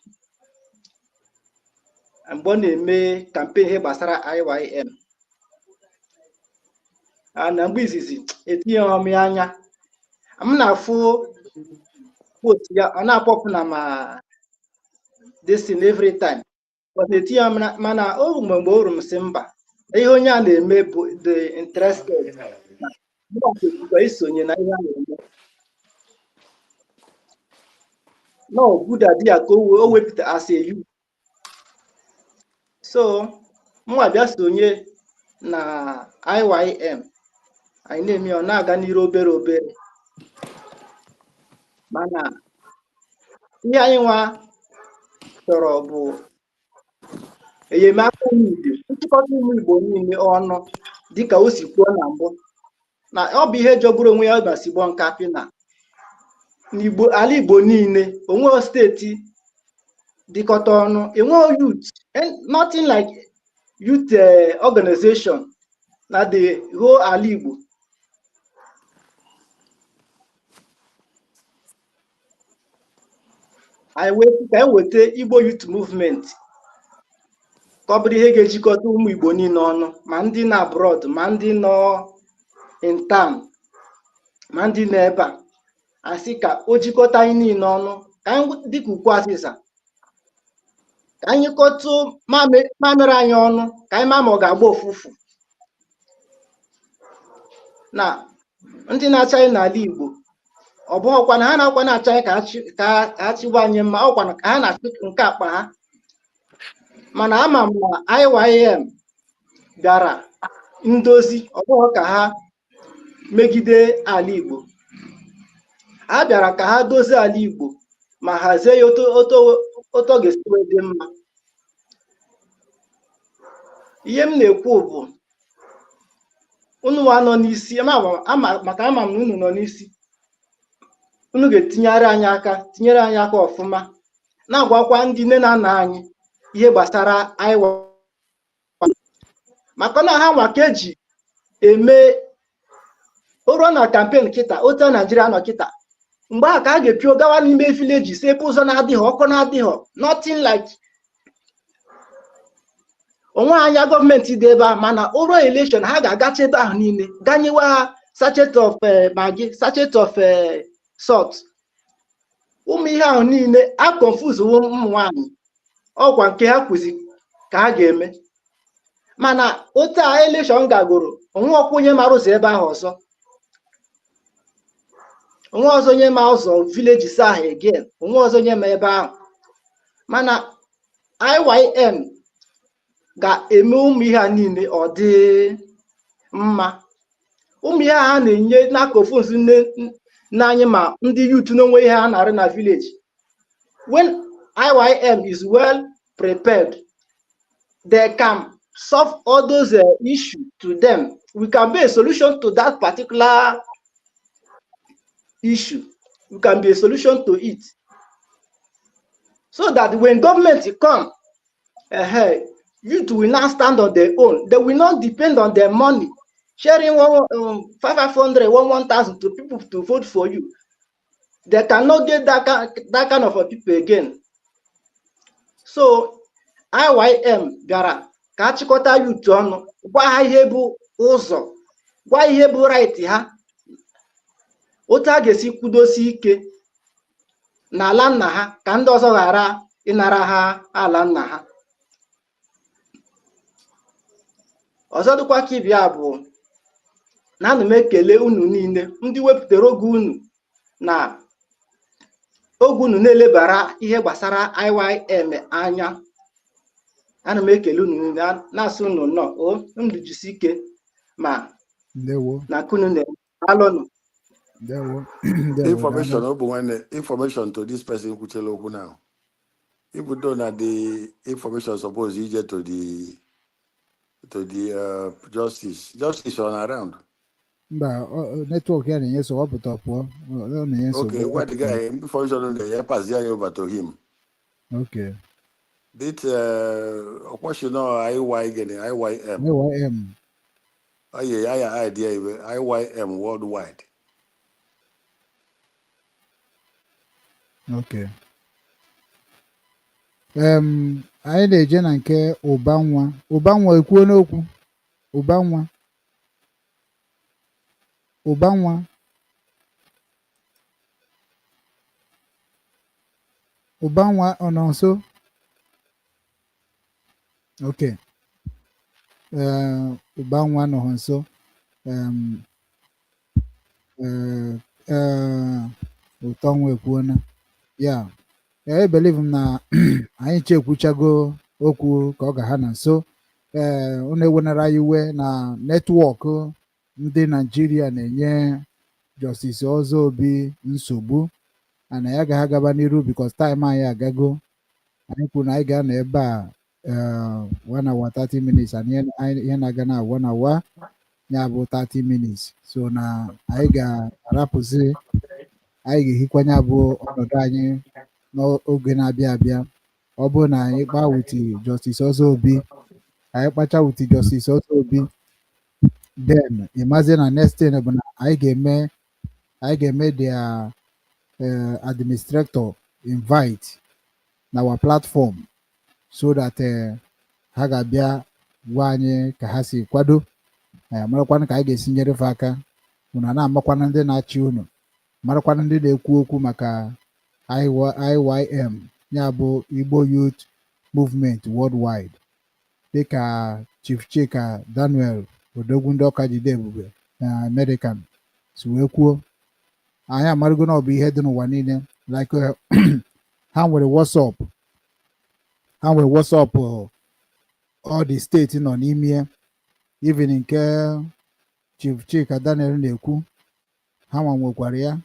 S11: mgbe ọ na-eme campaign ihe gbasara IYM a, na mgbe izizi etinyeghị m ya anya. M na-afụ post ya, ọ na-akpọpụ na ma this thing every time, but etinye m mana o mgbe o ruru m sị mba, ihe onye a na-eme bụ the interested na mụ kwesịrị isonye na ihe a na-eme. No good idea ka o wepụta as a youth. So mụnwa bịa sonye na IYM anyị na-eme ya, ọ na-aga n'iru obere obere, mana ihe anyị nwa chọrọ bụ enyemaka ụmụ Igbo, nchịkọta ụmụ Igbo niile ọnụ, dịka o si kwuo na mbụ na ọ bụ ihe jọgburu onwe ya ma sigbo nkapị na n'Igbo, ala Igbo niile onweghị steeti dịkọta ọnụ, enweghị youth, nothing like youth organization na the whole ala Igbo. Anyị wee ka anyị weta Igbo Youth Movement ka ọ bụrụ ihe ga-ejikọta ụmụ Igbo niile ọnụ, ma ndị nọ abroad, ma ndị nọ in town, ma ndị nọ ebe a. Asị ka o jikọta anyị niile ọnụ, ka anyị dịka ukwu azịza, ka anyị kọtụ mamịrị anyị ọnụ, ka anyị maa ma ọ ga-agba ụfụfụ. Na ndị na-achị anyị n'ala Igbo, ọ bụghịkwa na ha na-akwa na-achị anyị ka ha chịgbu anyị mma, ọkwa na ka ha na-achị nke akpa ha. Mana ama m na IYM bịara ndozi, ọ bụghị ka ha megide ala Igbo. Ha bịara ka ha dozie ala Igbo ma hazie ya otu ọ ga-esi wee dị mma. Ihe m na-ekwu bụ unu nwa nọ n'isi, maka ama m na unu nọ n'isi, unu ga-etinyere anyị aka, tinyere anyị aka ọfụma, na-agwakwa ndị nne na nna anyị ihe gbasara IYM, maka na ha nwa ka eji eme o ruo na campaign kịta, otu Naijiria nọ kịta, mgbe ahụ ka a ga-epio gawa n'ime village, si ebe ụzọ na-adịghị, ọkụ na-adịghị, nothing like Onwe anya gọọmenti dị ebe ahụ, mana ụrọ election ha ga-agacha ebe ahụ niile, ganyewe ha sachet of Maggi, sachet of salt, ụmụ ihe ahụ niile a confuse ụmụ nwanyị. Ọkwa nke ha kwụzi ka ha ga-eme, mana otu a election gagoro, onwe ọkwa onye mara ụzọ ebe ahụ ọzọ, onwe ọzọ onye ma ụzọ villages ahụ again, onwe ọzọ onye ma ebe ahụ. Mana IYM ga-eme ụmụ ihe a niile ọ dị mma. Ụmụ ihe a ha na-enye na-confuse nne nne anyị ma ndị youth n'onwe ihe ha na-arụ na village. When IYM is well prepared, they can solve all those issues to them. We can be a solution to that particular issue. We can be a solution to it so that when government come, youth will now stand on their own. They will not depend on their money, sharing one 500, 1,000 to people to vote for you. They cannot get that kind of a people again. So IYM bịara ka a chịkọta youth ọnụ, gwa ha ihe bụ ụzọ, gwa ihe bụ right ha, otu a ga-esi kwudosi ike n'ala nna ha ka ndị ọzọ ghara ịnara ha ala nna ha. Ọzọ dịkwa ka ịbịa bụ na ana m ekele unu niile ndị wepụtara oge unu na oge unu na-elebara ihe gbasara IYM anya. Ana m ekele unu niile, na-asị unu nnọọ o ndụ, jisi ike ma
S8: Ndewo.
S11: na nke unu na-eme. Alụnụ.
S8: Ndewo, ndewo.
S9: Information.
S8: Daalụ.
S9: Ọ bụ nwanne, information to this person kwuchara okwu now. Even though na the information suppose ije to the justice justice on around.
S8: Mba, network ya na-enye nsogbu. Ọ pụta pụọ, ọ na-enye nsogbu.
S9: Okay, gwa the guy information na ya pass ya over to him.
S8: Okay.
S9: This ọkwọshi nọ IY gịnị, IYM?
S8: AYM.
S9: Aye, aya idea ibe IYM worldwide.
S8: Okay. Anyị na-eje na nke Ụbanwa. Ụbanwa, ekwuo n'okwu. Ụbanwa, Ụbanwa, Ụbanwa, ọ nọ nso? Okay. Ee, Ụbanwa nọ nso. Ee, Ụtọnwa ekwuona ya. Ee, believe m na anyị chekwuchago okwu ka ọ ga ha na nso. Ee, unu ewenara ya iwe na network ndị Naijiria na-enye Justice Ọzọobi nsogbu, ana ya agaghị agaba n'iru because time anyị agago. Anyị kwuru na anyị ga-anọ ebe a 1 hour 30 minutes and ihe na-aga na 1 hour ya bụ 30 minutes, so na anyị ga-arapụzi, anyị ga-ehikwanye bụ ọnọdụ anyị n'oge na-abịa abịa. Ọ bụrụ na anyị kpaa with Justice Ọzọobi, anyị kpacha with Justice Ọzọobi, then ịmazie na next thing bụ na anyị ga-eme their administrator invite na our platform so that ha ga-abịa gwa anyị ka ha si kwado anyị, marakwanụ ka anyị ga-esi nyere fa aka. Unu a na-amakwana ndị na-achị unu, marakwana ndị na-ekwu okwu maka IYM, ya bụ Igbo Youth Movement Worldwide, dịka Chief Chika Daniel Odogwu ndị ọka jide ebube na American si wee kwuo. Anyị amarụgo na ọ bụ ihe dị n'ụwa niile, like ha nwere WhatsApp, ha nwere WhatsApp, all the state nọ n'ime, even nke Chief Chika Daniel na-ekwu, ha nwa nwekwara ya.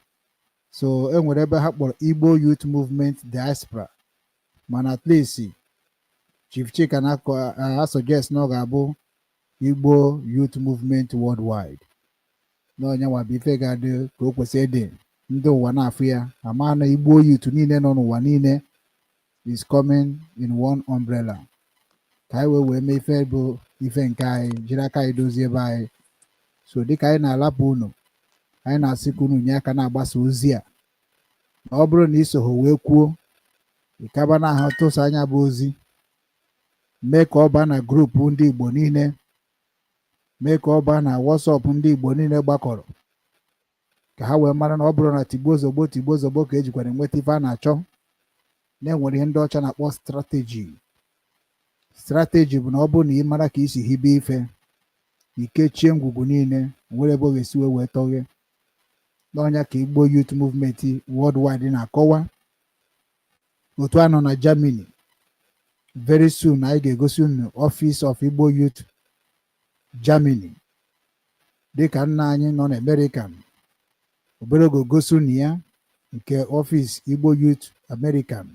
S8: So e nwere ebe ha kpọrọ Igbo Youth Movement Diaspora, mana at least Chief Chika na suggest na ọ ga-abụ Igbo Youth Movement Worldwide, na onye nwa bụ ife ga-adị ka o kwesịrị ịdị, ndị ụwa na-afụ ya, ama na Igbo youth niile nọ n'ụwa niile is coming in one umbrella, ka anyị wee mee ife bụ ife nke anyị jiri aka anyị dozie ebe anyị. So dịka anyị na-alapụ unu, anyị na-asị ka unu nye aka na-agbasa ozi a, na ọ bụrụ na iso ha wee kwuo ịkaba na ahụ tụsa anya bụ ozi. Mee ka ọ baa na group ndị Igbo niile, mee ka ọ baa na WhatsApp ndị Igbo niile gbakọrọ, ka ha wee mara na ọ bụrụ na tigbuo zogbo tigbuo zogbo ka ejikwara enweta ife a na-achọ, na-enwere ihe ndị ọcha na-akpọ strategy. Strategy bụ na ọ bụrụ na ị mara ka isi hibe ife, ikechie ngwugwu niile, nwere ebe ọ ga-esi wee tọghe n'ọnya. Ka Igbo Youth Movement Worldwide na-akọwa otu a nọ na Germany. Very soon anyị ga-egosi unu Office of Igbo Youth Germany, dịka nna anyị nọ na American obere oge gosi unu ya nke office Igbo Youth American.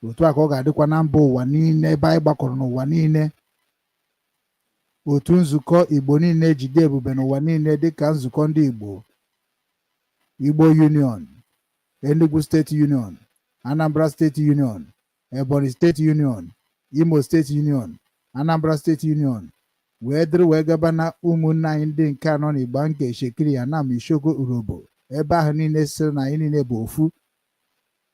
S8: Otu a ka ọ ga-adịkwa na mba ụwa niile, ebe anyị gbakọrọ n'ụwa niile, otu nzukọ Igbo niile jide ebube n'ụwa niile, dịka nzukọ ndị Igbo, Igbo Union, Enugu State Union, Anambra State Union, Ebonyi State Union, Imo State Union, Anambra State Union, wee dịrị wee gaba na ụmụnne anyị ndị nke anọ n'Igba nke Ishekiri, Anam, Ishoko, Urobo, ebe ahụ niile sịrị na anyị niile bụ ofu.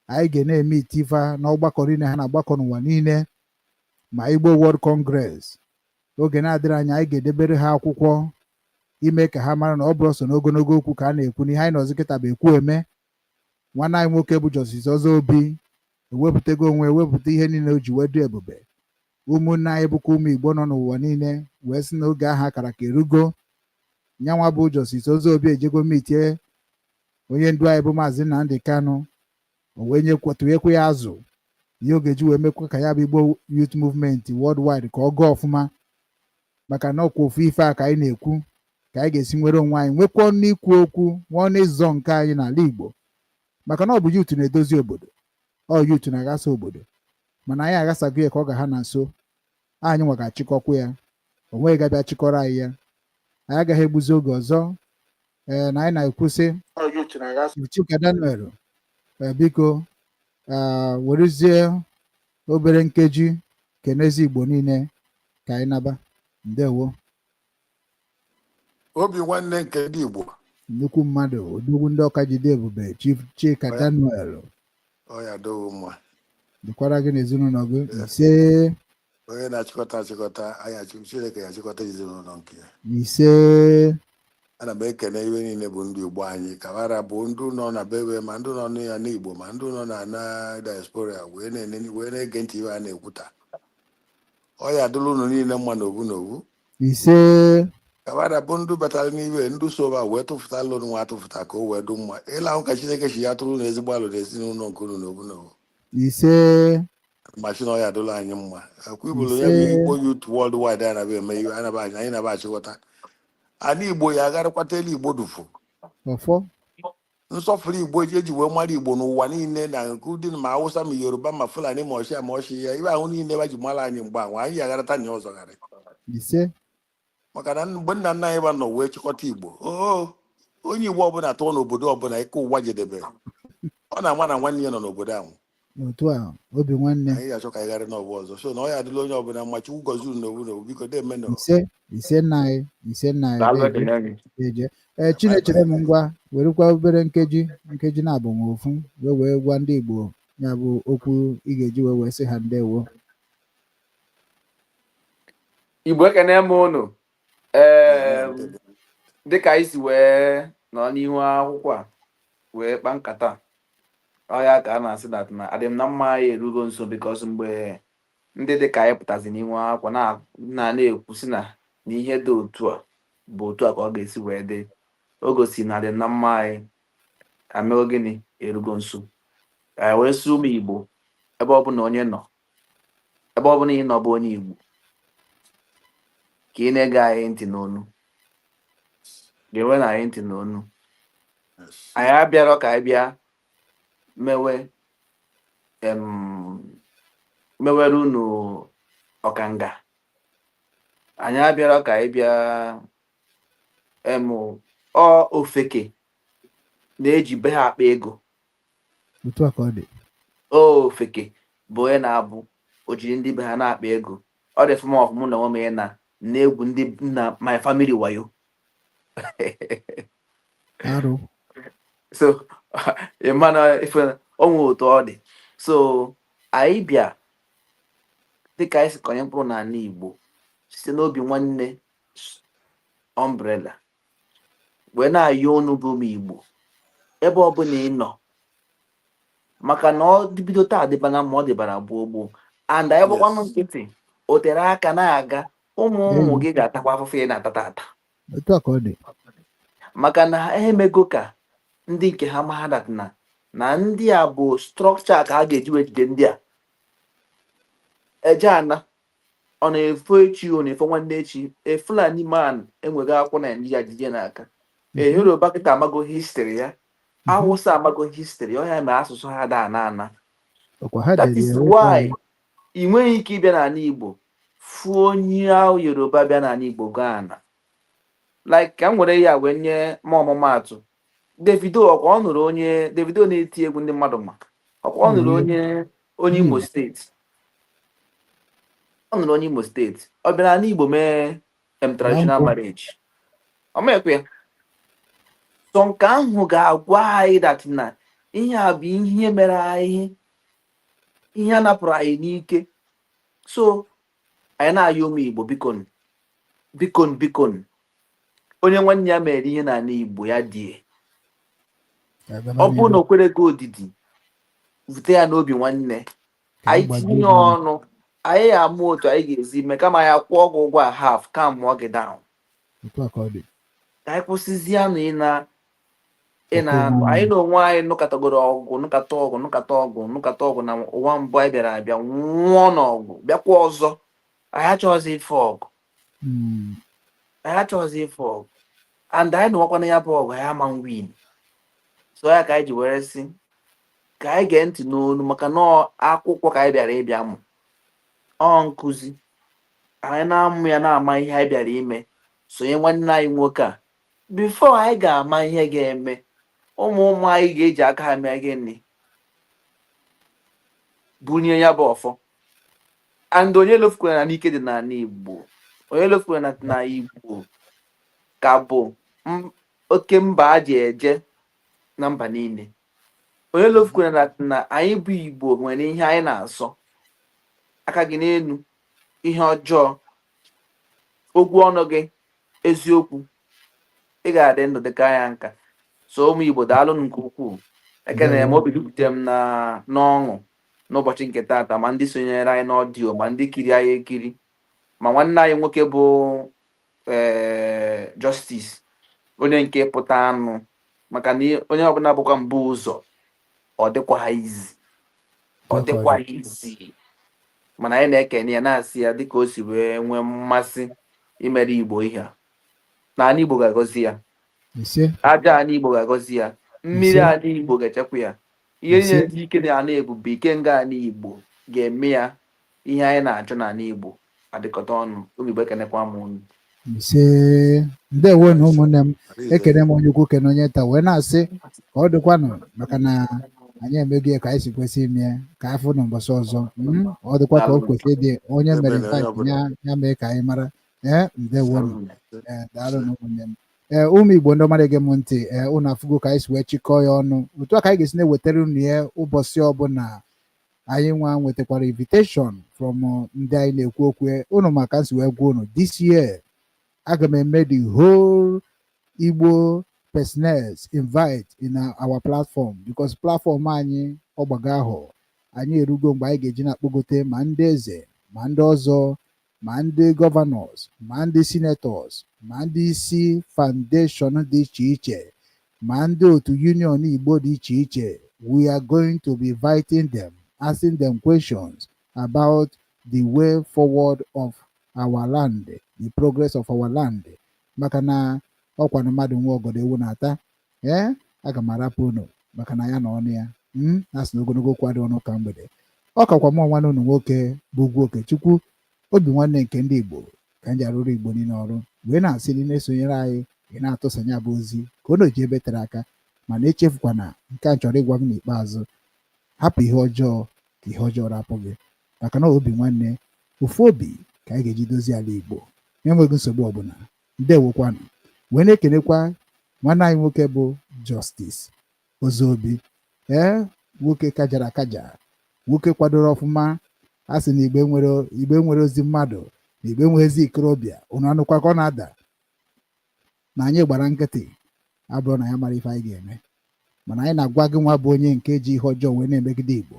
S8: Anyị ga na-eme itifa n'ọgbakọ niile ha na-agbakọ n'ụwa niile, ma Igbo World Congress. Oge na-adịrị anya, anyị ga-edebere ha akwụkwọ ime ka ha mara na ọ bụrụ so n'ogologo okwu ka a na-ekwu n'ihe anyị nọzi kịta bụ ekwu eme. Nwanne anyị nwoke bụ Justice Ozobi ewepụtago onwe, ewepụta ihe niile o ji wee dị ebube. Ụmụnne anyị bụkwa ụmụ Igbo nọ n'ụwa niile wee sị na oge ahụ akara ka erugo. Nyanwa bụ Justice Ozobi ejego mitie onye ndu anyị bụ Maazị Nnamdi Kanu, o wee nyekwa ya azụ ihe ọ ga-eji wee mekwa ka ya bụ Igbo Youth Movement Worldwide ka ọ gaa ọfụma, maka na ọkwa ofu ife a ka anyị na-ekwu, ka anyị ga-esi nwere onwe anyị, nwekwa ọnụ ikwu okwu, nwee ọnụ ịzọ nke anyị n'ala Igbo, maka na ọ bụ youth na-edozi obodo, ọ youth na-aghasa obodo. Mana anyị aghasago ya ka ọ ga ha na nso anyị nwa ga-achịkọkwa ya, o nweghị ga-abịa chịkọrọ anyị ya. Anyị agaghị egbuzi oge ọzọ. Ee, na anyị na-ekwusị. Chika Daniel, biko, werezie obere nkeji kenezi Igbo niile ka anyị naba. Ndewo.
S9: Obi nwanne nke ndị Igbo.
S8: Nnukwu mmadụ, odogwu ndị ọka jide ebube, Chief Chika Daniel.
S9: Ọ ya dowo mma.
S8: Dịkwara gị na ezinụlọ gị. Ise.
S9: Onye na-achịkọta achịkọta anyị achị, Chineke ya achịkọta ezinụlọ nke ya.
S8: Ise.
S9: Ana m ekene iwe niile bụ ndị Igbo anyị kabara bụ ndị nọ na bebe, ma ndị nọ ya n'Igbo, ma ndị nọ na diaspora wee na-ene wee na-ege ntị iwe a na-ekwuta. Ọ ya adịla unu niile mma n'obu n'obu.
S8: Ise.
S9: Kabara bụ ndị batara n'iwe, ndị soba wee tụfụta alụ nwa atụfụta ka o wee dị mma ịla ahụ, ka Chineke si ya tụrụ na ezigbo alụ na ezinụlọ nke unu n'obu n'obu.
S8: Ise.
S9: Ma sị na ọ ya adịla anyị mma akwa ibulu ya bụ Igbo Youth Worldwide a na-eme iwe anyị na-aba achịkọta ana Igbo ya agharịkwata elu Igbo dufu.
S8: Ọfọ. Nsọfụrụ
S9: Igbo eji wee mara Igbo n'ụwa niile, na nke ụdị ma Awụsa, ma Yoruba, ma Fulani, ma ọchịa ma ọchị ya, ibe ahụ niile ba ji mara anyị mgbe ahụ, anyị agharịta na ọzọ gharị.
S8: Ise.
S9: Maka na mgbe nna nna anyị ba nọ wee chịkọta Igbo, oo onye Igbo ọbụla tụọ n'obodo ọbụla ike ụwa jedebe, ọ na-ama na nwanne ya nọ n'obodo ahụ.
S8: Otu a, obi nwanne.
S9: Anyị ga-achọ ka anyị gharị n'ọgbọ ọzọ, so na ọ ya adịla onye ọbụla mma. Chukwu gọzie unu n'obu n'obu, biko deemenụ.
S8: Ise, ise, nna anyị, ise, nna anyị.
S7: Daalụ.
S8: Deeje.
S7: Ekele gị.
S8: Deeje. Ee, Chinechere m, ngwa, werekwa obere nkeji na-abụ ma ofu wee gwa ndị Igbo ya bụ okwu ị ga-eji wee sị ha ndewo.
S7: Igbo, ekene m unu. Ee, dịka anyị si wee nọ n'ihu akwụkwọ a wee kpa nkata ọ ya ka a na-asị that na adịm na mma anyị erugo nso, because mgbe ndị dịka anyị pụtazi n'ihu akwụkwọ na na-ekwu sị na ihe dị otu a bụ otu a ka ọ ga-esi wee dị, o gosi na adịm na mma anyị amego gịnị erugo nso. Anyị wee sị ụmụ Igbo, ebe ọbụla onye nọ, ebe ọbụla ị nọ bụ onye Igbo, ka ị na-ege anyị ntị n'onu, ga-enwe na anyị ntị n'onu. Anyị abịarọ ka anyị bịa mewe mewere unu ọkanga. Anyị abịarọ ka anyị bịa ọ ofeke na-eji be ha akpa ego.
S8: Otu a ka ọ dị.
S7: Ofeke bụ onye na-abụ o jiri ndị be ha na-akpa ego. Ọ dị fụma ọfụmụ na onwe m na na-egwu ndị nna my family wayo.
S8: Arụ.
S7: So ị ma na ife onwe otu ọ dị, so anyị bịa Dịka anyị si kọnye mkpụrụ n'ala Igbo site n'obi nwanne umbrella, wee na-ayọ unu bụ ụmụ Igbo, ebe ọbụla ị nọ, maka na ọ bido taa dịbana ma ọ dịbara gboo gboo, and anyị gbakwanụ nkịtị, o tere aka na-aga, ụmụ ụmụ gị ga-atakwa afụfụ ị na-ata tata.
S8: Otu a ka ọ dị.
S7: Maka na ha emego ka ndị nke ha ma that na ndị a bụ structure ka a ga-eji wee jide ndị a eje ana. Ọ na-efo echi, ọ na-efo nwanne echi. A Fulani man enweghị akwụkwọ Naijiria jide n'aka. A Yoruba kịta amago history ya. Awụsa amago history ọ ya mere asụsụ ha da ana ana.
S8: Ọkwa ha
S7: That
S8: dere
S7: is
S8: ya.
S7: why ị nweghị ike ịbịa n'ala Igbo fụ onye ahụ Yoruba bịa n'ala Igbo gaa ana, like ka m were ya wee nye ma ọmụmaatụ, Davido. Ọkwa ọ nụrụ onye Davido na-eti egwu ndị mmadụ, ma ọkwa ọ nụrụ onye Imo Steeti. Ọ nụrụ onye Imo Steeti, ọ bịara n'ala Igbo mee traditional marriage, ọ meekwa ya. So nke ahụ ga-agwa anyị that na ihe a bụ ihe mere anyị, ihe a napụrụ anyị n'ike. So anyị na-ayọ ụmụ Igbo, bikon, bikon, bikon, onye nwanne ya mere ihe n'ala Igbo ya die, ọ bụrụ na o kwere gị odidi, vute ya n'obi nwanne anyị, tinye ọnụ, anyị ama otu anyị ga-esi mee, kama ya kwụọ gị ụgwọ a half ka mụọ gị down.
S8: Otu a ka ọ dị.
S7: Ka anyị kwụsịzianụ ị na-anụ anyị na onwe anyị nụkọtagoro ọgụ, nụkọta ọgụ, nụkọta ọgụ, nụkọta ọgụ na ụwa mbụ anyị bịara abịa nwụọ n'ọgụ, bịakwa ọzọ. Anyị achọghịzị ife ọgụ. Anyị achọghịzị ife ọgụ, and anyị nụwakwana ya bụ ọgụ, anyị ama win. So ya ka anyị ji were sị ka anyị gee ntị n'olu, maka na ọ akwụkwọ ka anyị bịara ịbịa mụ, ọ nkụzi anyị na-amụ ya, na-ama ihe anyị bịara ime. Sonye nwanne anyị nwoke a before anyị ga-ama ihe ga-eme ụmụ ụmụ anyị ga-eji aka ha mee gịnị, bunye ya bụ ọfọ. And onye lofukwara na n'ike dị n'ala Igbo, onye lofukwara na Igbo ka bụ oke mba a ji eje na mba niile, onye lofukwara na anyị bụ Igbo nwere ihe anyị na-asọ aka gị n'elu, ihe ọjọọ, okwu ọnụ gị eziokwu, ị ga-adị ndụ dịka anya nka. So ụmụ Igbo, daalụ nke ukwuu. Ekenere m, obi jupụtara m na n'ọṅụ n'ụbọchị nke taata, ma ndị sonyere anyị n' audio, ma ndị kiri anyị ekiri, ma nwanne anyị nwoke bụ Justice, onye nke pụta anụ, maka na onye ọbụla bụkwa mbụ ụzọ, ọ dịkwa izi, ọ dịkwa izi, mana anyị na-ekene ya, na-asị ya dịka o si wee nwee mmasị imere Igbo ihe a, na ala Igbo ga-agọzi ya.
S8: Ise.
S7: Aja ala Igbo ga-agọzi ya, mmiri
S8: Ise.
S7: ala Igbo ga-echekwa ya, ihe
S8: Ise.
S7: niile dị ike na ala ebube ikenga ala Igbo ga-eme ya. Ihe anyị na-achọ n'ala Igbo adịkọta ọnụ. Ụmụ Igbo, ekenekwa m unu.
S8: Ise, ndewo na ụmụnne m. Ekene m onye ukwu, kene onye nta, wee na-asị ka ọ dịkwanụ, maka na anyị emego ya ka anyị si kwesị ime ya, ka afọ na mbọsị ọzọ. Ọ dịkwa ka o kwesị ịdị. Onye mere
S9: Ebele onye
S8: invite
S9: ọbụla.
S8: ya, ya mee ka anyị mara. Ee, ndewonụ. Ee, daalụ na ụmụnne m. Ee, ụmụ Igbo ndị ọma na-ege m ntị, ee, unu afụgo ka anyị si wee chịkọọ ya ọnụ. Otu a ka anyị ga-esi na-ewetara unu ya ụbọchị ọbụla anyị nwa nwetakwara invitation from ndị anyị na-ekwu okwu. Unu maka nsi wee gwa unu, this year aga m eme the whole Igbo personnels invite in our platform, because platform anyị ọgbago ahụ anyị erugo mgbe anyị ga-eji na-akpọgote ma ndị eze, ma ndị ọzọ, ma ndị governors, ma ndị senators, ma ndị isi foundation dị iche iche, ma ndị otu union Igbo dị iche iche. We are going to be inviting them, asking them questions about the way forward of our land, the progress of our land, maka na ọkwanụ mmadụ nwe ọgọdọ ewu na-ata. Ee, aga m arapụ unu, maka na ya na ọnụ ya na asị na ogologo okwu adị ọnụ ka mgbede. Ọ kakwa mụ nwanne unu nwoke bụ Ugwu Okechukwu, obi nwanne nke ndị Igbo, ka m ji arụrụ Igbo niile ọrụ, wee na-asị ndị na-esonyere anyị, ị na-atụsanye abụ ozi ka ọ na-eji ebe tere aka. Mana echefukwana nke a chọrọ ịgwa gị n'ikpeazụ: hapụ ihe ọjọọ ka ihe ọjọọ rapụ gị, maka na obi nwanne, ofu obi ka anyị ga-eji dozie ala Igbo na-enweghị nsogbu ọbụla. Ndewokwanụ. Wee na-ekenekwa nwanne anyị nwoke bụ Justice Ozobi, ee, nwoke kajara akaja, nwoke kwadoro ọfụma. A sị na Igbo nwere, Igbo nwere ozi mmadụ na Igbo enweghịzi ikorobịa. Unu anụkwa ka ọ na-ada na anyị gbara nkịtị, abụrụ na ya mara ife anyị ga-eme. Mana anyị na-agwa gị, nwa bụ onye nke ji ihe ọjọọ wee na-emegide Igbo,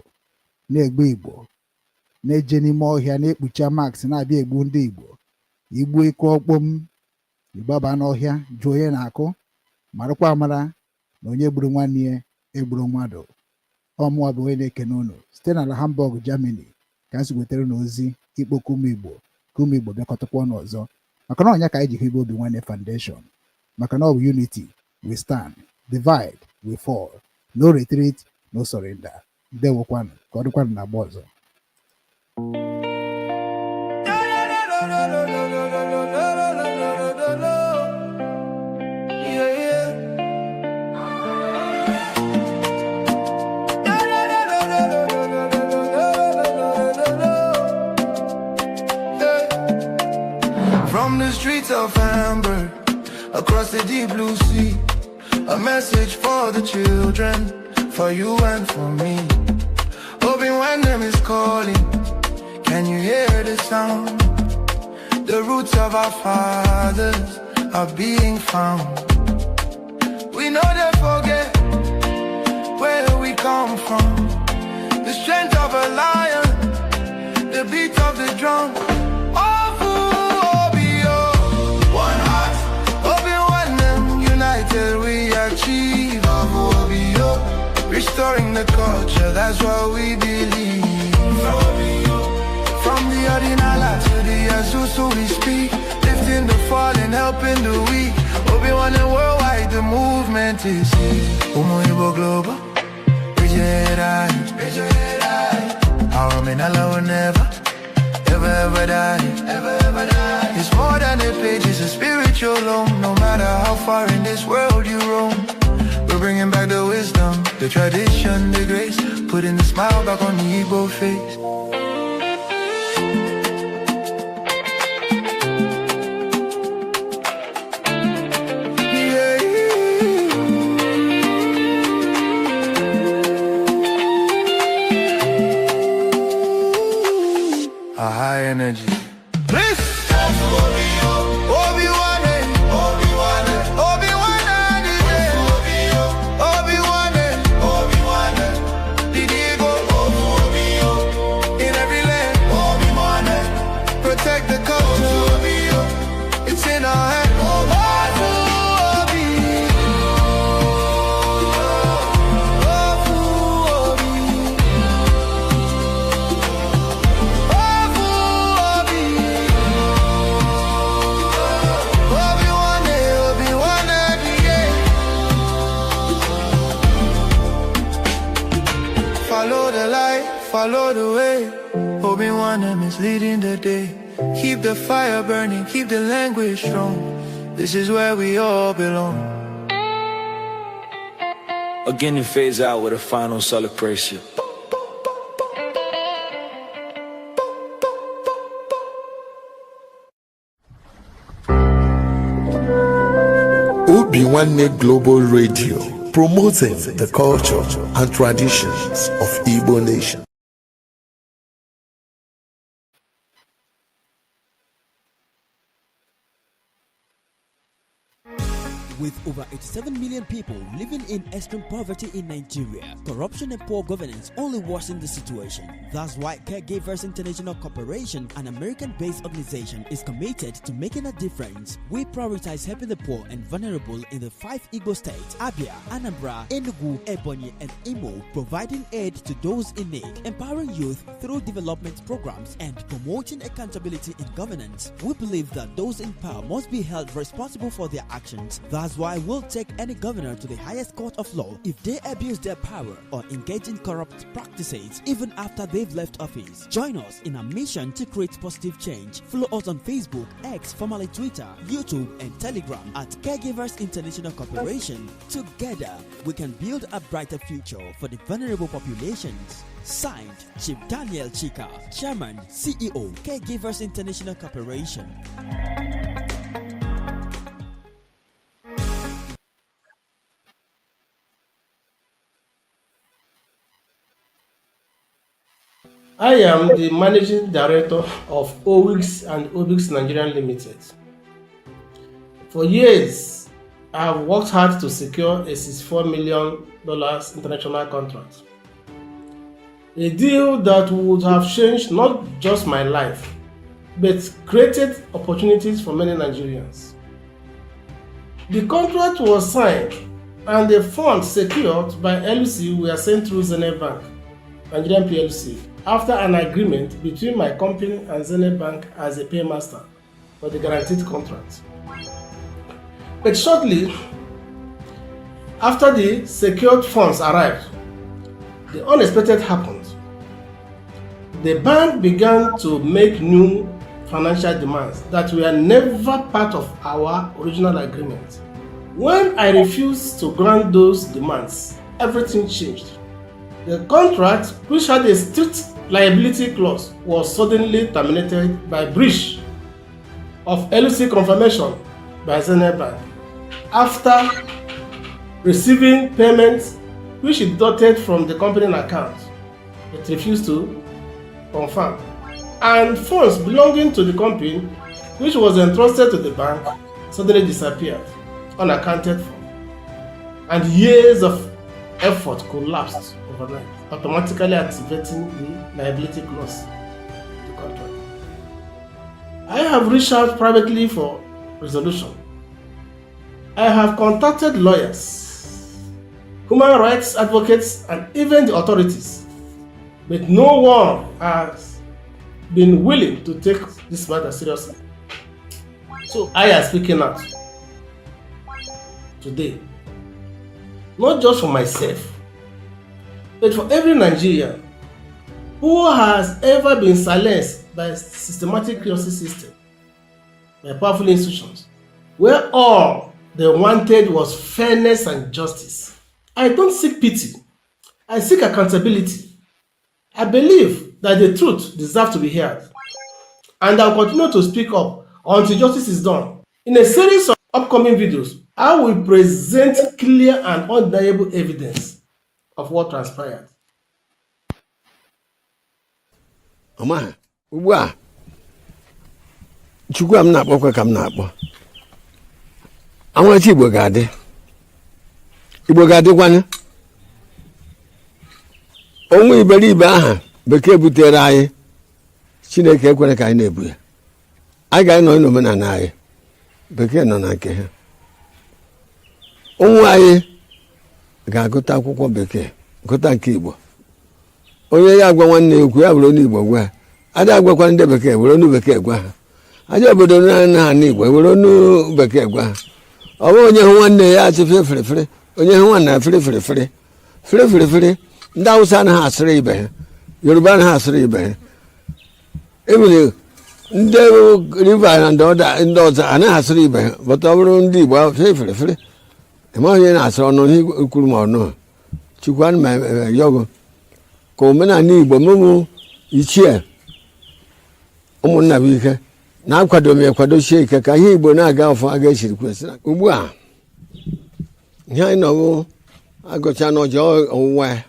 S8: na-egbu Igbo, na-eje n'ime ọhịa na-ekpuchi mask, na-abịa egbu ndị Igbo, igbu ịkụ ọkpọm, ịgbaba n'ọhịa jụọ onye na-akụ, marakwa amara na onye gburu nwanne ya egburu mmadụ. Ọmụwa bụ onye na-ekene unu site n'ala Hamburg, Germany, ka m si wetara unu ozi ikpokọ ụmụ Igbo, ka ụmụ Igbo bịakọtakwa ọnụ ọzọ, maka na ọnya ka anyị ji hibe Obi Nwanne Foundation, maka na ọ bụ unity we stand, divide we fall, no retreat, no surrender. Ndewokwanụ, ka ọ dịkwanụ na agba ọzọ.
S3: Yeah. From the streets of Hamburg, across the deep blue sea, a message for the children, for you and for me. Obi Nwanne is calling, can you hear the sound? The roots of our fathers are being found. We no dey forget where we come from. The strength of a lion, the beat of the drum. Ofu Obi, oh, one heart. Obi Nwanne, united we achieve. Ofu Obi, oh, restoring the culture, that's what we believe. From the Odinala to the Asusu we speak, lifting the fallen, helping the weak. Obi Nwanne worldwide, the movement is here. Umu Igbo Global, Ijera, our Omenala will never, ever, ever die. Ever, ever die. It's more than a page, it's a spiritual home. No matter how far in this world you roam, we're bringing back the wisdom, the tradition, the grace, putting the smile back on the Igbo face. Yeah. A high energy. Please. Obi-Wan, Obi-Wan, Obi-Wan, Obi-Wan, Obi-Wan, Didigo, in every land, Obi-Wan, protect the culture, it's in our hand. Obi, Obi, Obi, Obi-Wan, Obi-Wan, yeah. Follow the light, follow the way. Obi-Wan is leading the day. Keep the fire burning, keep the language strong. This is where we all belong.
S6: Again, it fades out with a final celebration.
S1: Obi Nwanne Global Radio, promoting the culture and traditions of Igbo nation.
S4: With over 87 million people living in extreme poverty in Nigeria, corruption and poor governance only worsen the situation. That's why Caregivers International Corporation, an American based organization, is committed to making a difference. We prioritize helping the poor and vulnerable in the five Igbo states: Abia, Anambra, Enugu, Ebonyi, and Imo, providing aid to those in need, empowering youth through development programs, and promoting accountability in governance. We believe that those in power must be held responsible for their actions. That's why we'll take any governor to the highest court of law if they abuse their power or engage in corrupt practices, even after they've left office. Join us in our mission to create positive change. Follow us on Facebook, X, formerly Twitter, YouTube, and Telegram at Caregivers International Corporation. Together, we can build a brighter future for the vulnerable populations. Signed, Chief Daniel Chika, Chairman, CEO, Caregivers International Corporation.
S15: I am the managing director of Owix and Obix Nigerian Limited. For years, I have worked hard to secure a $64 million international contract. A deal that would have changed not just my life, but created opportunities for many Nigerians. The contract was signed and the funds secured by LC were sent through Zenith Bank, Nigerian PLC, after an agreement between my company and Zenith Bank as a paymaster for the guaranteed contract. But shortly after the secured funds arrived, the unexpected happened. The bank began to make new financial demands that were never part of our original agreement. When I refused to grant those demands, everything changed. The contract, which had a strict liability clause, was suddenly terminated by breach of LC confirmation by Zenith Bank after receiving payments which it deducted from the company account. It refused to confirm. And funds belonging to the company, which was entrusted to the bank, suddenly disappeared, unaccounted for. And years of effort collapsed overnight, automatically activating the liability clause of the contract. I have reached out privately for resolution. I have contacted lawyers, human rights advocates, and even the authorities, but no one has been willing to take this matter seriously. So I am speaking out today, not just for myself, but for every Nigerian who has ever been silenced by systematic justice system, by powerful institutions, where all they wanted was fairness and justice. I don't seek pity. I seek accountability. I believe that the truth deserves to be heard, and I will continue to speak up until justice is done. In a series of upcoming videos, I will present clear and undeniable evidence of what transpired.
S5: Ọma ugbu a, Chukwu a m na-akpọkwa ka m na-akpọ Amarachi. Igbo ga-adị, Igbo ga-adịkwanye. Onwe iberibe aha bekee butere anyị, Chineke ekwere ka anyị na-ebu ya. Anyị ga-anọ n'omenala anyị, bekee nọ na nke ha. Ụmụ anyị ga-agụta akwụkwọ bekee, gụta nke Igbo. Onye ya agwa nwanne ya okwu, ya were onu Igbo gwa ha. Adị agwakwa ndị bekee, were onu bekee gwa ha. Aja obodo na ha Igbo, were onu bekee gwa ha. Ọ bụghị onye hụ nwanne ya achị fere fere fere, onye hụ nwanne ya fere fere fere fere fere fere. Ndị Awụsa anaghị asịrị ibe ha, Yoruba anaghị asịrị ibe ha, ebere ndị riva na ndị ọzọ anaghị asịrị ibe ha. Bọta ọ bụrụ ndị Igbo, fere fere fere, ịmaghị onye na-asịrị ọnụ ihe kwuru ma ọnụ. Chukwu, ana m yọgụ ka omenala Igbo mụmụ ichie ụmụnna bụ ike na-akwado m ekwadochie ike ka ihe Igbo na-aga ọfụ aga esiri kwesị. Ugbu a, ihe anyị nọbụ agụcha n'ọjọọ ọwụwa ya.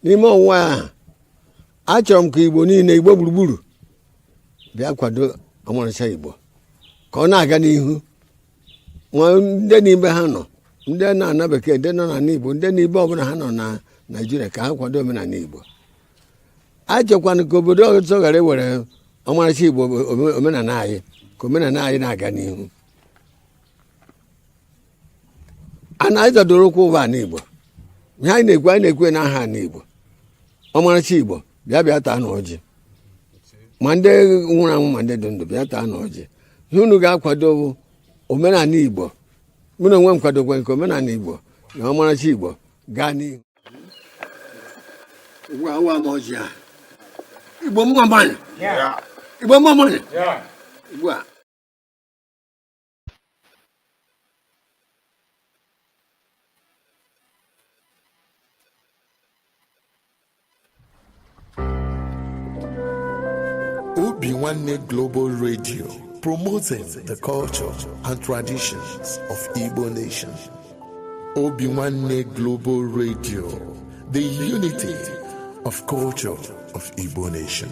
S5: N'ime ọwụwa ya, achọrọ m ka Igbo niile, Igbo gburugburu, bịa kwado ọmarịcha Igbo ka ọ na-aga n'ihu. Nwa ndị n'ime ha nọ, ndị na-ana bekee, ndị nọ n'ala Igbo, ndị n'ibe ọbụla ha nọ na Naijiria, ka ha kwado omenala Igbo. Achọkwana ka obodo ọzọ ghara iwere ọmarịcha Igbo, omenala anyị, ka omenala anyị na-aga n'ihu. A na anyị zọdoro ụkwụ ụba ala Igbo. Ihe anyị na-ekwu, anyị na-ekwu n'aha ala Igbo, ọmarịcha Igbo. Bịa, bịa taa na ọjị, ma ndị nwụrụ anwụ ma ndị dị ndụ, bịa taa na ọjị. Ihe unu ga-akwado bụ omenala Igbo. Mụ na onwe m kwadokwa nke omenala Igbo na ọmarịcha Igbo gaa n'ihu. Ugbu a, awa m ọjị a. Igbo mma mmanụ, Igbo mma mmanụ. Ugbu a.
S1: Obi Nwanne Global Radio, promoting the culture and traditions of Igbo nation. Obi Nwanne Global Radio, the unity of culture of Igbo nation.